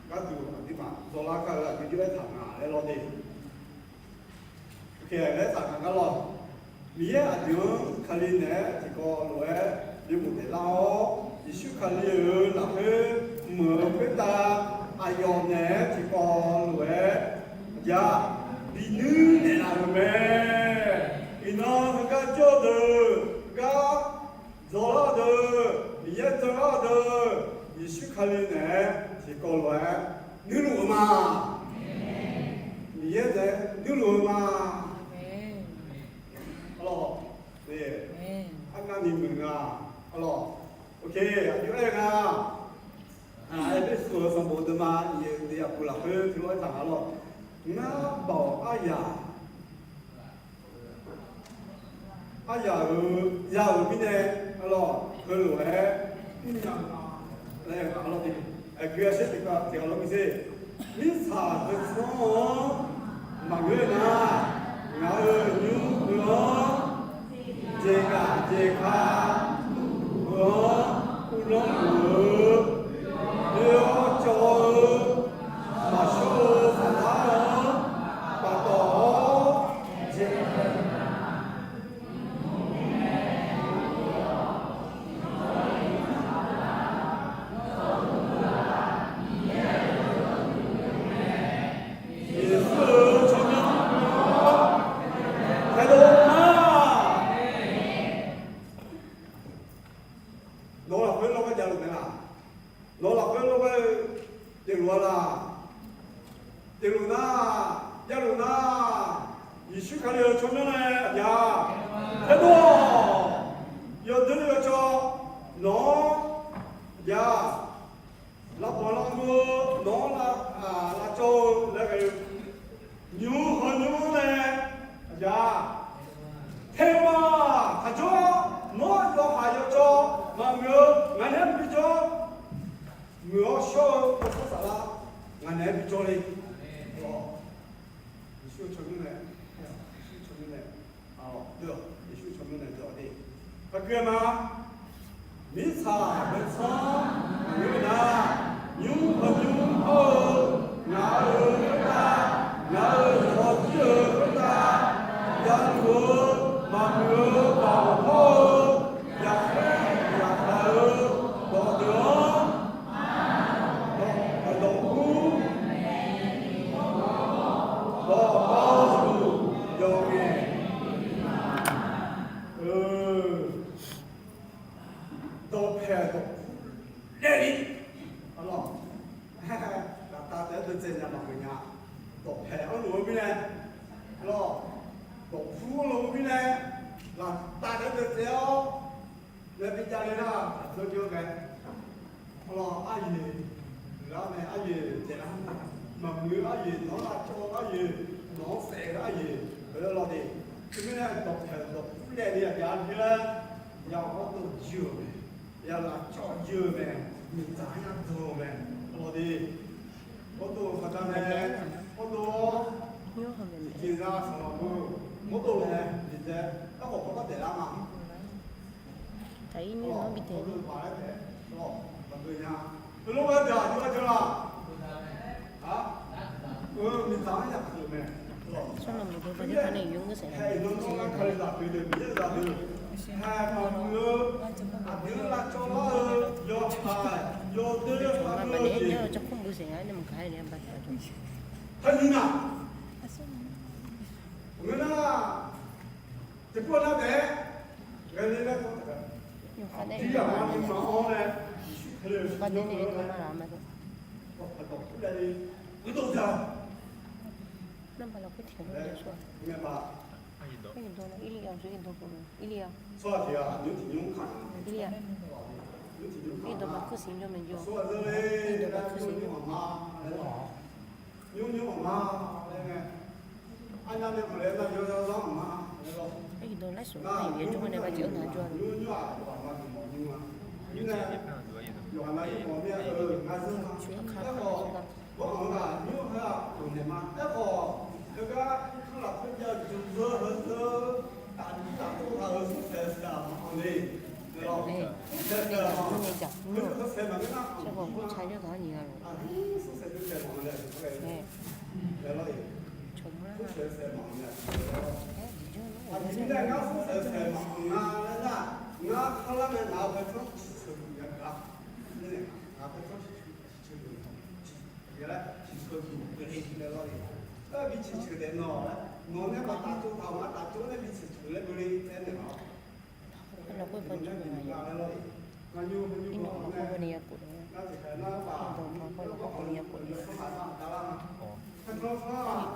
gharduq aqduimaf dzaw lar kar-eu aqdui jov-aer taq nga laer lawr de. Laer taq nga gar lawr. Miqyaer aqdui-anr Kali naeq-aer tiqkawv lof-aer bimof taef lar-awr, Yeqsur Kali-euq lafkhoer meuq-eu khoertav aqyawf naeq-aer tiqkawv lof-aer aqja binuir naeqlaf-euq mae. Iqnan heugar jawr-eu deuq, gar dzaw lar-eu deuq, Miqyaer dzaw lar-eu deuq, Yeqsur Kali naeq-aer tiqkawv lof-aer nuirluf-eu ma. Miqyaer naeq-aer nuirluf-eu ma. Arlawq, arnavni muiq nga. Arlawq, aqjox-aer nga. Erpersu-euq sanqbof deuvma nyiq-eu deq aqbuq lafkhoer tiqlof-aer taq nga lawr. Ngar baoq aryaq, aryaq-euq ya-euq mirnae, arlawq, heulof-aer mrnya-eu ma laer, arlawq, aqgeu aqsher tiqpav tiq ghaq lawr bi sher. Mirtsaq deuq tsanr-anr maqngeur nar, ngaq-euq nymr heu-anr jeqgaq jeqka heu-anr uvlanr luf-eu, oe-awr cawv-eu, maqshawr-eu saflar-anr paftawf-awr jeq Yeqsur-euq tsawrmyanr taedov ma. Nawq lafkhoer lawrgar javluf mae laq? Nawq lafkhoer lawrgar-eu javluf-a laq? Javluf nar, javluf nar, Yeqsur Kali-euq tsawrmyanr nae aqja taedov-awq. Yawdoer yawcawv nawq-anr aqja lavbanq lavgov-eu, nawq-anr lavcawv-eu laer ghae-eu nymr heu nymr-anr nae aqja tae-eu ma. Taqjawr, nawr yawhaiq yawcawv maqmuiq-eu ngaq naeq-aer bi jawr, muiq-awr shawr-eu yawsanr saflar ngaq naeq-aer bi jawr le. Yeqsur-euq tsawrmyanr nae, Yeqsur-euq tsawrmyanr nae, Yeqsur-euq tsawrmyanr nae dawq de. Aqgeu ma, mirtsaq deuq tsanr-anr maqngeur nar, nymr heu nymr Maqgeuq nya, dawqpaeq-anr luf-eu mirnae, lawr, dawqpur-anr luf-eu mirnae, laftav daef-aer deuv tsaev-awr, nae bi jav le nar, aqdawr jawr mae. Arlawr, aryoeq huiqlar mae, aryoeq daeflar mae. Maqmuiq-eu aryoeq, nawq-anr lavcawv-eu aryoeq, nawq-anr saef-eu aryoeq, lawr de. Teumirnae dawqpaeq dawqpur laev ni aqgaf-a bi laer, ya-awr dov jir-euq mae. Ya lafcawv jir-eu mae, miqdzaq-anr yadawq-eu mae. Arlawr de. Mawrdo-eu khaqdanae, mawrdo-awr, tiqjeq za sanqlanq-eu, mawrdo-eu mae, tiqjeq, aerkhawf kawrkawr daeflar ma. Taqir nymr-anr bi daeq ni. Heulof-aer deuq aqjox-aer jawr-a. Miqdzaq-anr yadawq-eu mae. Tsawrmyanr maqdov baqdir par nae yur ngeur saef-a. Aqdui-anr lavcawv lar-eu yawqha, yawdoer, aqdui-anr lavcawv lar-eu jeq, yawqha baqnaeq-aer nar-eu jarkmr beu saef-a nae maqgaq-aer le-a ba taq-a. Taqnyi nar, ngeur nar, tiqpov nar taef-aer ghae le laer tawr taef-a. Yawqha nae maqanr nae, ba de de dawq ma laf ma de. Aqdawq kurdav ni, uqdawq za. Nanrba lafkhoer tiq ghaq-anr yawsur-a. Aerdawq nar irli-a, irli-a. Irli-a. Irdawq ba kursiq jawr mae jawr. Irdawq ba kursiq jawr. Aerdawq laer sawq-anr yawf-aer jawr-a nae ba jeq-anr nar jawr-a. Yawqha nar yawqha mir-a, nar zeur ma. Aerkhawf, gawrhaq-anr ghaq nymr-eu heu-aq uqnaeq ma. Aerkhawf, heugar irkanr lafkhoer jav-eu jeq zeur heu zeur, tafdir tafdov taq-euq smrsaeq saeq-aq maqanr le. Smrsaeq saeq-aq maqanr le. Smrsaeq saeq maqanr le. Smrsaeq saeq maqanr le. Aqjeq mirnae ngar smrsaeq saeq maqanr nga laer nar, ngar kharlar nae ngaq-euq paertsanr ciqceuq duq ya gaq. Ngaq-euq paertsanr ciqceuq duq laer, ciqceuq duq keuvle laer lawr-iq. Aer, bi ciqceuq daef nawq laer, nawq nae maqtaf tsov taq-euq ngar taf tsov nae bi ciqceuq laer keuvle laer naeq-awr. Ngar nymr heu nymr-anr nar, ngar tiqkhaeq nar, ngar tiqkhaeq nar, paertsanr sanr-aq,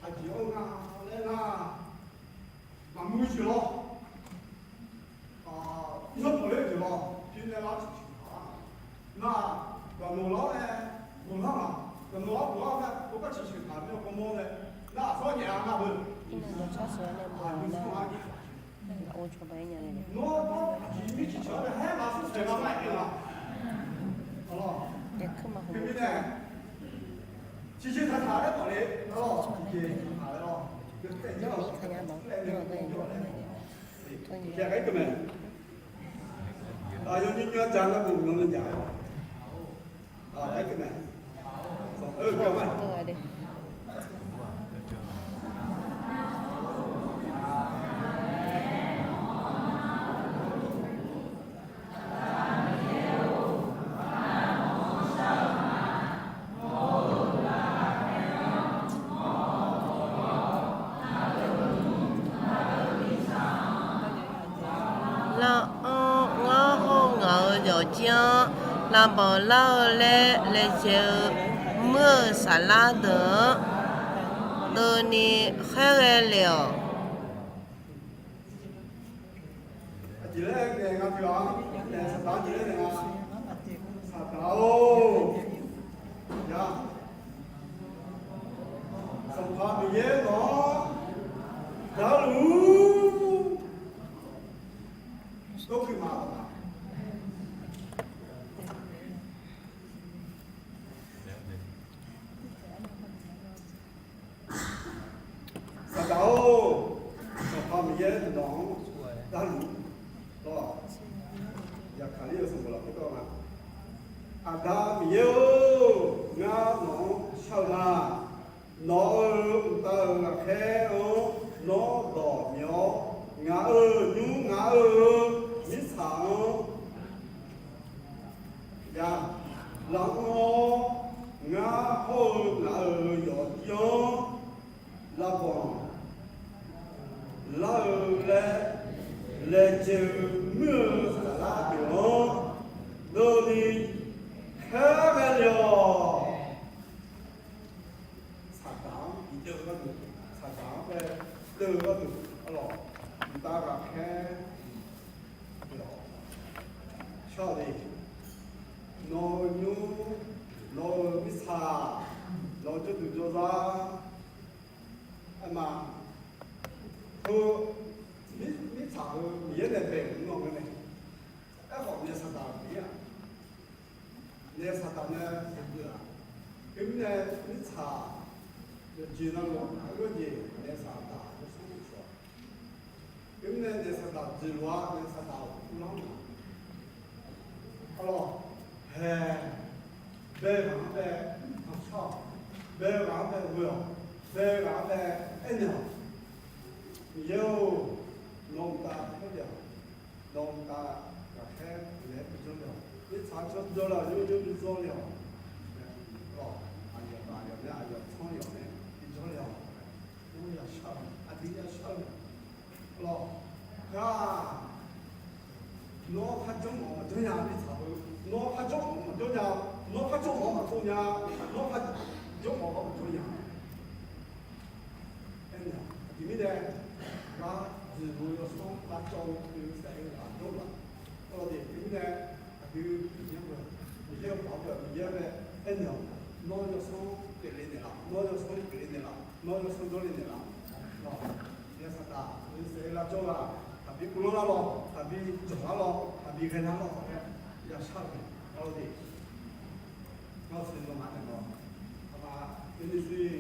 aqjeq-anr nga laer nar, maqmuiq jeq lawr. Yawr pawqler jeq lawr, pi nae lar ciqceuq taq-a. Nar, gaqnawq lawr nae, gaqnawq lar-aq, gaqnawq lar-aq, gaqnawq lar-aq nae, gawrgar ciqceuq taq mir-a gawrmawr nae, nar aqsawr nyaef-a nar beu. Nawr, aqjeq mir ciqceuq-anr nae haer maqsur saeq ma ma-aer-a. Teumirnae, ciqceuq taq taq laer tawf le, nar lawr, ciqceuq taq taq laer lawr. Yawtaev nar-aq, aqgar yawnyir nymr-anr ja nar, beu myanr nar ja-a. Lar-anr ngar hawr ngaq-euq yawqjir-anr lavbanq lar-eu laer laejae-eu muir-euq saflar deuq-anr deuvni khaerghae le-awq. Aqjeq laer ngae nga teu-aq, saqdaq-anr jeq laer ngae nga. Saqdaq-or, ya, Sanqpaq Miqyaer nawq-anr darluf-ur. Dawrkui ma-awq. Saqdaq-or, Sanqpaq Miqyaer nawq-anr darluf-ur. Lawr, Yaqkaqlir-euq sanqbof lafkhoer tawr nga. Aqda Miqyaer-or, ngar nawq Jawr-eu gharduq, saqdaq-anr bae deuv-eu gharduq, arlawq, mqtav ghaqkhaer, arlawq, shar-awq de. Nawq-euq nymr, nawq-euq mirtsaq, nawq-eu jawrduq jawrzar, aerma, heu, mirtsaq heu Miqyaer nae bae-euq mr-awr ngeur mae. Aerkhawf nae saqdaq-euq Miqyaer-aq, nae saqdaq nae deuq-aq, khoermirnae mirtsaq yawqjeq navluf-anr aqgeu jeq nae saqdaq yawsanr-anr cawq-a. Khoermirnae nae saqdaq dzoeqlof-a, nae saqdaq-euq uvlanr-eu, arlawq, hae, bae ghaq-anr bae tanqshar-awq, bae ghaq-anr bae ghoe-awq, bae ghaq-anr bae aernaeq-awq. Miqyaer-or, nawq-euq mqtav khaerle-awq, nawq-euq mqtav ghaqkhaer naeq-aer bijawr le-awq, mirtsaq-anr canr jawrle-awq, nymr nymr bijawr le-awq. Arlawq, aqyawf taf yawf nae, aqyawf tsanr yawf nae bijawr le-awq. Nawr yashar-eu, aqdui yashar-eu, arlawq, ghaq, nawr kharjawr mawf maqjawr nya, mirtsaq heu, nawr kharjawr mawf maqjawr nya, nawr kharjawr mawf maqtsov nya, nawr kharjawr mawf maqjawr nya. Aernaeq-aq, aqjeq mirnae, lar dzoeqlof-eu yawsanr lar cawv-eu saef-eu aqdawr laf, arlawq de, aqjeq mirnae, aqdui Miqyaer-anr bae, Miqyaer-anr bae, Miqyaer-anr bae aernaeq-awq. Nawr yawsanr pyeufle naeqlaf, nawr yawsanr pyeufle naeqlaf, nawr yawsanr dawrle naeqlaf, arlawq, nae saqdaq-eu saef-eu lar cawv-aq, taqbi uvlanr lar lawq, taqbi jawq lar lawq, taqbi ghae lar lawq laer yashar-eu mae, arlawq de. Ngar siq nawmaf naeq lawq, aqma, yawni sir,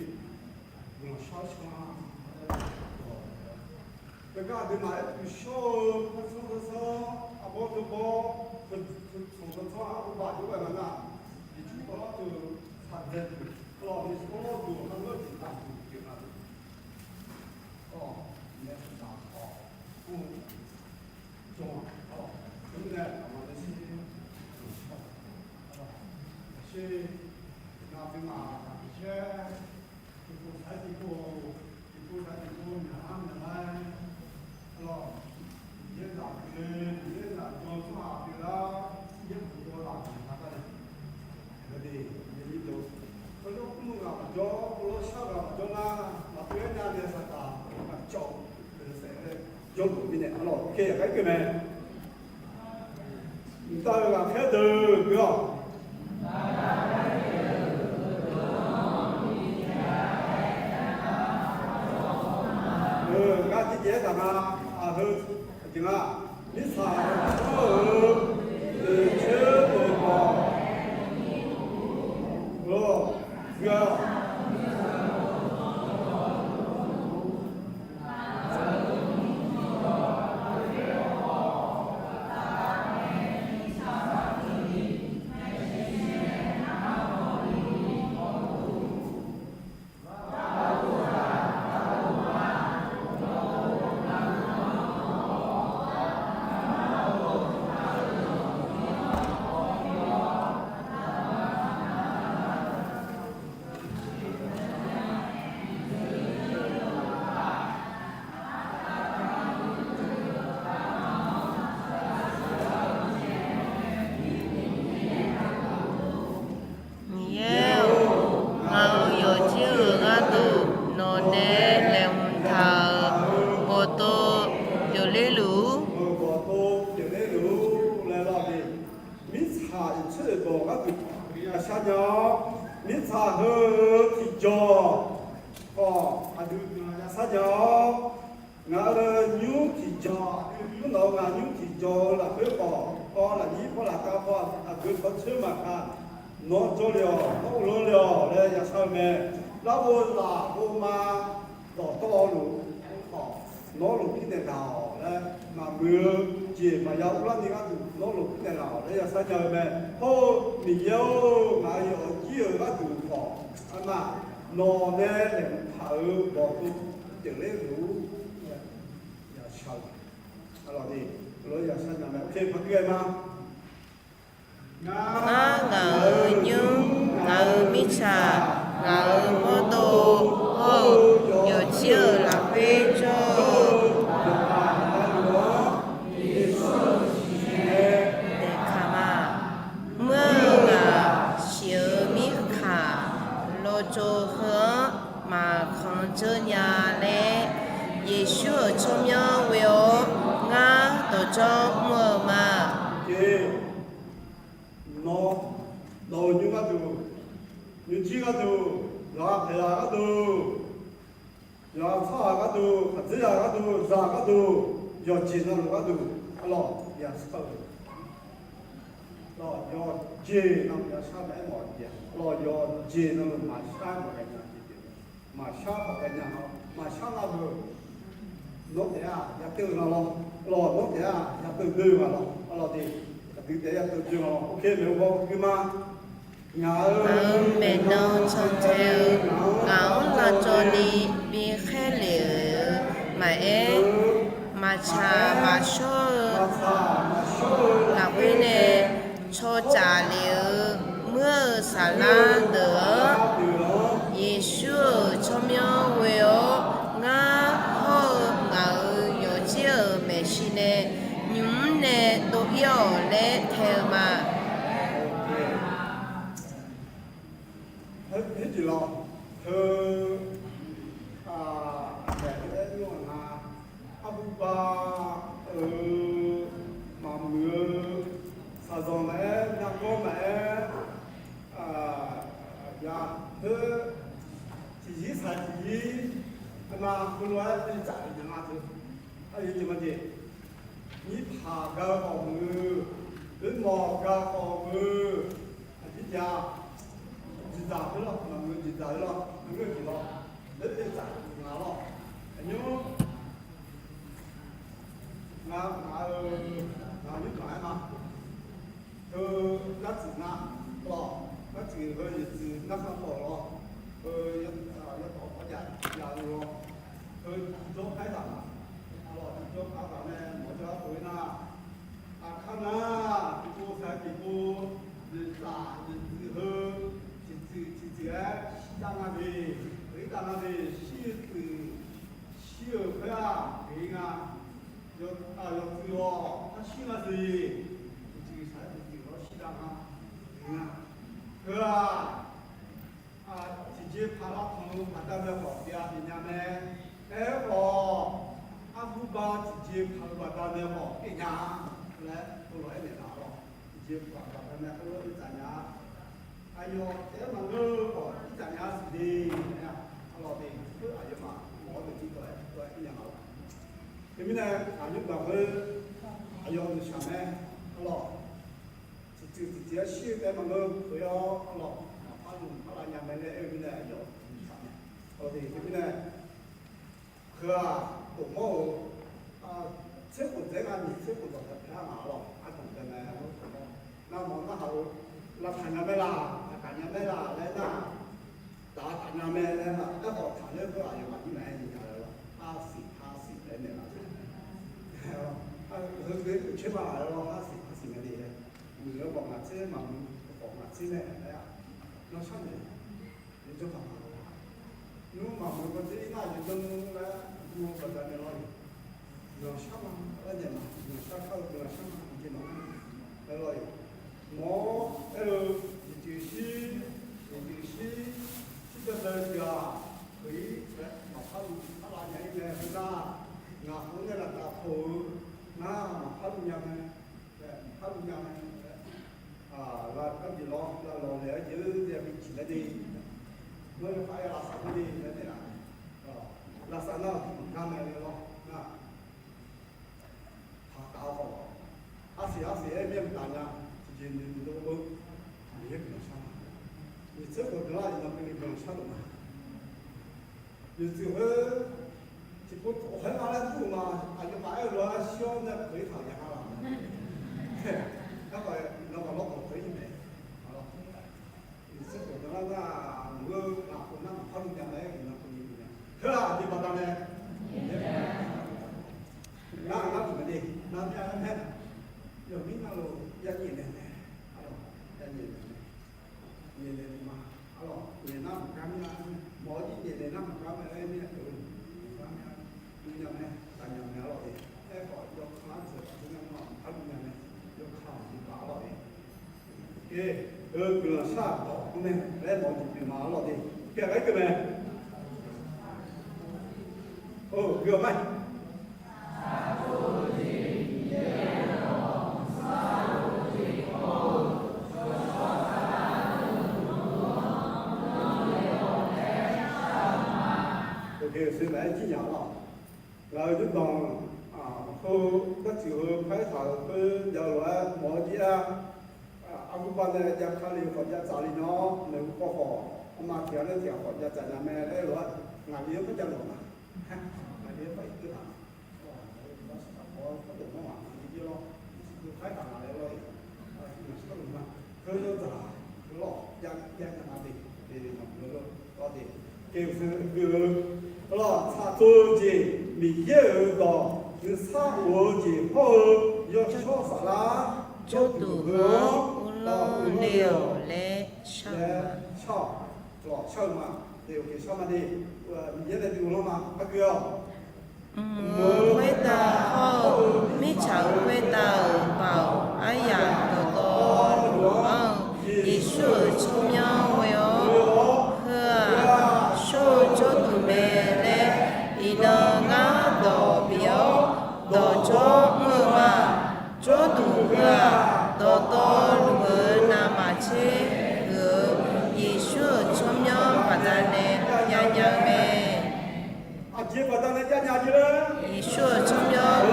guiqlanq shar shar-a. Khoergar aqduimaf aer tmq shawr-eu, arsanr zanrsanr, arbawr dawrbawr, teuq tsanq zanrsanr, arbawr baq jawr ghae ma nar, yeqcur tawvlawr teu, saqdzae duq, arlawq, ni shawrlawr duq, arlawr jeq taf duq pyeuf ma. Arlawq, nae saqdaq khawf, ur, jawr-a, arlawq, teumirnae aqma nae shir, arlawq, sher, nar aqduimaf aqdui shaer, tiqpov sar tiqpov, tiqpov sar tiqpov myaq lar myaq lar-aer, arlawq, Miqyaer zaq pyeuf le, Miqyaer zaq jawr tsawrhaq pyeuf lar, Miqyaer buf jawr laf-euq nar gar nae, aqgeu de, Miqyaer zir dov, heulof kmr ghaq maqjawr, heulof shar ghaq maqjawr nar, maqpyeuf-aer nya nae saqdaq maqcawv-eu saef-aer jawrluf mirnae, arlawq, khaer yaqgar keuv mae. Mqtav-euq ghaqkhaer deuq geuf-awq. Ngar tiqjeq-aer taq nga, aqheu jeq nga, mirtsaq-eu, oeqcoer oeqmawf, gui-awq. Miqyaer-or, ngaq-euq yawqjeq-euq gharduq nawqnae laeqhmq taq-euq bawqdov pyeufler luf-ur. Mirtsaq oeqcoer oeqmawf gharduq yashar nya-awr, mirtsaq heu-eu tiqjawq khawf aqdui guiqlanq yashar nya-awr, ngaq-euq nymr tiqjawq, aqdui nymr nawq-eu ngaq nymr tiqjawq-eu lafkhoer khawf, paw lafnyir paw lafkav paw aqgeu paw coer maqkaq, nawr jawrle-awq, nawr uvlanr le-awq laer yashar-eu mae. Larghov lafghov ma dawqtawvluf khawf, nawr lmqbir naeqdaq-awq laer, maqmuiq-eu jeq maqya urlarni gharduq nawr lmqbir naeqlaf-awq laer yashar nya-eu mae. Hawr-eu Miqyaer-or, ngaq-euq yawqjir-euq gharduq khawf, arma, nawqnae laeqhmq taq-euq bawqdov pyeufler luf-ur. Yashar-eu, arlawq ni, lof-aer yashar nya mae. Oke, paqdui ghae ma. Ngar ngaq-euq nymr, ngaq-euq mirtsaq, ngaq-euq mawrdov, hawr-eu yawqjir-euq lafkhoer jawr-eu daefkaq ma. Mr-eu ghaq siq-eu mirkhanq lawtsov heu-anr maqkhanq dzeur nya laer, Yeqsur-euq tsawrmyanr ghoe-awr ngar dawqdzanr mr-eu ma. Nawr, nawq-euq nymr gharduq, nymrjir gharduq, yawqha paeqzaq gharduq, yawqha tsawrhaq gharduq, khaqdzerzaq gharduq, zaq gharduq, yawqjeq navluf gharduq, arlawq yashar-eu, yawqjeq navluf yashar mae, aermawf-eu jeq, arlawq yawqjeq navluf maqshar maqghae nya jeq pyeuf-eu, maqshar maqghae nya-awr maqshar nar-eu, nawr taef-aq yateuv-eu nga lawr, arlawq nawr taef-aq yateuv doe-eu nga lawr, arlawq de, aqdui taef-aer yateuv doe nga lawr, ok, maeqhu baw gui ma. Ngaq-euq maeqnan cantae-eu ngaq-anr lavcawv ni bi khaerlef-euq maqaer, maqtsaq maqshawr-eu lafkhoer nae cawtsaf lef-eu muir-euq saflar deuq-anr, Yeqsur-euq tsawrmyanr ghoe-awr ngar hawr-eu ngaq-euq yawqjir-euq maeqshi nae nymq mr nae dov-ir-awq laer tae-eu ma. Heu, heu, arhubav-euq maqmuiq-eu shaqzanq maqaer, nargawr maqaer, ya, heu, tiqzir saq tiqzir, aqma heulof-aer bi tsaf-euq nya nga teu. Aqyuif jeq ma jeq, mirpaq ga-eu khawf muiq-eu, oermawf ga khawf muiq-eu, aqjeq jav, jeqzaq khoer lawr, maqmuiq-eu jeqzaq khoer lawr, maqngeur-eu jeq lawr, oertsav-eu ngaq lawr, aqnymr ngaq-eu, ngaq-eu nymrmaf-aer ma. Heu, gartsuif nav lawr, gartsuif heu yawtsuif narkhan khawf lawr, heu, yawtawf parjav jav-eu lawr, heu, tiqjawr kar-aer taq ma. Arlawq, tiqjawr kar taq nae mawf-eu jawrgar pov-ir nar, aqkar nar, tiqpov saq-eu tiqpov, yawtsaf yawtsuif heu, tiqtsuif tiqtsuif-aer shirdav nga de, pyeuf-ir dav nga de, shir-eu tsuif, shir-euq khoer-aq pyeuf-ir nga. Yawtsuif-awq, par shir nga siq, tiqtsuif saq-aer tiqtsuif lawr shirdav nga, pyeuf-ir nga. Heu-aq, tiqjeqpaq lavtanq-eu baqdanae khawf pyeuf-a pyeuf nya mae. Aerkhawf, arhubav tiqjeqpaq-eu baqdanae khawf pyeuf nya laer heulof-aer naeqlaf-awq. Tiqjeqpaq baqdanae khoerlof-aer tsaf nya-a. Aqyawf taef-aer maqngeur-eu khawf irtsaf nya-a siq de. Arlawq de, khoer aqyawfmaf mawf-awr deuq jir dawq-aer dawq-aer ir nya ma lawq. Teumirnae aqnymr gaq khoer aqyawf nuishaq mae. Arlawq, tiqtsuif tiqtsuif-aer shir-eu taef-aer maqngeur-eu khoer-awr, arlawq, maqpar luf maqpar lav nya mae laer aer-eu mirnae aqyawf nuishaq mae. Arlawq de, teumirnae Heu-aq, dawqmawr-euq, tser khof dzaeq-aer nga nyiq tser khof dawq taq pae-a ngaq lawq, ardanq bae mae, ardanq bae. Navmawf narhaq-eu, lavtaq nya mae laq, taqtaq nya mae laq laer nar, taq taq nya mae laer nar, aerkhawf taq ler khoer-aq, aqyawfmaf jir maqaer ni nya-a lawq, arsiq arsiq laer naeqlaf-eu. Heu, heu, heu, tser ma laq-a lawr, arsiq arsiq mae de laer. Muiq-eu khawf ngaq tser, maqmuiq-eu khawf ngaq tser mae laer-aq, nawr sharnoeq Yawdzanr paq paq-a. Nymr maqmuiq-eu kawv dzer-ir nar, yawdzanr laer dur-eu baqdanae lawr-iq, guiqlanq shar ma laer naeq ma, guiqlanq shar kar-eu guiqlanq shar ma, jeq maqngeur-a laer lawr-iq, mawr-awr aer-eu, nyiq tsuif shir, nyiq tsuif shir, shir jawr dae-eu tiq ghaq, peuq-ir laer maqpar luf maqpar lav nya-ir mae. Khoernar, ngaq khof nae laftav pov-eu nar maqpar luf nya mae. Maqpar luf nya mae. Lavkar jeq lawr, lavlawq laeq-aer jeq-eu yabi ciq laer de, nawr yawkhav-aer lavsav khoer de laer naeq-a. Lavsav nar-aq tiq maqgar mae lawr nar, taqtaf-eu khawf, arsiq arsiq-aer mir-a mqtav nya. Tiqjeq noeq noeq dov-eu, Miqyaer guiqlanq shar ma. Nyiq tser khof deuq-aq iqnan keuvni guiqlanq shar luf ma. Yawtsuif khoer tiqpov khoer nga laer dur-euq ma. Aqyawfmaf aer-eu lof-aer shir-awr nae peuq-ir taq-euq ya gar laf ma. Aerkhawf iqnan ghawqlawr khawf peuq-ir mae. Nyiq tser khof deuq lar nar, maqngeur-eu lafkhof nar maqpar luf nya mae, iqnan keuvni luf nya. Heu-aq aqjeq baqdanae ngar-aq ngar luf mae de, nar myav-aer mae. Yawmir navluf ya nyaef naeq mae. Arlawq, ya nyaef naeq mae. Nyaef naeq ma. Arlawq, nyaef nar maqgar mir-a. Mawf-awr jir nyaef naeq nar maqgar mae laer mir-a. Maqgar mir-a. Luf nya mae, taf nya mae arlawq de. Aerkhawf yawkaq-anr dzaeq taf-eu nar maqpar luf nya mae. Yawkaq-aq jeq baq arlawq de. Oke, heu guiqlanq shar-aq dawq-eu mae laer mawf-eu jeq pyeuf ma arlawq de. Oke, aqgar keuv mae. Oe, gui-awq mae. Oe, seuq maqaer jir nya lawq. Ngaq-euq nymrdanq, aq, heu, garciq heu, paertaq-euq khoer jav-eu lof-aer mawf-eu jir-a. Argurbav nae jav kale khawf jav tsaf le nya-awr, maeqhu paw khawf, arma tiq ghaq laer tiq ghaq khawf jav tsaf nya mae laer lof-aer, ngaq li-anr par jav lawq ma. Ngaq li-anr par irkeuv taq ma. Aqdawq-anr maq li jir lawr, paertaq ngaq laer lawr-iq, aqmaqshir tawrluf ma. Heu yawdzaq, heu lawr, jav jav nya ma de, de, maqbi lawr, lawr de. Keuvshuif gui-eu, lawr, tsaqtsov-eu jeq, Miqyaer-euq dawq nuisar of-eu jeq hawr-eu, yawshawr saflar jawrduq heu-anr uvlanr le-awq laer shar-eu ma. Shar-awq, lawr, shar-eu ma. Shar ma de. Miqyaer nae bi uvlanr ma, argui lar-awq. Mq-euq khoertav hawr-eu mirtsaq-euq khoertav-euq baoq aryaq dawqtawvluf-anr-eu Yeqsur-euq tsawrmyanr ghoe-awr, heu-aq, shawr-eu jawrduq mae laer iqnan ngar dawq bif-awr dawqdzawr mr-eu ma. Jawrduq heu-aq, dawqtawvluf-eu navmaqtser huiq-eu Yeqsur-euq tsawrmyanr baqdanae javnya-eu mae. Aqjeq baqdanae javnya jeq laer, Yeqsur-euq tsawrmyanr,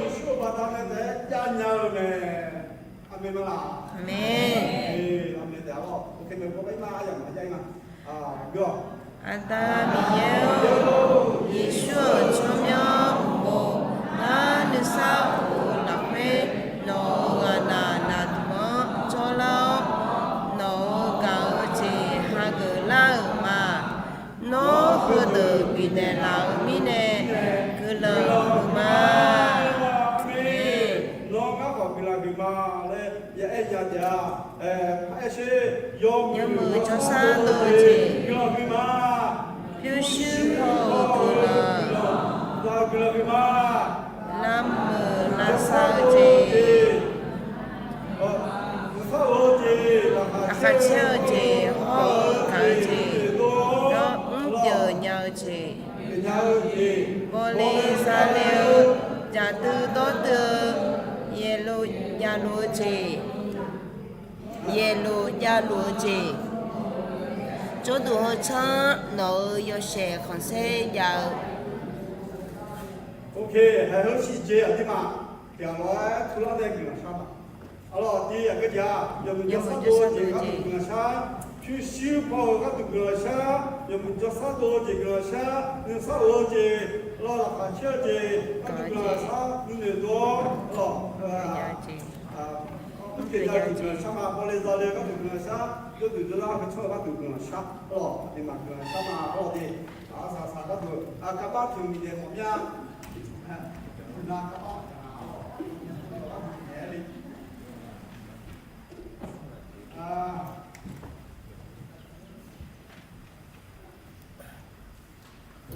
Yeqsur-euq baqdanae taef-aer javnya-eu mae. Aqmeq ma laq? Aqmeq. Aqmeq taef-a lawr. Aqda Miqyaer-or, Yeqsur-euq tsawrmyanr uqmov ngar nuisar of-eu lafkhoer nawq-euq ghaqnaq naqduq-anr jawrlar-awr, nawq-euq gaq-eu jeq hageuf lar-euq ma. Nawr heudeuq bifnaeq laf-euq mirnae guiqlanq huiq ma. Nawr ngar khawf guiqlanq huiq ma laer ya aer nya taef-a. Aer sher, yawmuiq jawrshar dov-eu jeq, guiqlanq huiq ma. Pyurshuir paw-eu guiqlanq, guiqlanq huiq ma. Lavmuiq lavsav-eu jeq, laqkhaq caer-eu jeq, hawr-eu gaq-eu jeq, nawr mrpyeuf nya-eu jeq, bawle zale-eu, jaqdui dawrdui-eu, yaeqluf javluf-eu jeq, yaeqluf javluf-eu jeq, jawrduq heu tsanr nawq-euq yawshaef khanqsaer jav-eu. Ok, haeq heu siqjeq aqduimaf tiqghaq lawr-aer turlar nae guiqlanq shar ma. Arlawq, aqdui aqgeu jeq-aq, yawmuiq jawrshar dov-eu jeq gharduq guiqlanq shar, pyurshuir paw-eu gharduq guiqlanq shar, yawmuiq jawrshar dov-eu jeq guiqlanq shar, nuisar of-eu jeq, lawr, laqkhaq caer-eu jeq gharduq guiqlanq shar, nuinoeq dov-awr, arlawq, mrpyeuf nya-eu jeq guiqlanq shar ma, bawle zale gharduq guiqlanq shar, jawrduq jawrlar heu tsanr-eu gharduq guiqlanq shar, arlawq, aqduimaf guiqlanq shar ma, arlawq de. Aqsaq saq gharduq, aqkar bar tiq miqdaeq mawf mir-a. Nar kar bar tiq nar, arlawq, naeq-aer le.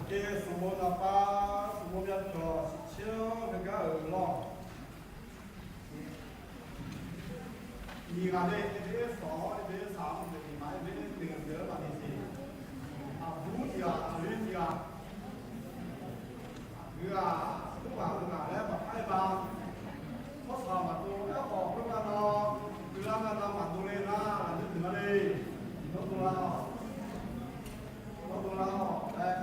Aqjeq sanqbof naqpav, sanqbof myavpyawq siqtser-anr heugar-euq lawr. Nyiq ghaq nae Ebersawq-awr, Ebersaq-anr deuq nyiqma-aer Eber deuq deuq-anr maqdaef siq. Aqbur tiq ghaq, aqli tiq ghaq. Aqgeu-aq, aqbur ghaq-eu ghaq laer maqpar-aer ma. Tsawrhaq maqdov, aerkhawf khoergar nan, guiqlanq nav nan maqdov le nar, aqdui deuq-a le. Nawr dovlar-awq. Nawr dovlar-awq laer,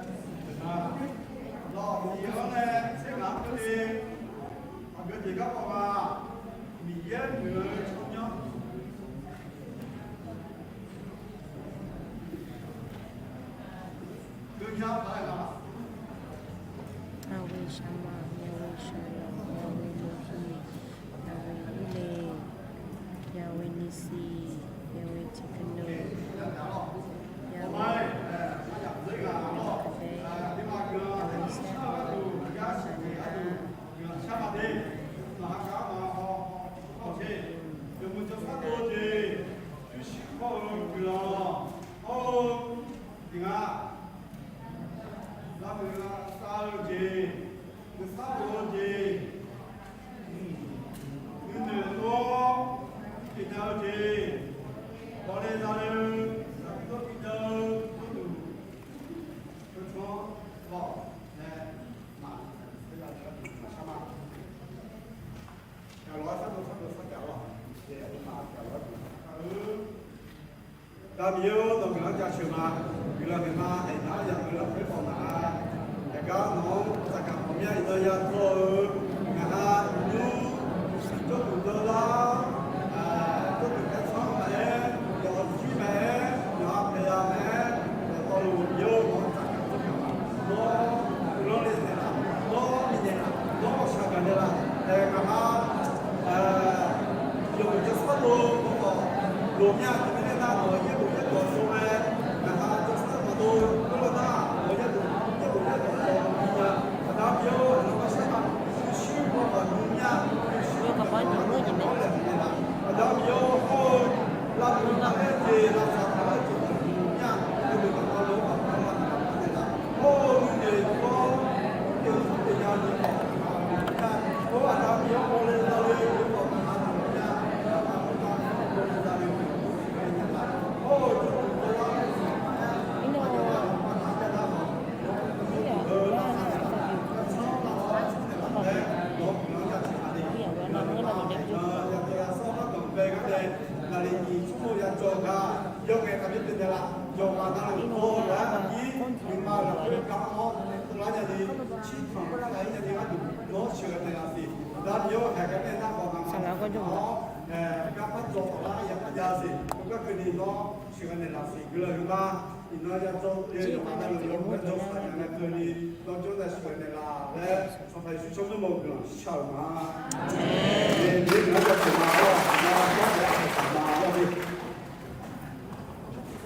lawq, Miqyaer-anr nae tser ngaq-anr keuvle. Aqgeu jeq garkawv ma. Miqyaer muiq-eu tsawrmyanr Yawghoe Shama, Yawghoe Shalom, Yawghoe Elohim, Yawghoe Ule, Yawghoe Nisi, Yawghoe Tsidkano, Yawghoe Kade, Yawghoe Shalom, Yawghoe Shalom, Yawghoe Shalom, Yawghoe Shalom, Lavmuiq lavsav-eu jeq, nuisar of-eu jeq, nuinoeq dov-awr tiqjeq nya-eu jeq, bawle zale-eu, zaqdui dawr bi jan-eu gharduq, heu tsanr lawq nae Miqyaer-or, nawq guiqlanq-anr jaceuq ma. Guiqlanq maeqma aernar yaqguiq lafkhoer khawf ngaq-a. Yaqgar nawq-anr tsaqgaq ghawqmya iqnan yadawr-eu ngaq-a. Nymr jawrduq dawrlar, jawrduq paertsanr maqaer, yawqjir maqaer, yawqha paeqya maqaer, dawqtawvluf Miqyaer-or, nawq-anr tsaqgaq tsaqgaq ma. Nawr guiqlanq le naeqlaf, nawr bifnaeq laf, nawr ghawqshaq gaq naeqlaf, aer ngaq-a. Yawqjeq jawrshar dov-eu khawf, loq mya teumirnae nar nawq-euq yaerbof yaerdawq dov-aer, ngaq-a jawrshar maqdov khoerlof nar, nawq-euq yaerbof yaerdawq dov-aer nya. Aqda Miqyaer-or, aqlaf ghawqshaq gaq, shuir paw khawf nymr mya, shuir paw khawf nymr mya, aqda Miqyaer-or, hawr-eu lavmuiq lavlar-aer jeq, lavsaq lavlar-aer jeq khawf nymr mya, yawqjeq dawqtawvluf-anr ghawqmya lavmuiq lavlar naeqlaf, hawr-eu nuinoeq dawr, nuinoeq dawr nya-eu jeq khawf nymr mya, hawr-eu aqda Miqyaer-or, bawle zale jeq khawf nymr mya, aqda Miqyaer-or, bawle zale jeq khawf nymr mya, hawr-eu jawrduq dawrlar-aer, Naqliq nyiq tsawrhaq yajawr gar, yawqngaef taqbi pyeuf naeqlaf, yawqghaq navluf dawr-eu laer aqnyir nuima lafkhoer gar-anr tov lar nya ni, cirtanq lar nya ni gharduq nawr sheuqghae naeqlaf siq. Aqda Miqyaer-or, haeqghae nae nar khawf ngaq-anr gar par dzaw khawf lar yaqkar jav siq. Heugar keuvni nawr sheuqghae naeqlaf siq. Guiqlanq huiqma. Iqnan yadawr-eu yawqghaq navluf yawqghaq jawr saq nya ngae keuvni nawr jawr nae sheuqghae naeqlaf laer Sanqpaq Yeqsur tsawrmyanr mawf-eu guiqlanq shar-euq ma. Aqmeq. Miqyaer guiqlanq-anr jaceuq ma lawr, aqma jawr nae aqkaq ma lawr ni.